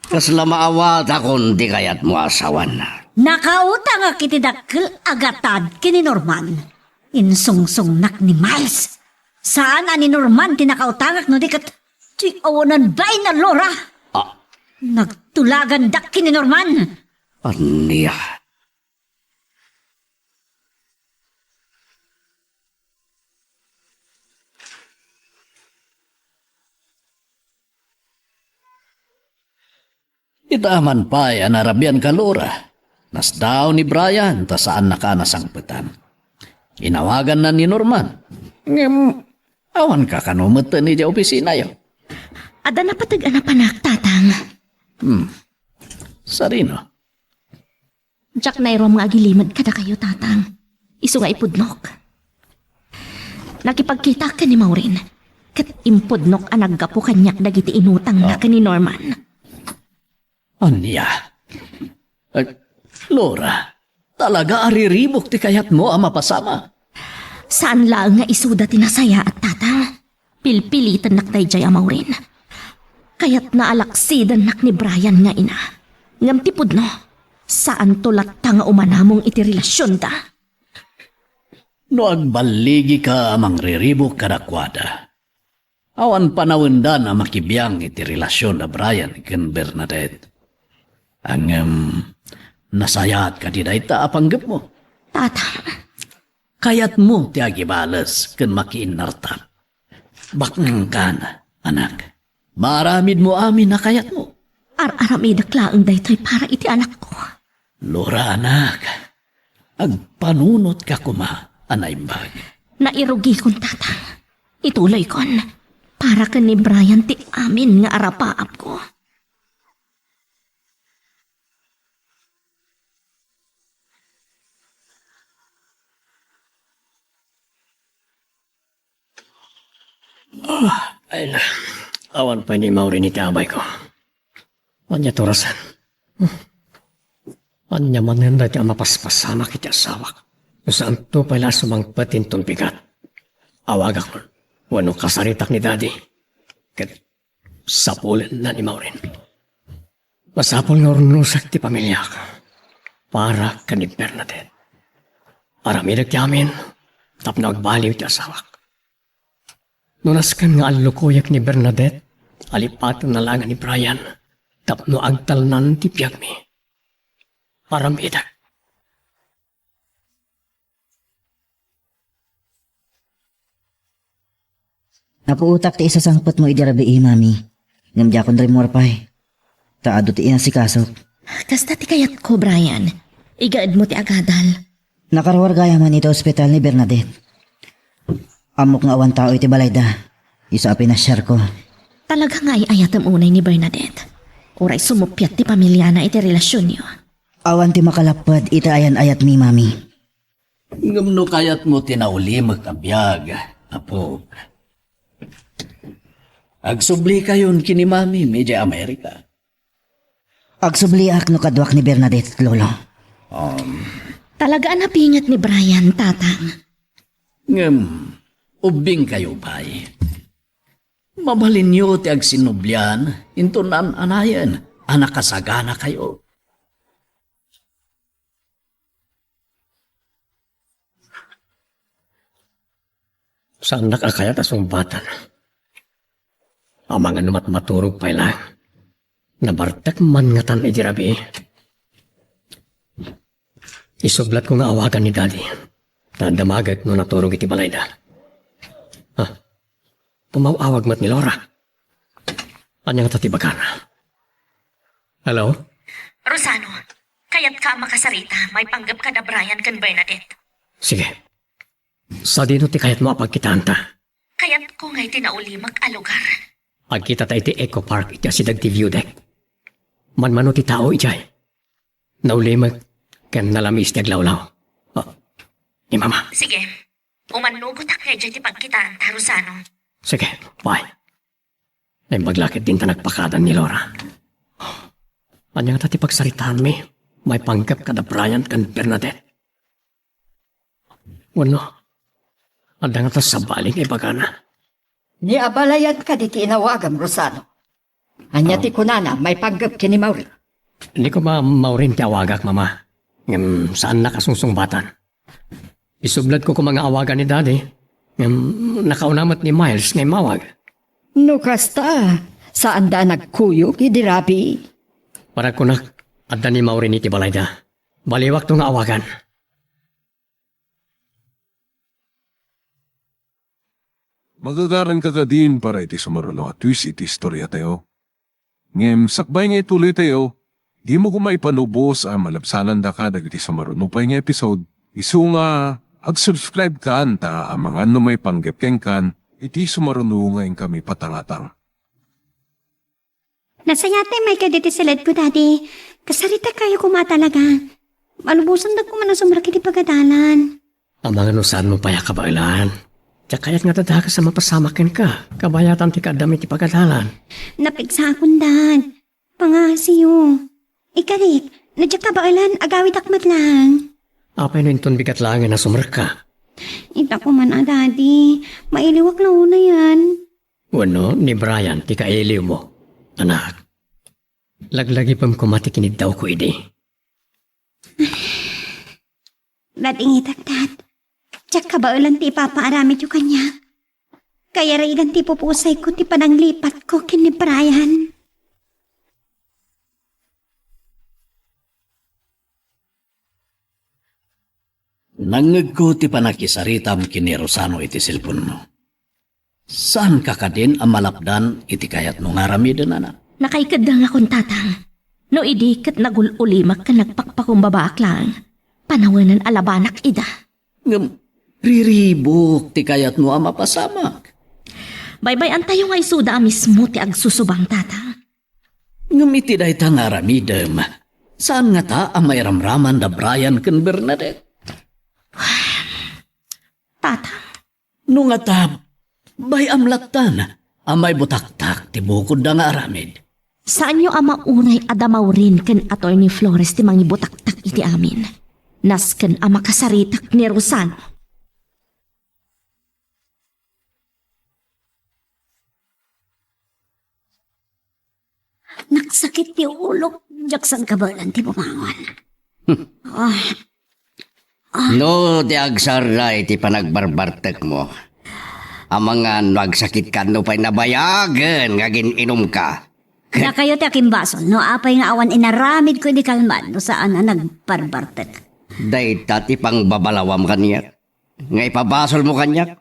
kasla maawatakon ti kayatmo a sawan. Nakautangak iti dakkel a gatad ken ni Norman. Insungsongnak ni Miles. Saan a ni Norman ti nakautangak no di ket ti awanan bain a Laura. Ah. Nagtulagandak ken ni Norman. Ania? Ita man pay a narabianka, Laura. Nasdaaw ni Brian ta saannaka a nasangpetan. Inawaganna ni Norman. Ngem, awanka kano metten idiay opisinayo? Adda napateg a napanak, Tatang. Hmm. Sadino? Diak nairum nga agilimed kadakayo, Tatang. Isu nga ipudnok. Nakipagkitak ken ni Maureen, ket impudnok a naggapu kaniak dagiti inutangna Ah. ken ni Norman. Ania? Eh, Laura, talaga a riribuk ti kayatmo a mapasama? Saan laeng nga isuda ti nasayaat, Tatang. Pilpilitennak daydiay a Maureen. Kayatna a laksidennak ni Brian nga ina. Ngem ti pudno, saanto latta nga umanamong iti relasionda. No agballigika a mangriribuk kadakuada, awan panawendan a makibiang iti relasion da Brian ken Bernadette. Ngem, nasayaat kadi dayta a panggepmo? Tatang. Kayatmo ti agibales ken makiinnartak. Baknangkan, anak. Maaramidmo amin a kayatmo. Ar-aramidek laeng daytoy para iti anakko. Laura, anak, agpanunotka koma a naimbag. Nairugikon, Tatang. Ituloykon. Para ken ni Brian ti amin nga arapaapko. Ah, ay na. Awan pay ni Maureen iti abayko. Ania ti orasen? Ania manen dayta a mapaspasamak iti asawak? No saanto pay la a sumangpet inton bigat. Awagakon wenno kasaritak ni Daddy. Ket sapulenna ni Maureen. Masapul nga urnosek ti pamiliak para ken ni Bernadette. Aramidek ti amin tapno agbaliw ti asawak. No nasken nga allukoyek ni Bernadette, alipatenna laeng ni Brian tapno agtalnan ti biagmi. Aramidek. Napuotak ti isasangpetmo idi rabii, Mami. Ngem diakon rimmuar pay. Ta adu ti inasikasok. Kasta ti kayatko, Brian. Igaedmo ti agadal. Nakaruar gayam iti ospital ni Bernadette. Ammok nga awan tao iti balayda. Isu a pinasiarko. Talaga nga ay-ayatem unay ni Bernadette? Uray sumuppiat ti pamiliana iti relasionyo? Awan ti makalapped iti ayan-ayatmi, Mami. Ngem no kayatmo ti naulimek a biag, apok, agsublikayon ken ni Mamim idiay Amerika. Agsubliak no kaduak ni Bernadette, Lolo. Um, Talaga a napinget ni Brian, Tatang. Ngem, ubbingkayo pay. Mabalinyo ti agsinnublian, inton an-anayen a nakasaganakayo. Saannak a kayat a sungbatan. Amangan no matmaturog pay laeng. Nabartek man ngatan idi rabii. Isublatko nga awagan ni Daddy. Ta damaget no naturog iti balayda. Ah, pumaw-awag met ni Laura. Ania ngata ti ibagana? Hello? Rosano, kayatka a makasarita maipanggep kada Brian ken Bernadette? Sige. Sadino ti kayatmo a pagkitaanta? Kayat Ko nga iti naulimek a lugar. Agkitata iti Eco Park iti asideg ti view deck. Manmano ti tao idiay. Naulimek ken nalamiis ti aglawlaw. Oh, ni Mama. Sige. Umannugotak nga idiay ti pagkitaanta, Rosano. Sige, bye. Naimbag la ket dinta nagpakada ni Laura. Ania ngata ti pagsaritaanmi maipanggep kada Brian ken Bernadette? Wenno, adda ngata sabali nga ibagana? Ni abalayan kadi ti inawagam, Rosano. Ania ti kunana maipanggep ken ni Maureen? Ni koma Maureen ti awagak, Mama. Ngem saannak a sungsungbatan. Isubladko koma nga awagan ni Daddy. Ngem nakauna met ni Miles nga immawag. No kasta, saanda a nagkuyog idi rabii. Para kunak, adda ni Maureen iti balayda. Baliwakto nga awagan. Magagaranka kadin para iti sumaruno a twist iti istoriatayo. Ngem sakbay nga ituloytayo, dimo koma ipanubos a malabsanandaka dagiti sumaruno pay nga episode, isu nga ag-subscribe kan ta amangan no maipanggep kenkan iti sumaruno nga inkami patangatang. Nasayaat ti immay kaditi siledko, Daddy. Kasaritakayo koma talaga. Malubosandak koma a sumrek iti pagadalan. Amangan no saanmo pay a kabaelan. Diak kayat nga dadages a mapasamak kenka. Kabayatan ti kaaddam iti pagadalan. Napigsaakon, Dad. Pangngasiyo. Ikari, no diak kabaelan, agawidak met laeng. Apay no inton bigat laengen a sumrekka? Ita koma a, Daddy. Mailiwak la unayen. Wenno ni Brian ti kailiwmo, anak? Laglagipem koma ti kiniddawko idi. Nadingitak, Dad. Diak kabaelan ti ipapaaramidyo kaniak. Kayarigan ti ipupusayko ti pananglipatko ken ni Brian. Nangngegko ti pannakisaritam ken ni Rosano iti cellphone-mo. Saanka kadin a malapdan iti kayatmo nga aramiden, anak? Nakaikeddengakon, Tatang. No idi ket nagul-ulimak ken nagpakpakumbabaak laeng, panawenen a labanak ida. Ngem riribuk ti kayatmo a mapasamak. Baybay-antayo nga isuda a mismo ti agsusubang, Tatang. Ngem iti dayta nga aramidem, saan ngata a mairamraman da Brian ken Bernadette? Tatang. No ngata, bay-am lattan a maibutaktak ti bukodda nga aramid. Saanyo a mauray a da Maureen ken Attorney Flores ti mangibutaktak iti amin. Nasken a makasaritak ni Rosano. Nagsakit ti ulok, diak sa kabaelan ti bumangon. Ah. Ah. No, ti agsarra iti panagbarbartekmo. Amangan no agsakitkan no pay nabayagen nga agin-inumka. Dakayo ti akimbasol, no apay nga awan inaramidko idi kalman no saan a nagbarbartek. Dayta ti pangbabalawam kaniak. Nga ipabasolmo kaniak,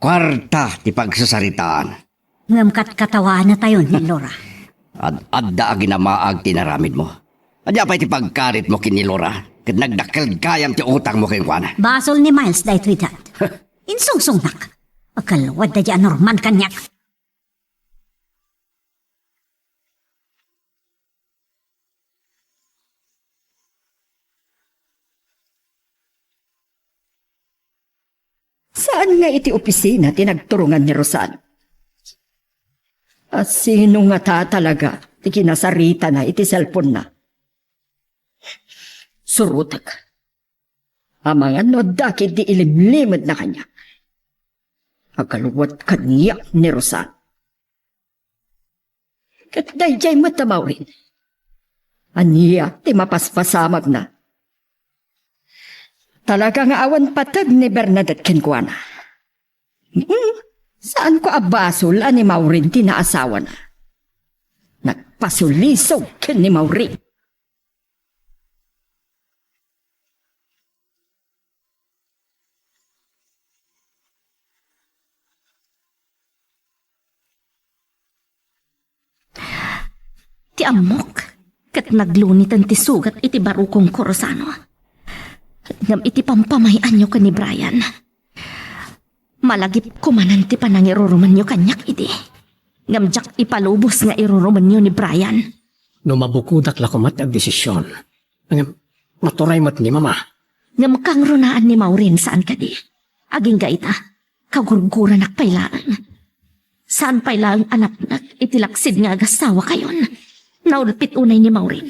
kuarta ti pagsasaritaan. Ngem katkatawaantayon ni Laura. Ad-, adda aginamaag ti inaramidmo. Ania pay ti pagkaritmo ken ni Laura? Ket nagdakkel gayam ti utangmo kenkuana. Basol ni Miles daytoy, Dad. Insungsongnak. Agkalwad daydi a normal kaniak. Saan nga iti opisina ti nagturongan ni Rosan? A sino ngata talaga ti kinasaritana iti cellphone-na? Surotek. Amangan no adda ketdi ilimlimedna kaniak. Agkalwad kaniak ni Rosan. Ket daydiay met a Maureen. Ania ti mapaspasamagna? Talaga nga awan pateg ni Bernadette kenkuana. Hmm, saanko a basol a ni Maureen ti naasawana. Nagpasulisog ken ni Maureen. Ti ammok, ket nagluniten ti sugat iti barukongko, Rosano. Ngem iti pampamay-anyo ken ni Brian, Malagipko manen ti panangirurumenyo kaniak idi. Ngem diak ipalubos nga irurumenyo ni Brian. No mabukodak la koma ti agdesision, ngem maturay met ni Mama. Ngem kangrunaan ni Maureen, saan kadi? Agingga ita, kagurguranak pay laeng. Saan pay laeng a napnek iti laksid nga agasawakayon. Naulpit unay ni Maureen.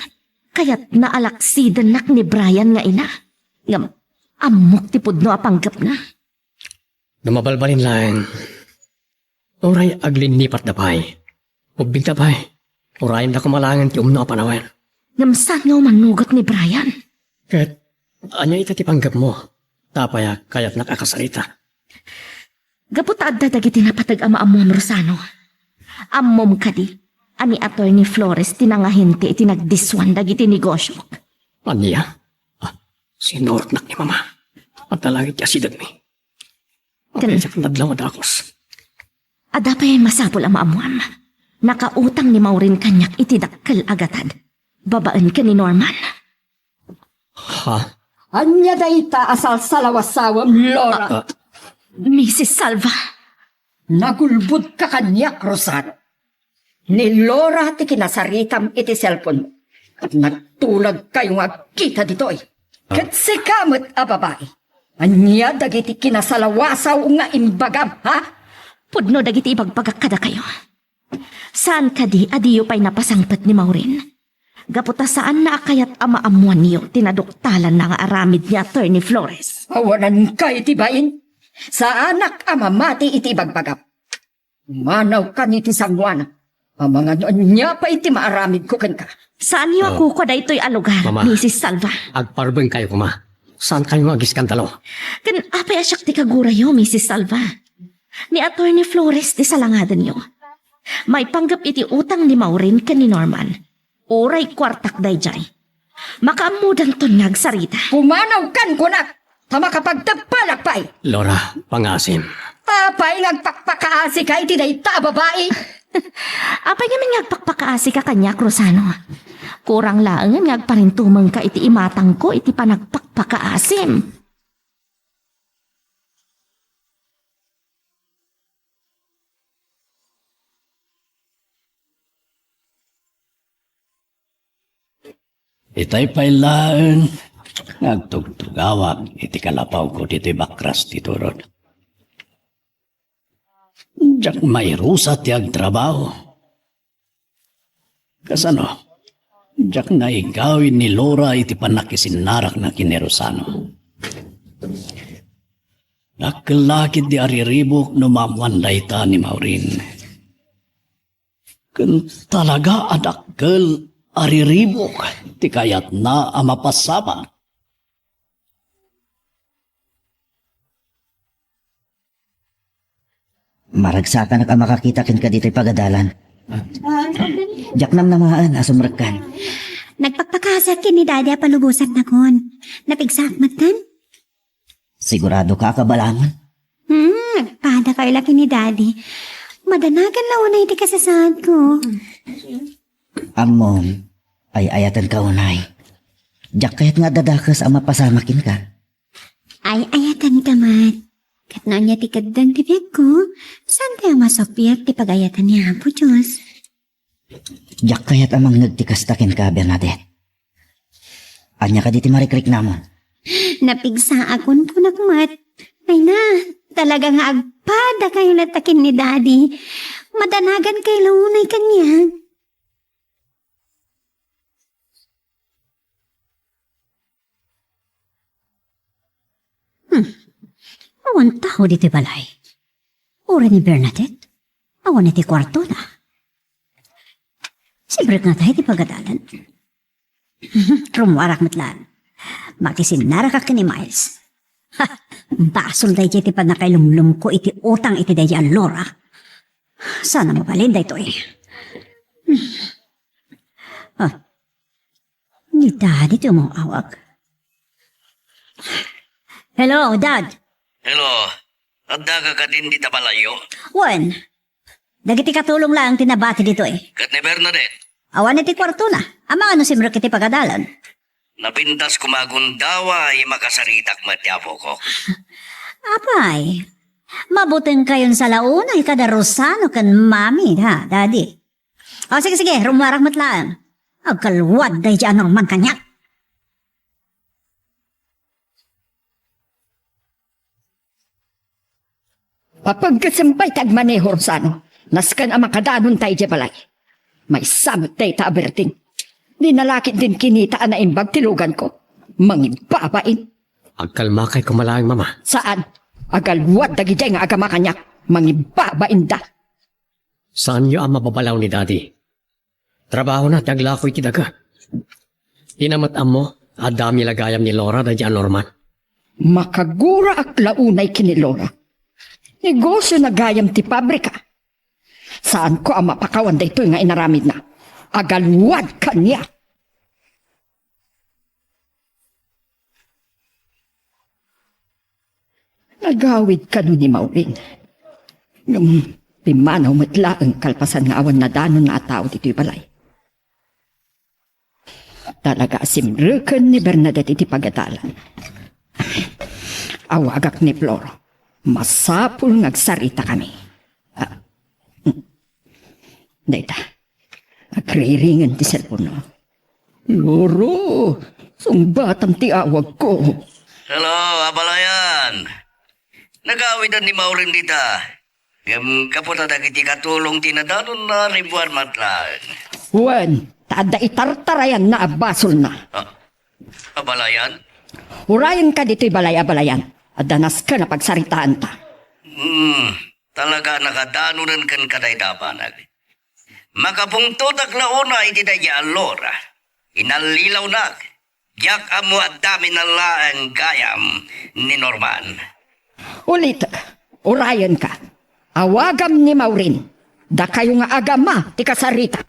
Kayatna a laksidennak ni Brian nga ina. Ngem, ammok ti pudno a panggepna. No mabalbalin laeng, uray aglinnipat da pay. Ubbing da pay. Urayen da koma laengen ti umno a panawen. Ngem saan nga umannugot ni Brian? Ket, ania ita ti panggepmo? Apay a kayatnak a kasarita? Gapu ta adda dagiti napateg a maammuam, Rosano. Ammom kadi a ni Attorney Flores ti nangahente iti nagdiswan dagiti negosiok? Ania? Ah, sinurotnak ni Mama. Adda laeng iti asidegmi. Ken, apay diak nadlaw a dakos? Adda pay masapul a maammuam. Nakautang ni Maureen kaniak iti dakkel a gatad. Babaen ken ni Norman. Ha? Ania dayta a salsalawasawem, Laura? Ah, ah. Misis Salva. Nagulbodka kaniak, Rosano. Ni Laura ti kinasaritam iti cellphone-mo. Ket nagtulagkayo nga agkita ditoy. Ket sika met a babai. Ania dagiti kinasalawasaw nga imbagam, ha? Pudno dagiti ibagbagak kadakayo. Saan kadi a diyo pay napasangpet ni Maureen? Gapu ta saanna a kayat a maammuanyo ti naduktalanna nga aramid ni Attorney Flores. Awananka iti bain. Saanak a mamati iti ibagbagam. Manawkan iti sangoanak. Amangan no ania pay ti maaramidko kenka. Saanyo a kukua daytoy a lugar, Mama. Misis Salva. Agparbengkayo koma. Saankayo nga agiskandalo? Ken apay a siak ti kagurayo, Misis Salva? Ni Attorney Flores ti salangadenyo. Maipanggep iti utang ni Maureen ken ni Norman. Uray kuartak daydiay. Makaammodanton nga agsarita. Pumanawkan kunak, ta makapagtagpalak pay. Laura, pangaasim. Apay nga agpakpakaasika iti dayta a babai? Apay ngamin nga agpakpakaasika kaniak, Rosano? Kurang laengen nga agparintumengka iti imatangko iti panagpakpakaasim. Itay pay laeng nga agtugtugawak iti kalapawko ditoy bakras ti turod. Diak mairusa ti agtrabaho. Kasano? Diak naigawid ni Laura iti pannakisinnarakna ken ni Rosano. Dakkel la ketdi a riribuk no maammoan dayta ni Maureen. Ken talaga a dakkel a riribuk ti kayatna a mapasamak. Maragsakanak a makakita kenka ditoy pagadalan. Diak namnamaen a sumrekkan. Nagpakpakaasiak ken ni Daddy a palubosannakon. Napigsaak metten? Sigurado ka a kabalangan? Hmm, agpadakayo la ken ni Daddy. Madanagan la unay ti kasasaadko. Ammom, ay-ayatenka unay. Diak kayat nga adda dakes a mapasamak kenka. Ay-ayatenka met. Ket no ania ti keddeng ti biagko, saantayo a masuppiat ti pag-ayatan ni Apo Dios. Diak kayat a mangngeg ti kasta kenka, Bernadette. Ania kadi ti marikriknamon? Napigsaakon kunak met. Ay na, talaga nga agpadakayo latta ken ni Daddy. Madanagankayo la unay kaniak. Hmm. Awan tao ditoy balay. Uray ni Bernadette, awan iti kuartona. Sibrek nga tayo ti pagadalan. Rummuarak met laeng. Makisinnarakak ken ni Miles. Ha! Basol daydiay ti pannakailumlomko iti utang iti daydiay a Laura. Saan a mabalin daytoy? Ah, ni Daddy ti umaw-awag. Hello, Dad. Hello. Addaka kadin dita balayyo? Wen. Dagiti katulong laeng ti nabati ditoy. Ket ni Bernadette? Awan iti kuartona. Amangan no simrek iti pagadalan. Napintas koma a gundaway, makasaritak met ti apokok. Apay, Mabutengkayon sa la unay kada Rosano ken Mami, ha, Daddy? O, sige, sige, rummuarak met laeng. Agkalwad daydi a Norman kaniak. Papaggesem pay ti agmaneho, Rosano. Nasken a makadanonta idiay balay. Maysa met dayta a berding. Dina la ketdin kinita a naimbag ti luganko. Mangibabain. Agkalmakay koma laeng, Mama. Saan? Agalwad dagidiay nga agama kaniak. Mangibabainda. Saanyo a mababalaw ni Daddy? Trabahona ti aglako iti daga. Dina met ammo, adda a milagayam ni Laura daydi a Norman. Makaguraak la unay ken ni Laura. Negosiona gayam ti pabrika. Saanko a mapakawan daytoy nga inaramidna. Agalwad kaniak. Nagawid kano ni Maureen. Ngem pimmanaw met laeng kalpasan nga awan nadanonna a tao ditoy balay. Talaga a simreken ni Bernadette iti pagadalan. Awagak ni Flor. Masapul nga agsaritakami. Ah, Dayta, agriringen ti cellphone-na. Loro, sungbatam ti awagko. Hello, abalayan. Nagawidan ni Maureen dita. Ngem kaputa dagiti katulong ti nadanonna, rimmuar met laeng. Wen, ta adda itartarayanna a basolna. Ah, abalayan? Urayenka ditoy balay, abalayan. Adda nasken a pagsaritaanta. Hmm, talaga a nakadanonen kenka dayta a banag. Makapungtotak la unay iti daydi a Laura. Inallilawnak. Diak ammo a dami na laeng gayam ni Norman. Ulitek, urayenka. Awagam ni Maureen. Dakayo nga agama ti kasarita.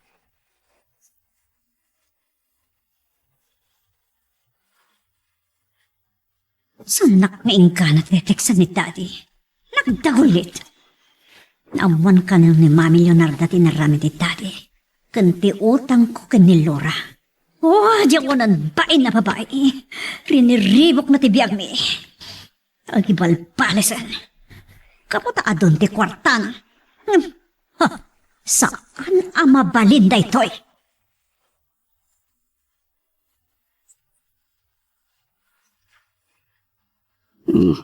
Saannak nga inggana ti tekstan ni Daddy. Nagdagulit. Naammoan kano ni Mami Leonarda ti inaramid ni Daddy ken ti utangko ken ni Laura. Oh, diak unan bain a babai. Riniribukna ti biagmi. Agibalbalisen. Kaputa adun ti kuartana. Hmm. Ha, saan a mabalin daytoy? Hmm.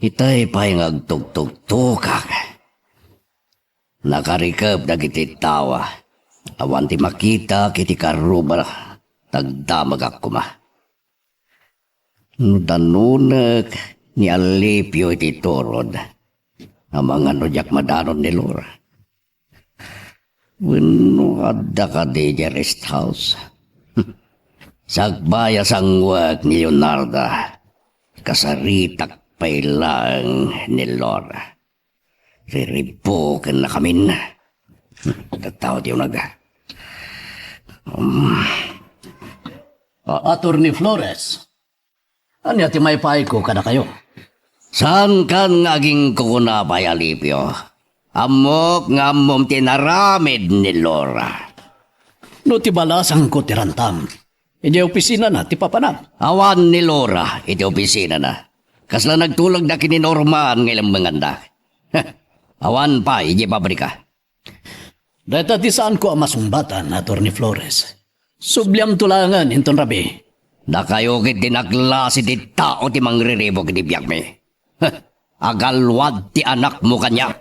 Itay pay nga agtugtugtokak. Nakarikep dagiti tawa. Awan ti makitak iti karruma, tagdamagak koma. No danonek ni Alipio iti turod, amangan no diak madanon ni Laura. Wenno adda kadi idiay rest house? Sakbay a sanguek ni Leonarda, kasaritak pay laeng ni Laura. Riribukennakamin. Tattao ti uneg. Um. A-, Attorney Flores, ania ti maipayko kadakayo? Saankan nga agingkukuna pay, Alipio. Ammok nga ammom ti inaramid ni Laura. No ti balasangko ti rantam, idiay opisinana ti papanam. Awan ni Laura iti opisinana. Kasla nagtulagda ken ni Norman nga ilemmenganda. Awan pay idiay pabrika. Dayta ti saanko a masungbatan, Attorney Flores. Subliamto laengen inton rabii. Dakayo ket ti naklasi ti tao ti mangriribuk iti biagmi. Agalwad ti anakmo kaniak.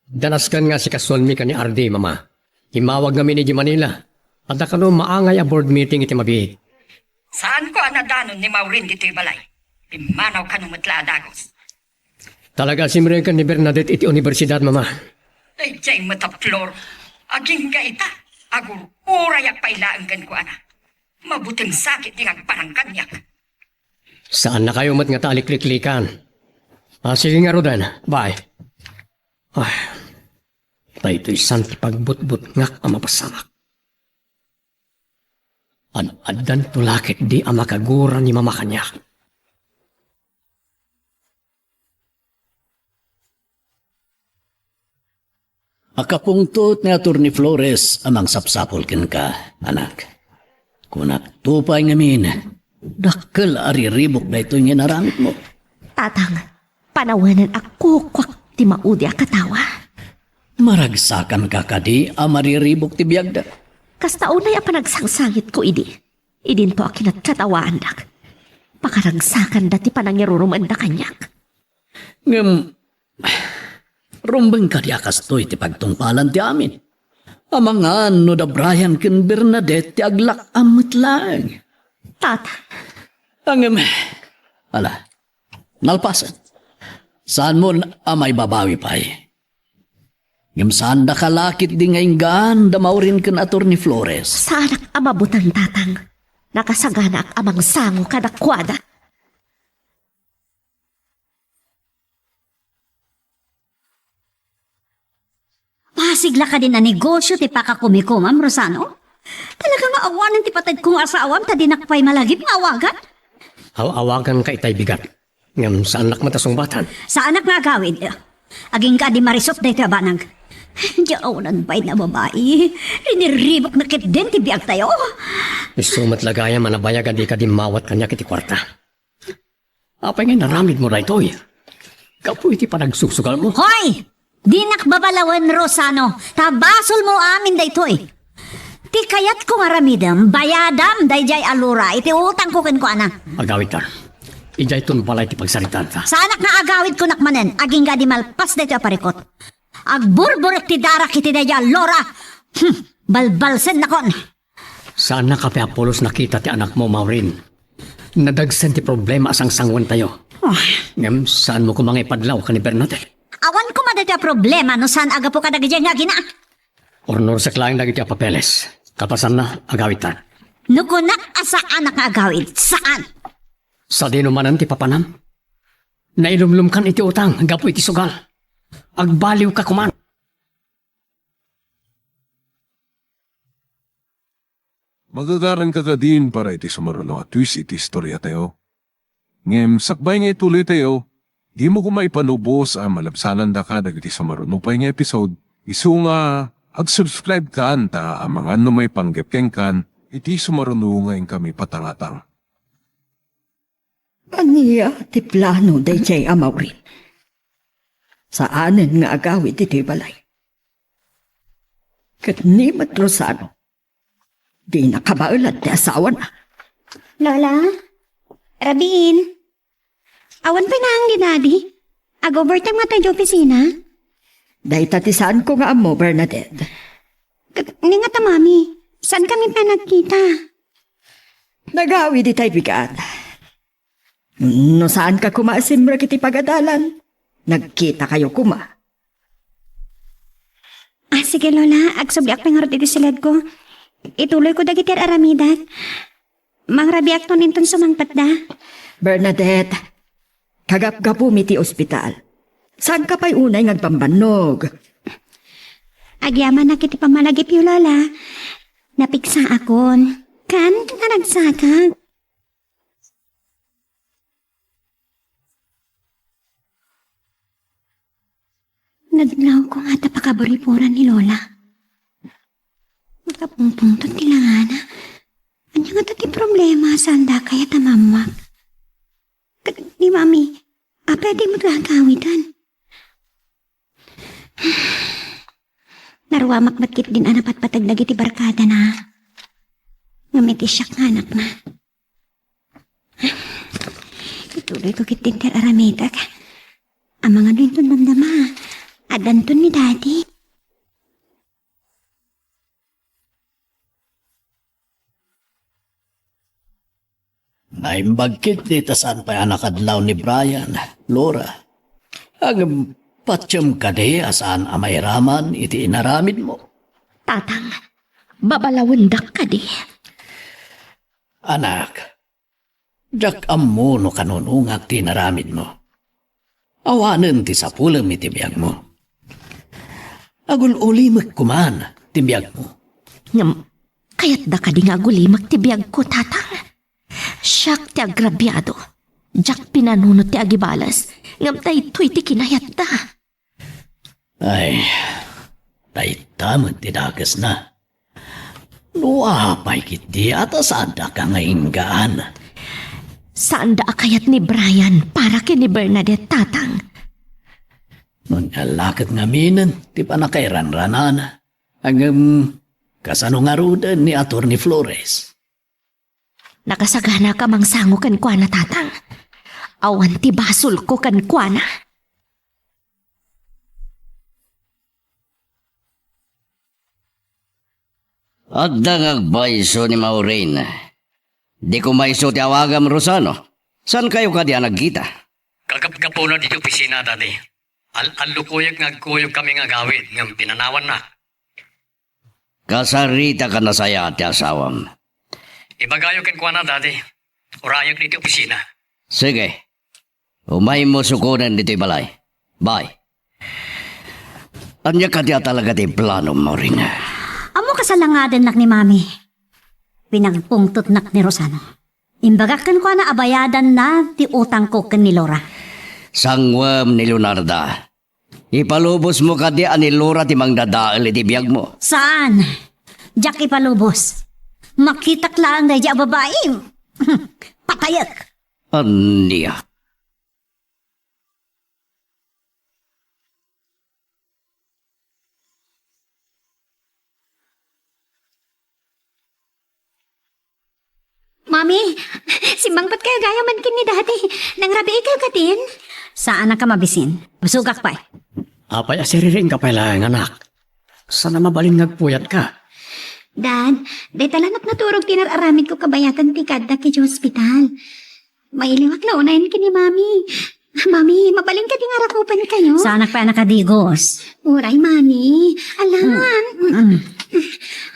Danasken nga asikasuanmi ken ni Ardi, Mama. Immawag ngamin idiay Manila. Adda kano maangay a board meeting iti mabiit. Saanko a nadanon ni Maureen ditoy balay. Pimmanaw kano met la a dagus. Talaga a simreken ni Bernadette iti universidad, Mama. Daydiay met a Flor. Agingga ita, agur-urayak pay laeng kenkuana. Mabuteng sakit ti agparang kaniak. Saannakayo met ngata a likliklikan. Ah, sige ngaruden. Bye. Ah, daytoy saan ti pagbutbutngak a mapasamak. Ad-addanto la ketdi a makagura ni Mama kaniak. Akapungtot ni Attorney Flores a mangsapsapul kenka, anak. Kunak to pay ngamin, dakkel a riribuk daytoy nga inaramidmo. Tatang, panawenennak kukuak ti maudi a katawa. Maragsakanka kadi a mariribuk ti biagda? Kasta unay a panagsangsangitko idi, idinto a kinatkatawaandak. Pakaragsakanda ti panangirurumenda kaniak. Ngem, rumbeng kadi a kastoy ti pagtungpalan ti amin. Amangan no da Brian ken Bernadette ti aglak-am met laeng. Tata. Ngem, ala, nalpasen. Saanmo a maibabawi pay. Ngem saandaka la ketdi nga inggaan da Maureen ken Attorney Flores. Saanak a mabutang, Tatang. Nakasaganaak a mangsango kadakuada. Pasig la kadin a negosio ti pakakumikumam, Rosano? Talaga nga awanen ti patadko nga asawam ta dinak pay malagip nga awagan? Aw-awaganka itay bigat. Ngem saannak met a sungbatan. Saanak nga agawid. Agingga a di marisut daytoy a banag. Diay awanan bain a babai. Riniribukna ketdin ti biagtayo. Isu met la gayam a nabayag a dika dimmawat kaniak iti kuarta. Apay nga inaramidmo daytoy? Gapu iti panagsusugalmo? Hoy! Dinak babalawen, Rosano, ta basolmo amin daytoy. Ti kayatko nga aramidem, bayadam daydiay a Lora iti utangko kenkuana. Agawidtan. Idiayton balay ti pagsaritaanta. Saanak nga agawid, kunak manen, agingga a di malpas daytoy a parikut. Agburburek ti darak iti daydiay a Lora. Hmm, balbalsennakon. Saannak a pay a pulos nakita ti anakmo, Maureen. Nadagsen ti problema a sangsanguentayo. Ah. Ngem saanmo koma nga ipadlaw ken ni Bernadette? Awan koma daytoy a problema no saan a gapu kadagiti nga agina. Urnursek laeng dagiti a papeles. Kalpasanna, agawidtan. No kunak a saanak nga agawid, saan? Sadino manen ti papanam? Nailumlomkan iti utang gapu iti sugal. Agbaliwka koma. Magagaranka kadin para iti sumaruno a twist iti istoriatayo. Ngem sakbay nga ituloytayo, dimo koma ipanubos a malabsanandaka dagiti sumaruno pay nga episode, isu nga ag-subscribe kan ta amangan no maipanggep kenkan iti sumaruno nga inkami patangatang. Ania ti plano daydiay a Maureen? Saanen nga agawid ditoy balay. Ket ni met Rosano, dina kabaelan ti asawana. Lola? Rabin? Awan pay naang ni Daddy? Ag-overtime ngata idiay opisina? Dayta ti saanko nga ammo, Bernadette. Ket ni ngata, Mami, saankami pay a nagkita? Nagawid itay bigat. No saanka koma a simrek iti pagadalan, nagkitakayo koma. Ah, sige, Lola. Agsubliak pay ngarud iti siledko. Ituloyko dagiti ar-aramidak. Mangrabiakton inton sumangpetda. Bernadette, kagapgapumi ti ospital. Saanka pay unay nga agbambannog? Agyamanak iti pammalagipyo, Lola. Napigsaakon. Ken naragsakak. Nadlawko ngata pakaburiburan ni Lola. Makapungpungtot ti langana. Ania ngata ti problema saan dakay a tamammak? Ket ni Mami, apay a di met la agawiden? Naruamak met ketdin a napatpateg dagiti barkadana. Ngem iti siak nga anakna. Ituloyko ketdin ti ar-aramidak. Amangan no inton damdama, addanton ni Daddy. Naimbag ketdi ta saan pay a nakadlaw ni Brian, Lora. Ngem patiem kadi a saan a mairaman iti inaramidmo? Tatang, babalawendak kadi? Anak, diak ammo no kanunongak ti inaramidmo. Awanen ti sapulem iti biagmo. Agul-ulimek koman ti biagmo. Ngem, kayatda kadi nga agulimek ti biagko, Tatang? Siak ti agrabiado. Diak pinanunot ti agibales, ngem daytoy ti kinayatda. Ay, dayta met ti dakesna. No apay ketdi a ta saandaka nga inggaan? Saanda a kayat ni Brian para ken ni Bernadette, Tatang. Ania la ket ngamin ti pannakairanranana? Ngem, kasano ngaruden ni Attorney Flores? Nakasaganaka a mangsango kenkuana, Tatang. Awan ti basolko kenkuana. Adda nga agpayso ni Maureen. Di koma isu ti awagam, Rosano. Saankayo kadi a nagkita? Kagapgapuna ditoy opisina, Daddy. Al-allukuyek nga agkuyogkami nga agawid ngem pinanawanna. Kasarita ka nasayaat ti asawam. Ibagayo kenkuana, Daddy. Urayek ditoy opisina. Sige. Umaymo sukonen ditoy balay. Bye. Ania kadi a talaga ti planom, Maureen? Ammo kasalangadennak ni Mami. Pinagpungtotnak ni Rosano. Imbagak kenkuana a bayadanna ti utangko ken ni Laura. Sanguem ni Leonarda. Ipalubosmo kadi a ni Laura ti mangdadael iti biagmo? Saan. Diak ipalubos. Makitak laeng daydi a babai. Patayek. Ania? Mami, simmangpet kayo gayam man ken ni Daddy. Nangrabii kayo kadin? Saanka mabisin. Busogak pay. Apay a siriring ka pay laeng, anak? Saan a mabalin nga agpuyatka? Dad, dayta la naturog ti inar-aramidko kabayatan ti kaaddak idiay ospital. Mailiwak la unayen ken ni Mami. Mami, mabalin kadi nga arakupen kayo? Saanak pay a nakadigos. Uray, Mami. Alam. Mm.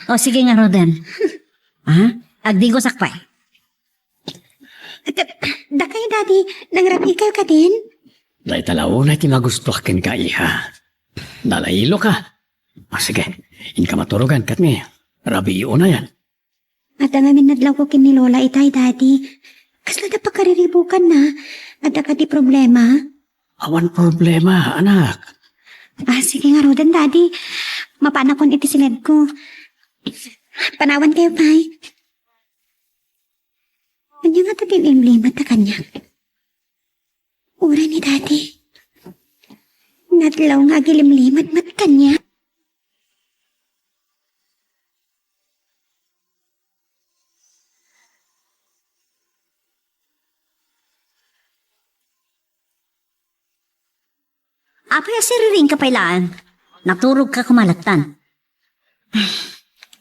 O, sige ngaruden. Ha? Agdigosak pay. Dakay, Daddy, nangrabii kayo kadin? Dayta la unay ti magustuak kenka, iha. Nalailo ka. Ah, sige, inka maturogan, ket ni, rabii unayen. Adda ngamin nadlawko ken ni Lola itay, Daddy. Kasla da pakariribukanna? Adda kadi problema? Awan problema, anak. Ah, sige ngaruden, Daddy. Mapanakon iti siledko. Panawan kayo pay. Ania ngata ti ilimlimat ta kaniak? Uray ni Daddy. Nadlaw nga agilimlimat met kaniak. Apay a siriring ka pay laeng? Naturog ka koma lattan.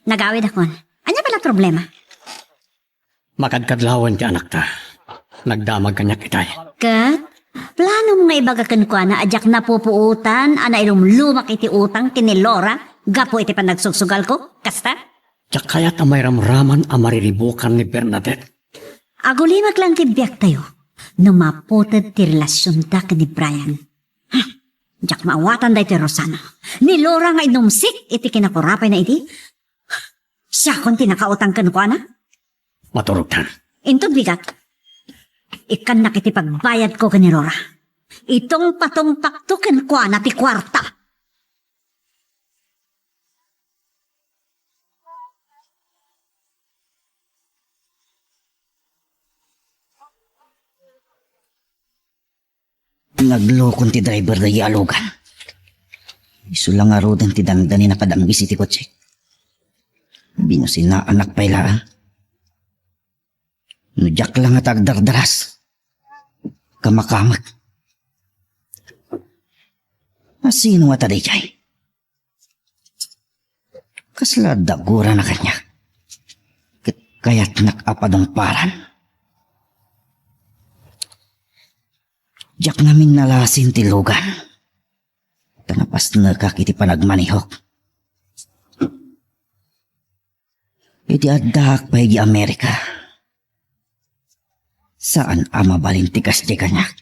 Nagawidakon. Ania pay la problema? Makadkadlawen ti anakta. Nagdamag kaniak itay. Ket? Planom nga ibaga kenkuana a diak napupuotan a nailumlumak iti utang ken ni Laura gapu iti panagsugsugalko? Kasta? Diak kayat a mairamraman a mariribukan ni Bernadette. Agulimek laeng ti biagtayo no maputed ti relasionta ken ni Brian. Hm, diak maawatan daytoy Rosano. Ni Laura nga inumsik iti kinakurapayna idi. Siakon ti nakautang kenkuana? Maturogtan. Inton bigat, ikkannak iti pagbayadko ken ni Laura. Itungpatungpakto kenkuana ti kuarta. Naglukon ti driver daydi a Logan. Isu la ngaruden ti dangdani nakadanggis iti kotse. Binusinaanak pay laeng. No diak la ngata agdardaras, kamakamek. A sino ngata daydiay? Kasla dagurana kaniak ket kayatnak a padungparan. Diak ngamin nalasin ti Logan ta napasnekak iti panagmanehok. Idi addaak pay idiay Amerika, saan a mabalin ti kasdi kaniak.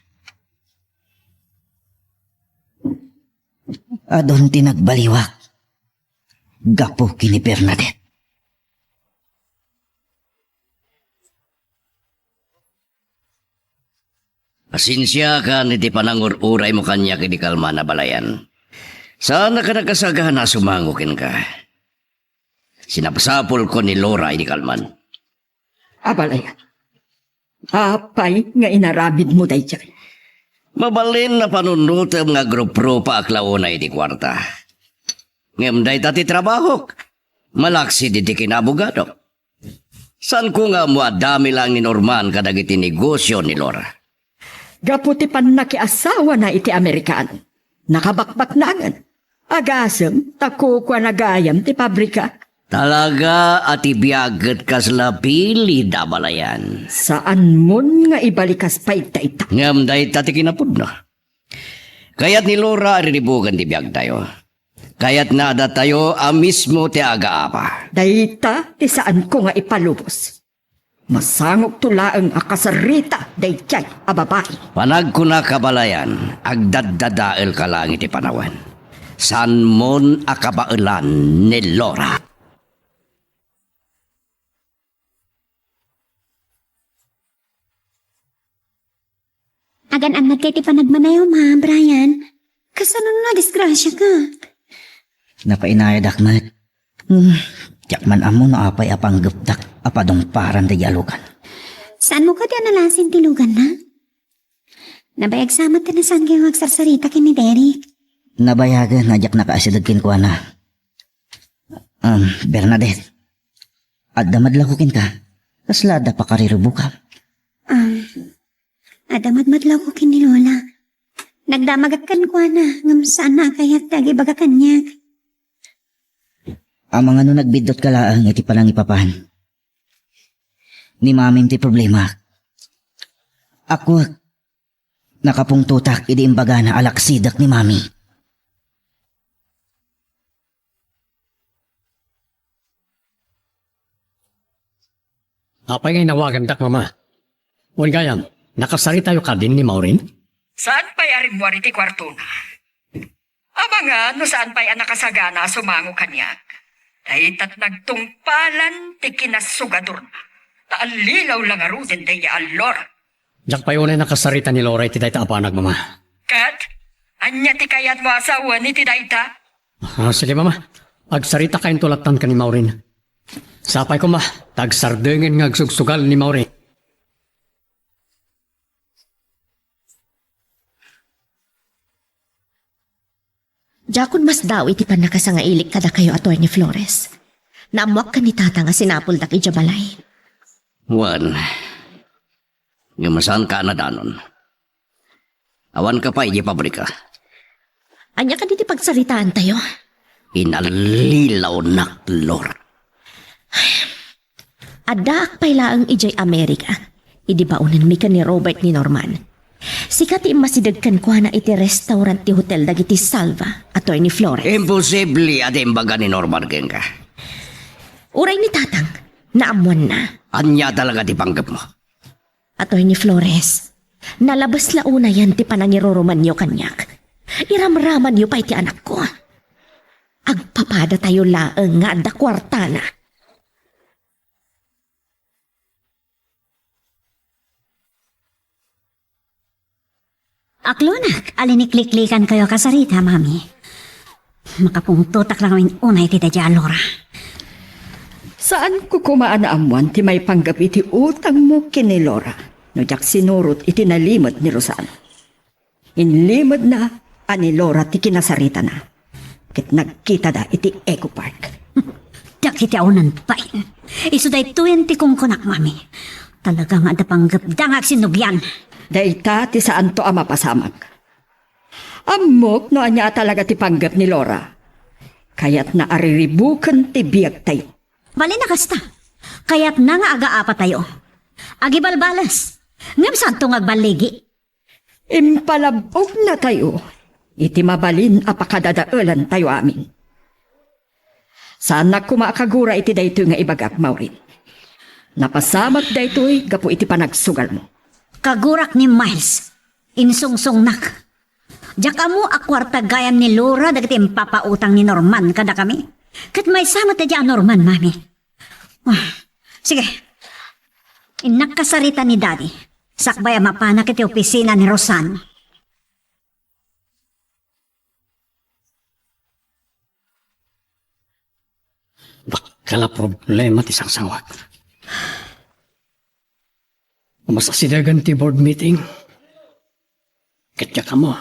Adun ti nagbaliwak gapu ken ni Bernadette. Pasensiakan iti panangur-uraymo kaniak idi kalman a balayan. Saanak a nakasagana a sumango kenka. Sinapsapulko ni Laura idi kalman. Abalayan. Apay nga inaramidmo daytoy? Mabalin a panunnotem nga agruprupaak la unay iti kuarta. Ngem dayta ti trabahok. Malaksid iti kinaabogado. Saanko nga ammo a dami laeng ni Norman kadagiti negosio ni Laura. Gapu ti pannakiasawana iti Amerikano, nakabakbaknangen. Agasem ta kukuana gayam ti pabrika. Talaga a ti biag ket kasla bili, abalayan. Saanmon nga ibalikas pay dayta. Ngem dayta ti kinapudno. Kayat ni Laura a riribuken ti biagtayo. Kayatna a datayo a mismo ti agaapa. Dayta ti saanko nga ipalubos. Masangokto laeng a kasarita daydiay a babai. Panagkunak, abalayan, agdaddadaelka laeng iti panawen. Saanmon a kabaelan ni Laura. Agan-annadka iti panagmanayo, ma, Brian. Kasano no nadisgrasiaka? Napainayadak met. Hmm, diak man ammo no apay a panggepdak a padungparan daydiay a lugan. Saanmo kadi a nalasin ti luganna? Nabayag sa met ti nasankayo nga agsarsarita ken ni Derek. Nabayagen a diak nakaasideg kenkuana. Um, Bernadette, adda madlawko kenka. Kasla adda pakariribukam? Um, adda madmadlawko ken ni Lola. Nagdamagak kenkuana, ngem saanna a kayat ti agibaga kaniak. Amangan no nagbiddutka laeng iti panangipapan. Ni Mamim ti problema. Akwek, nakapungtotak idi imbagana a laksidek ni Mami. Apay nga inawagandak, Mama? Wen gayam, nakasaritayo kadin ni Maureen? Saan pay a rimmuar iti kuartona? Amangan no saan pay a nakasagana a sumango kaniak. Daytat nagtungpalan ti kinasugadorna. Ta allilaw la ngaruden daydiay a Laura. Diak pay unay nakasarita ni Laura iti dayta a banag, Mama. Ket, ania ti kayatmo a sawen iti dayta? Ah, sige, Mama. Agsaritakayo lattan ken ni Maureen. Sapay koma, ta agsardengen nga agsugsugal ni Maureen. Diakon masdaaw iti pannakasangailik kadakayo, Attorney Flores. Naammoak ken ni Tata nga sinapuldak idiay balay. Wen, ngem saanka a nadanon. Awanka pay idiay pabrika. Ania kadi ti pagsaritaantayo? Inallilawnak, Lor. Addaak pay laeng idiay Amerika, idi baonenmi ken ni Robert ni Norman. Sika ti immasideg kenkuana iti restaurant ti hotel dagiti Salva, Attorney Flores. Imposible a di imbaga ni Norman kenka. Uray ni Tatang, naammoanna. Ania talaga ti panggepmo? Attorney Flores, nalabes la unayen ti panangirurumanyo kaniak. Iramramanyo pay ti anakko. Agpapadatayo laeng nga adda kuartana. Aklonak a linikliklikankayo a kasarita, Mami. Makapungtotak la ngamin unay iti daydiay a Laura. Saanko koma a naammoan ti maipanggep iti utangmo ken ni Laura no diak sinurot iti nalimed ni Rosan. Inlimedna a ni Laura ti kinasaritana. Ket nagkitada iti Eco Park. Dagiti awanan pay. Isu daytoyen ti kunkunak, Mami. Talaga nga adda panggepda nga agsinnublian. Dayta ti saanto a mapasamak. Ammok no ania a talaga ti panggep ni Laura. Kayatna a riribuken ti biagtayo. Balin a kasta. Kayatna nga agaapatayo. Agibalbales. Ngem saanto nga agballigi. Impalab-ognatayo iti mabalin a pakadadaelantayo amin. Saannak koma a kagura iti daytoy nga ibagak, Maureen. Napasamak daytoy gapu iti panagsugalmo. Kagurak ni Miles. Insungsongnak. Diak ammo a kuarta gayam ni Laura dagiti impapautang ni Norman kadakami. Ket maysa met daydiay a Norman, Mami. Ah, sige. Innak kasarita ni Daddy. Sakbay a mapanak iti opisina ni Rosan. Dayta la problema ti sangsangwak. Umas asidegen ti board meeting. Ket diak ammo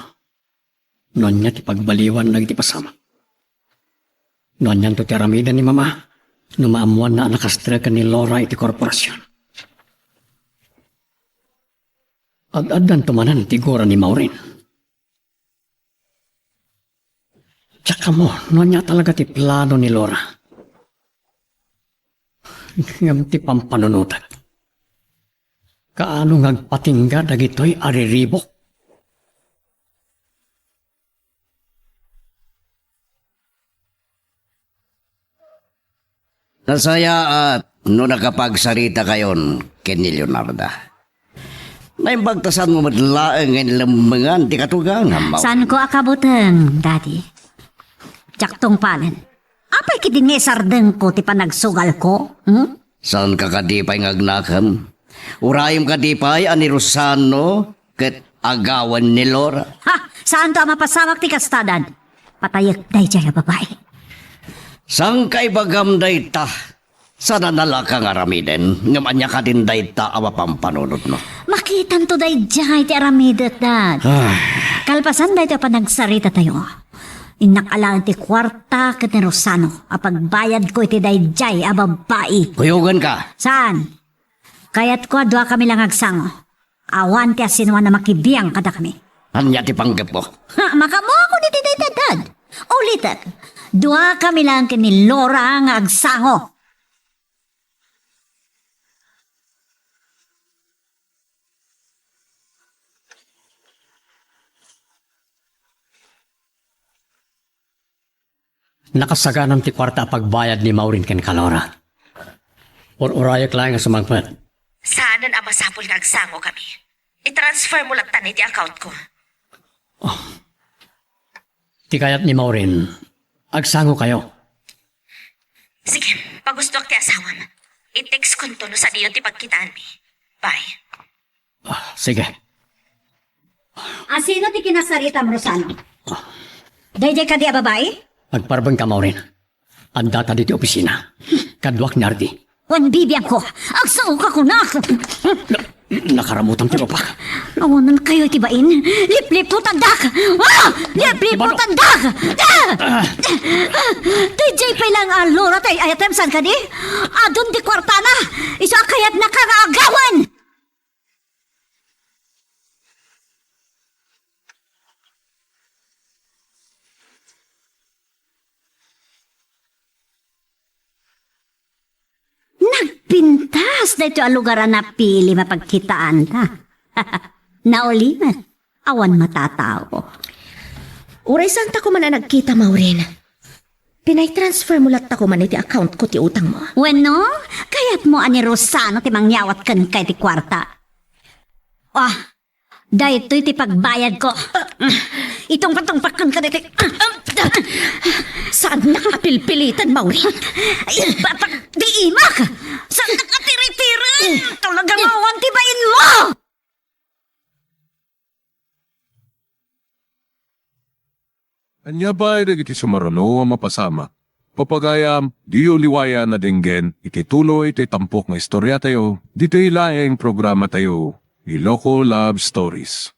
no ania ti pagbaliwan dagiti pasamak. No anianto ti aramiden ni Mama no maammoanna a nakastreken ni Laura iti korporasion. Ad-addanto manen ti gura ni Maureen. Diak ammo no ania talaga ti plano ni Laura. Ngem ti pampanunotek, kaano nga agpatingga dagitoy a riribuk? Nasayaat no nakapagsaritakayon ken ni Leonarda. Naimbag ta saanmo met laeng nga inlemmengan ti katugangan, Maureen. Saanko a kabuteng, Daddy. Diak tungpalen. Apay ketdin nga isardengko ti panagsugalko? Hmm? Saanka kadi pay nga agnakem? Urayem kadi pay a ni Rosano ket agawen ni Laura? Ha! Saanto a mapasamak ti kasta, Dad. Patayek daydiay a babai. Saanka ibagam dayta? Saan a nalaka nga aramiden, ngem ania kadin dayta a mapampanunotek? Makitanto daydiay ti aramidek, Dad. Ay. Kalpasan daytoy a panagsaritatayo, innak alaen ti kuarta ket ni Rosano a pagbayadko iti daydiay a babbai. Kuyogenka. Saan? Kayatko a duakami la nga agsango. Awan ti asinoan a makibiang kadakami. Ania ti panggepmo? Ha, makaammoakon iti dayta, Dad. Ulitek, duakami laeng ken ni Laura nga agsango. Nakasaganam ti kuarta a pagbayad ni Maureen ken Laura. Ur-urayek laeng a sumangpet. Saanen a masapul nga agsangokami. I-transfer mo lattan iti account ko. Oh. Ti kayat ni Maureen, agsangokayo. Sige, pagustoak ti asawam. I-text konto no sadiyo ti pagkitaanmi. Bye. Ah, sige. Asino ti kinasaritam, Rosano? Daydiay kadi a babai? Agparbanka, Maureen. Addata ditoy opisina. Kaduak ni Ardi. Wen bibiangko. Agsangoka kunak. Na-, nakaramutam ti rupak. Awanankayo iti bain. Lipliputandak. Ah! Lipliputandak! Ah! Daydiay pay laeng a Laura ti ay-ayatem, saan kadi? Adun ti kuartana. Isu a kayatnaka nga agawen. Nagpintas daytoy a lugar a napili mapagkitaanta. Naulimek, awan matatao. Uray saanta koma a nagkita, Maureen. Pinay-transfer mo latta koma iti account ko ti utangmo. Wenno, kayatmo a ni Rosano ti mangyawat kenka iti kuarta? Ah, daytoy ti pagbayadko. Itungpatungpakon ka ditoy. Saannak a pilpilitan, Maureen. Ibatak di imak! Saannak a tiritiri! Talaga nga awan ti bainmo! Ania pay dagiti sumaruno a mapasamak? Papagayam, diyo liwayan a denggen iti tuloy ti tampok nga istoriatayo ditoy laeng programatayo, Iloko Love Stories.